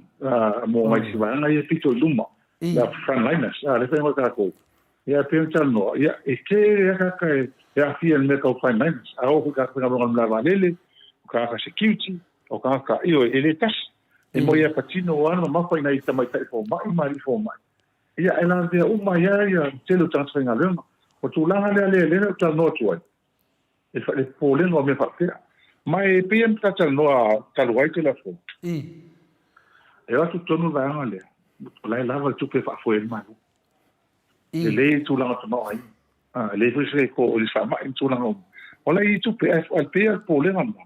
mo nai isi vaega ia e pito i luma, la frontliners, a, lea e fai tatou. Ia, pei ona talanoa, ia, e tele lava tagata e aafia i le mea tau frontliners, a oo foi i tagata faigaluega i le malae vaalele, o tagata security, o tagata, ioe, e le tasi. E moni lava e patino lava le mamafa i nai tamaitai fomai ma alii fomai, ia, e lavea uma ai lava le tele o tagata faigaluega. O le tulaga lea lea na ou talanoa atu ai, e le popolega o mea faapea. Ma e pei ona ta talanoa talu ai Toleafoa. E o atu tonu le vaega lea, o la e lava le tupe e faafoe ai le Malo. Lelei le tulaga o tamaoaiga. E leai foi se ko o le faamai ma tulaga uma. O la e i ai tupe, ae pei o le popolega lena,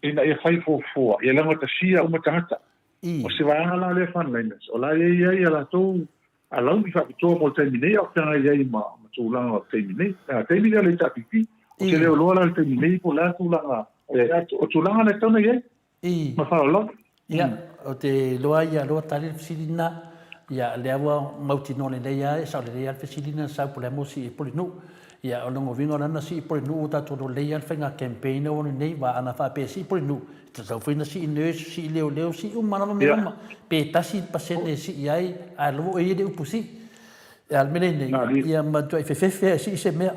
ina ia fai fuafua, ia laugatasia uma tagata. O se vaega la lea frontliners, o la e i ai a latou alauni faapitoa mo le taimi nei a o feagai ai ma tulaga o le taimi nei. A taimi lea o le HRPP, ou te le o iloa la i le taimi nei po o le a tulaga, o tulaga na e tatau ona i ai. Ma le faaaloalo lava. Ia, ou te iloa ia loa tali le fesili lena. Ia, lea ua mautinoa lelei lava, e sao lelei lava le fesili lena na sau po o le a mo sii Pulenuu. Ia, o lona uiga o lana sii Pulenuu ua tatou iloa lelei lava le faiga campaign ua alu nei, aua ana faapea e sii Pulenuu, e tatau foi ona sii nurse, sii leoleo, sii uma lava mea uma. Pe tasi le pasene e sii ai, ae o la ua i ai le upu sii. A o le mea lenei, ia matuai fefefe lava e sii se mea.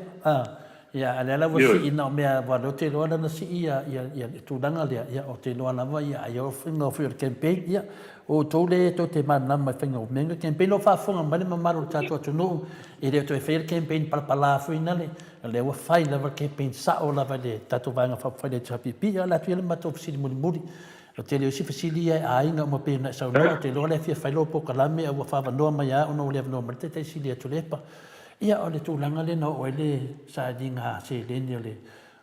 Ia, a o lea la ua sii na o mea, aua o lea ou te iloa lana sii le tulaga lea, ia, ou te iloa lava ai o faiga foi o le campaign, ia, o outou lea tou te malamalama i faiga o mea nei o campaign. O lo o faafofoga mai le mamalu o le tatou atunuu, e le o toe faia le campaign palapala foi lale, o lea ua fai lava le campaign sao lava i le tatou Vaega Faaupufai le HRPP. Ia, o le atu ia le matou fesili mulimuli. O le tele o isi fesili ia e aiga uma pei ona e saunoa, ou te iloa o lea e fia fai lou polokalame a ua faaavanoa mai lava ona ua le avanoa mai le Taitai Sili ia Tuilaepa. Ia, o le tulaga lea na oo ai le sailiga seleni o le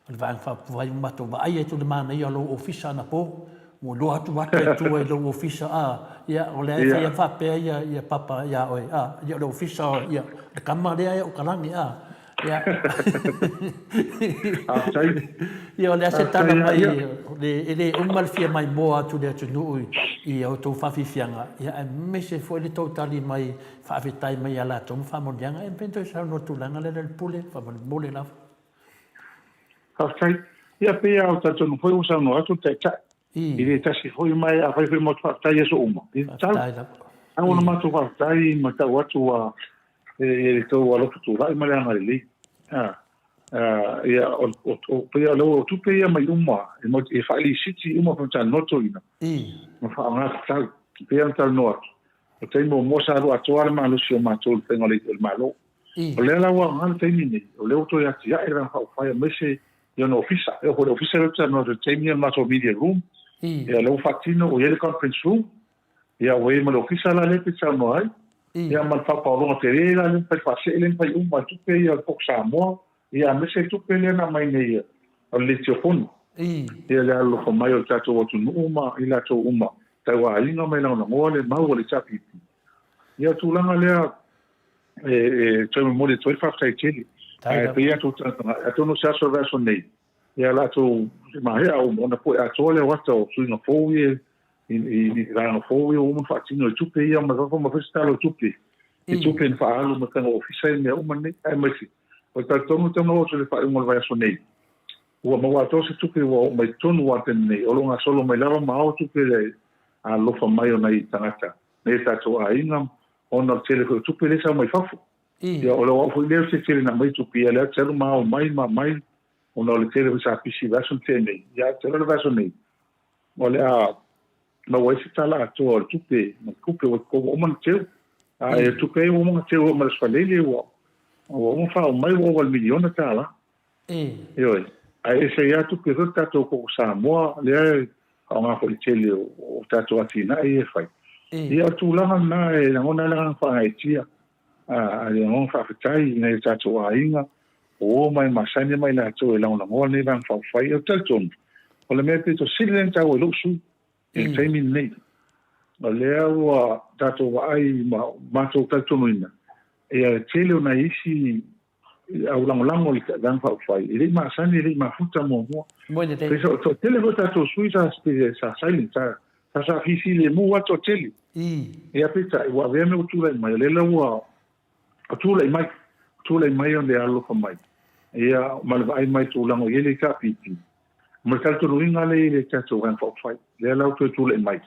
Vaega Faaupufai ua matou vaai atu i le manaia o lou ofisa anapo, ua iloa atu ata i tua i lou ofisa, a, ia, o lea e fai lava faapea ia Papa ia oe, a, ia o le ofisa, ia, le tama lea e o Kalani, a, ia. Faafetai. Ia, o le a se tala mai, e le uma le fia maimoa atu i le atunuu i a outou faafiafiaga, ia, aemaise foi le tou tali mai Faafetai mai ia latou ma faamanuiaga. E mafai ona toe saunoa tulaga lea le pule, faamolemole lava. Faafetai. Ia pei lava o talitonu foi ua saunoa atu le Taitai. E le tasi foi ma e afai foi matou te faafetai i aso uma, e tatau. Tatau ona matou faafetai ma tau atu ua e le tou alofa tulai ma le agalelei. Ia, o pei o tupe ia mai uma, e faailisiti uma pe talanoa toeaiina ma faaaoga tatau. E pei ona talanoa atu, o le taimi muamua sa alu atoa le malosi o matou i le faiga o le Malo. O lea la ua aoga le taimi lenei, o lea ua toe atiae le Vaega Faaupufai aemaise i ona ofisa. E oo foi i le ofisa lea ou te talanoa atu i le taimi lenei o le matou media room, ia lea ua faatino, ua i ai le conference room, ia ua i ai ma le ofisa la lea e te saunoa ai, ia ma le faapaologa tele la lea na fai faasee lea na fai uma i tupe ia o le Pok Samoa, ia aemaise le tupe lea na aumai nei o le Letiofono. Ia le alolofa mai o le tatou atunuu ma i latou uma tauaiga ma i lagolagoa le mau a le HRPP. Ia o le tulaga lea e toe momoli atu ai le faafetai tele. Ae pei lava tou talanoa, atonu o se aso o le vaiaso nei, ia latou mahea uma ona poe atoa lea o ata o suiga fou ia i vaega fou ia ua uma ona faatino i tupe ia mai fafo ma fai se tala o tupe i tupe na faaalu mai faiga ofisa i mea uma nei. Aemaise o le talitonu tau na oo atu i le faaiuga o le vaiaso nei, ua maua atoa se tupe ua oo mai totonu aua le taimi nei o lo o gasolo mai lava ma ao tupe le alofa mai o nai tagata nei tatou aiga ona o le tele foi o tupe lea e sau mai fafo. Ia o au foi lea o se tele na aumai tupe ia lea te alu ma ao mai ma aumai ona o le tele foi sa pisi i le vaiaso na tea nei. Ia te alu le vaiaso nei o le a maua ai se tala atoa o le tupe ma le tupe ua uma ona teu. A e tupe ai ua uma ona teu ma le Aso Faraile ua uma faaoo mai ua ova i le miliona tala. Ioe. Ae ese ai lava tupe foi le tatou koko Samoa lea e faaaoga foi i le tele o tatou atinae ia e fai. Ia o le tulaga lena e lagona ai le agaga faagaeetia, a le lagona faafetai i nai o tatou aiga o uo ma e masani ma i latou e lagolagoa lenei Vaega Faaupufai. Ou te talitonu, o le mea pito sili lea ona taua i lou sui usufono i le taimi lenei, o lea ua tatou vaai ma matou talitonuina, ia le tele o nai isi au lagolago i le Vaega Faaupufai, e le i masani, e le i mafuta muamua. Moi lelei. Pei sa toatele foi tatou sui sa sa silent, sa sa sa fifilemu lava toatele. Ia peitai, ua avea mea ua tulai mai, o lea la ua tulai mai, tulai mai ona e alolofa mai. Ia, ma le vaai mai i tulaga o i ai le HRPP, ma le talitonuina lea i le tatou Vaega Faaupufai, lea la ua toe tulai mai.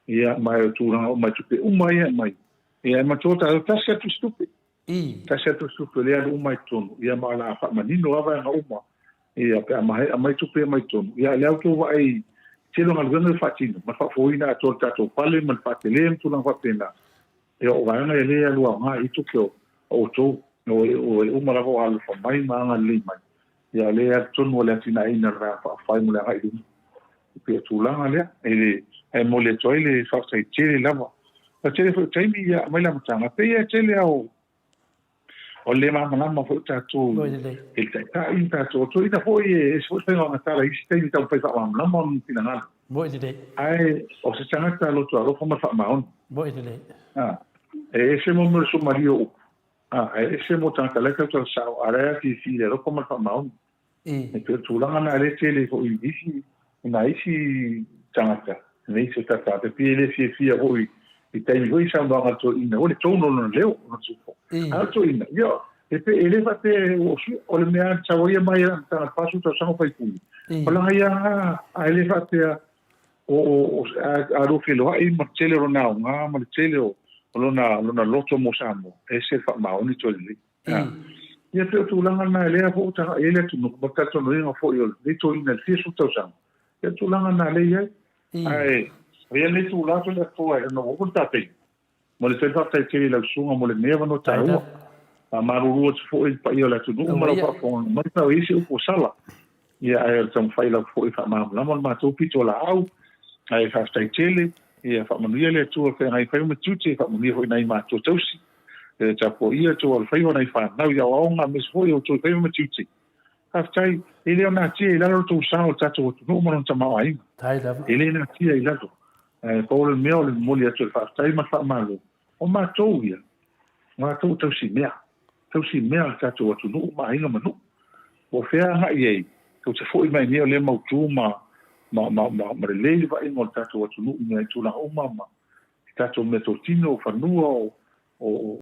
Ia, ma o tulaga uma i tupe uma ia e aumai. Ia, e matua tatou, tasi atu se tupe. Tasi atu se tupe lea alu uma i totonu, ia ma o le a faamanino lava vaega uma, ia pe a maea mai tupe ia mai totonu. Ia o lea ua outou vaai i le tele o galuega e faatino, ma le faafouina atoa o le tatou fale ma le faatele ma tulaga faapena. Ia o vaega ia lea e alu aoga i tupe o outou, o e uma lava o alofa mai ma agalelei mai. Ia o lea e alu tonu o le atinaeina o le Vaega Faaupufai mo le agai i luma. E pei o tulaga lea, e momoli atu ai le faafetai tele lava. O le tele foi o taimi, ia aumai le amataga, pei e tele lava o le le malamalama foi o tatou i le taitai ma tatou. O toeaiina foi e ese foi le faiga o ana tala i isi taimi taumafai faamalamalama ona finagalo. Ae o se tagata loto alofa ma le faamaoni. E ese mo mea o le suamalie o upu. A, e ese mo tagata la e tautala sao, a la e afiafi i le alofa ma le faamaoni. E pei o le tulaga lena lea e tele foi i isi, i nai isi tagata, i isi o tatou tagata, pei e le fiafia foi i taimi foi i saunoaga a le toeaina, ua le tone o lona leo, o lona tupu. A o le toeaina, ia, e pe, e le faapea ua sui, o le mea sau ai ia mai a le 40 tausaga o faipule, o lana ia a e le faapea o a lua feiloai ma le tele o lona aoga ma le tele o lona loto mo Samoa, e ese le faamaoni toe lelei. Ia pei o tulaga na lea foi ua tagai ai le atunuu ma le talitonuina foi o lenei toeaina i le fia sefulu tausaga, ia o le tulaga na lea e i ai. Ae o ia lenei itula Toleafoa ona ua uma le ta taimi. Mo le tele faafetai tele i lau susuga mo lenei avanoa taua. Faamalulu atu foi i le paia o le atunuu ma lau faafofoga mai pe a i ai se upu ua sala. Ia ae o le taumafai lava foi e faamalamalama le matou pito laau. Ae faafetai tele, ia faamanuia le Atua i feagai faiva ma tiute, faamanuia foi i nai matua tausi. E tapuaia outou alofaiva nai fanau i aoaoga aemaise foi o outou faiva ma tiute. Faafetai, e le o natia i lalo lo outou sao i le tatou atunuu ma lona tamaoaiga. E le natia i lalo. Ae pau o le mea o le momoli atu o le faafetai ma le faamalo, o matou ia, o matou o tausimea, tausimea o le tatou atunuu ma aiga ma nuu. Po o fea agai i ai, tou te foi mai nei o lea mautu ma, ma, ma, ma, ma lelei le vaaiga o le tatou atunuu i tulaga uma ma tatou meatotino, o fanua, o, o,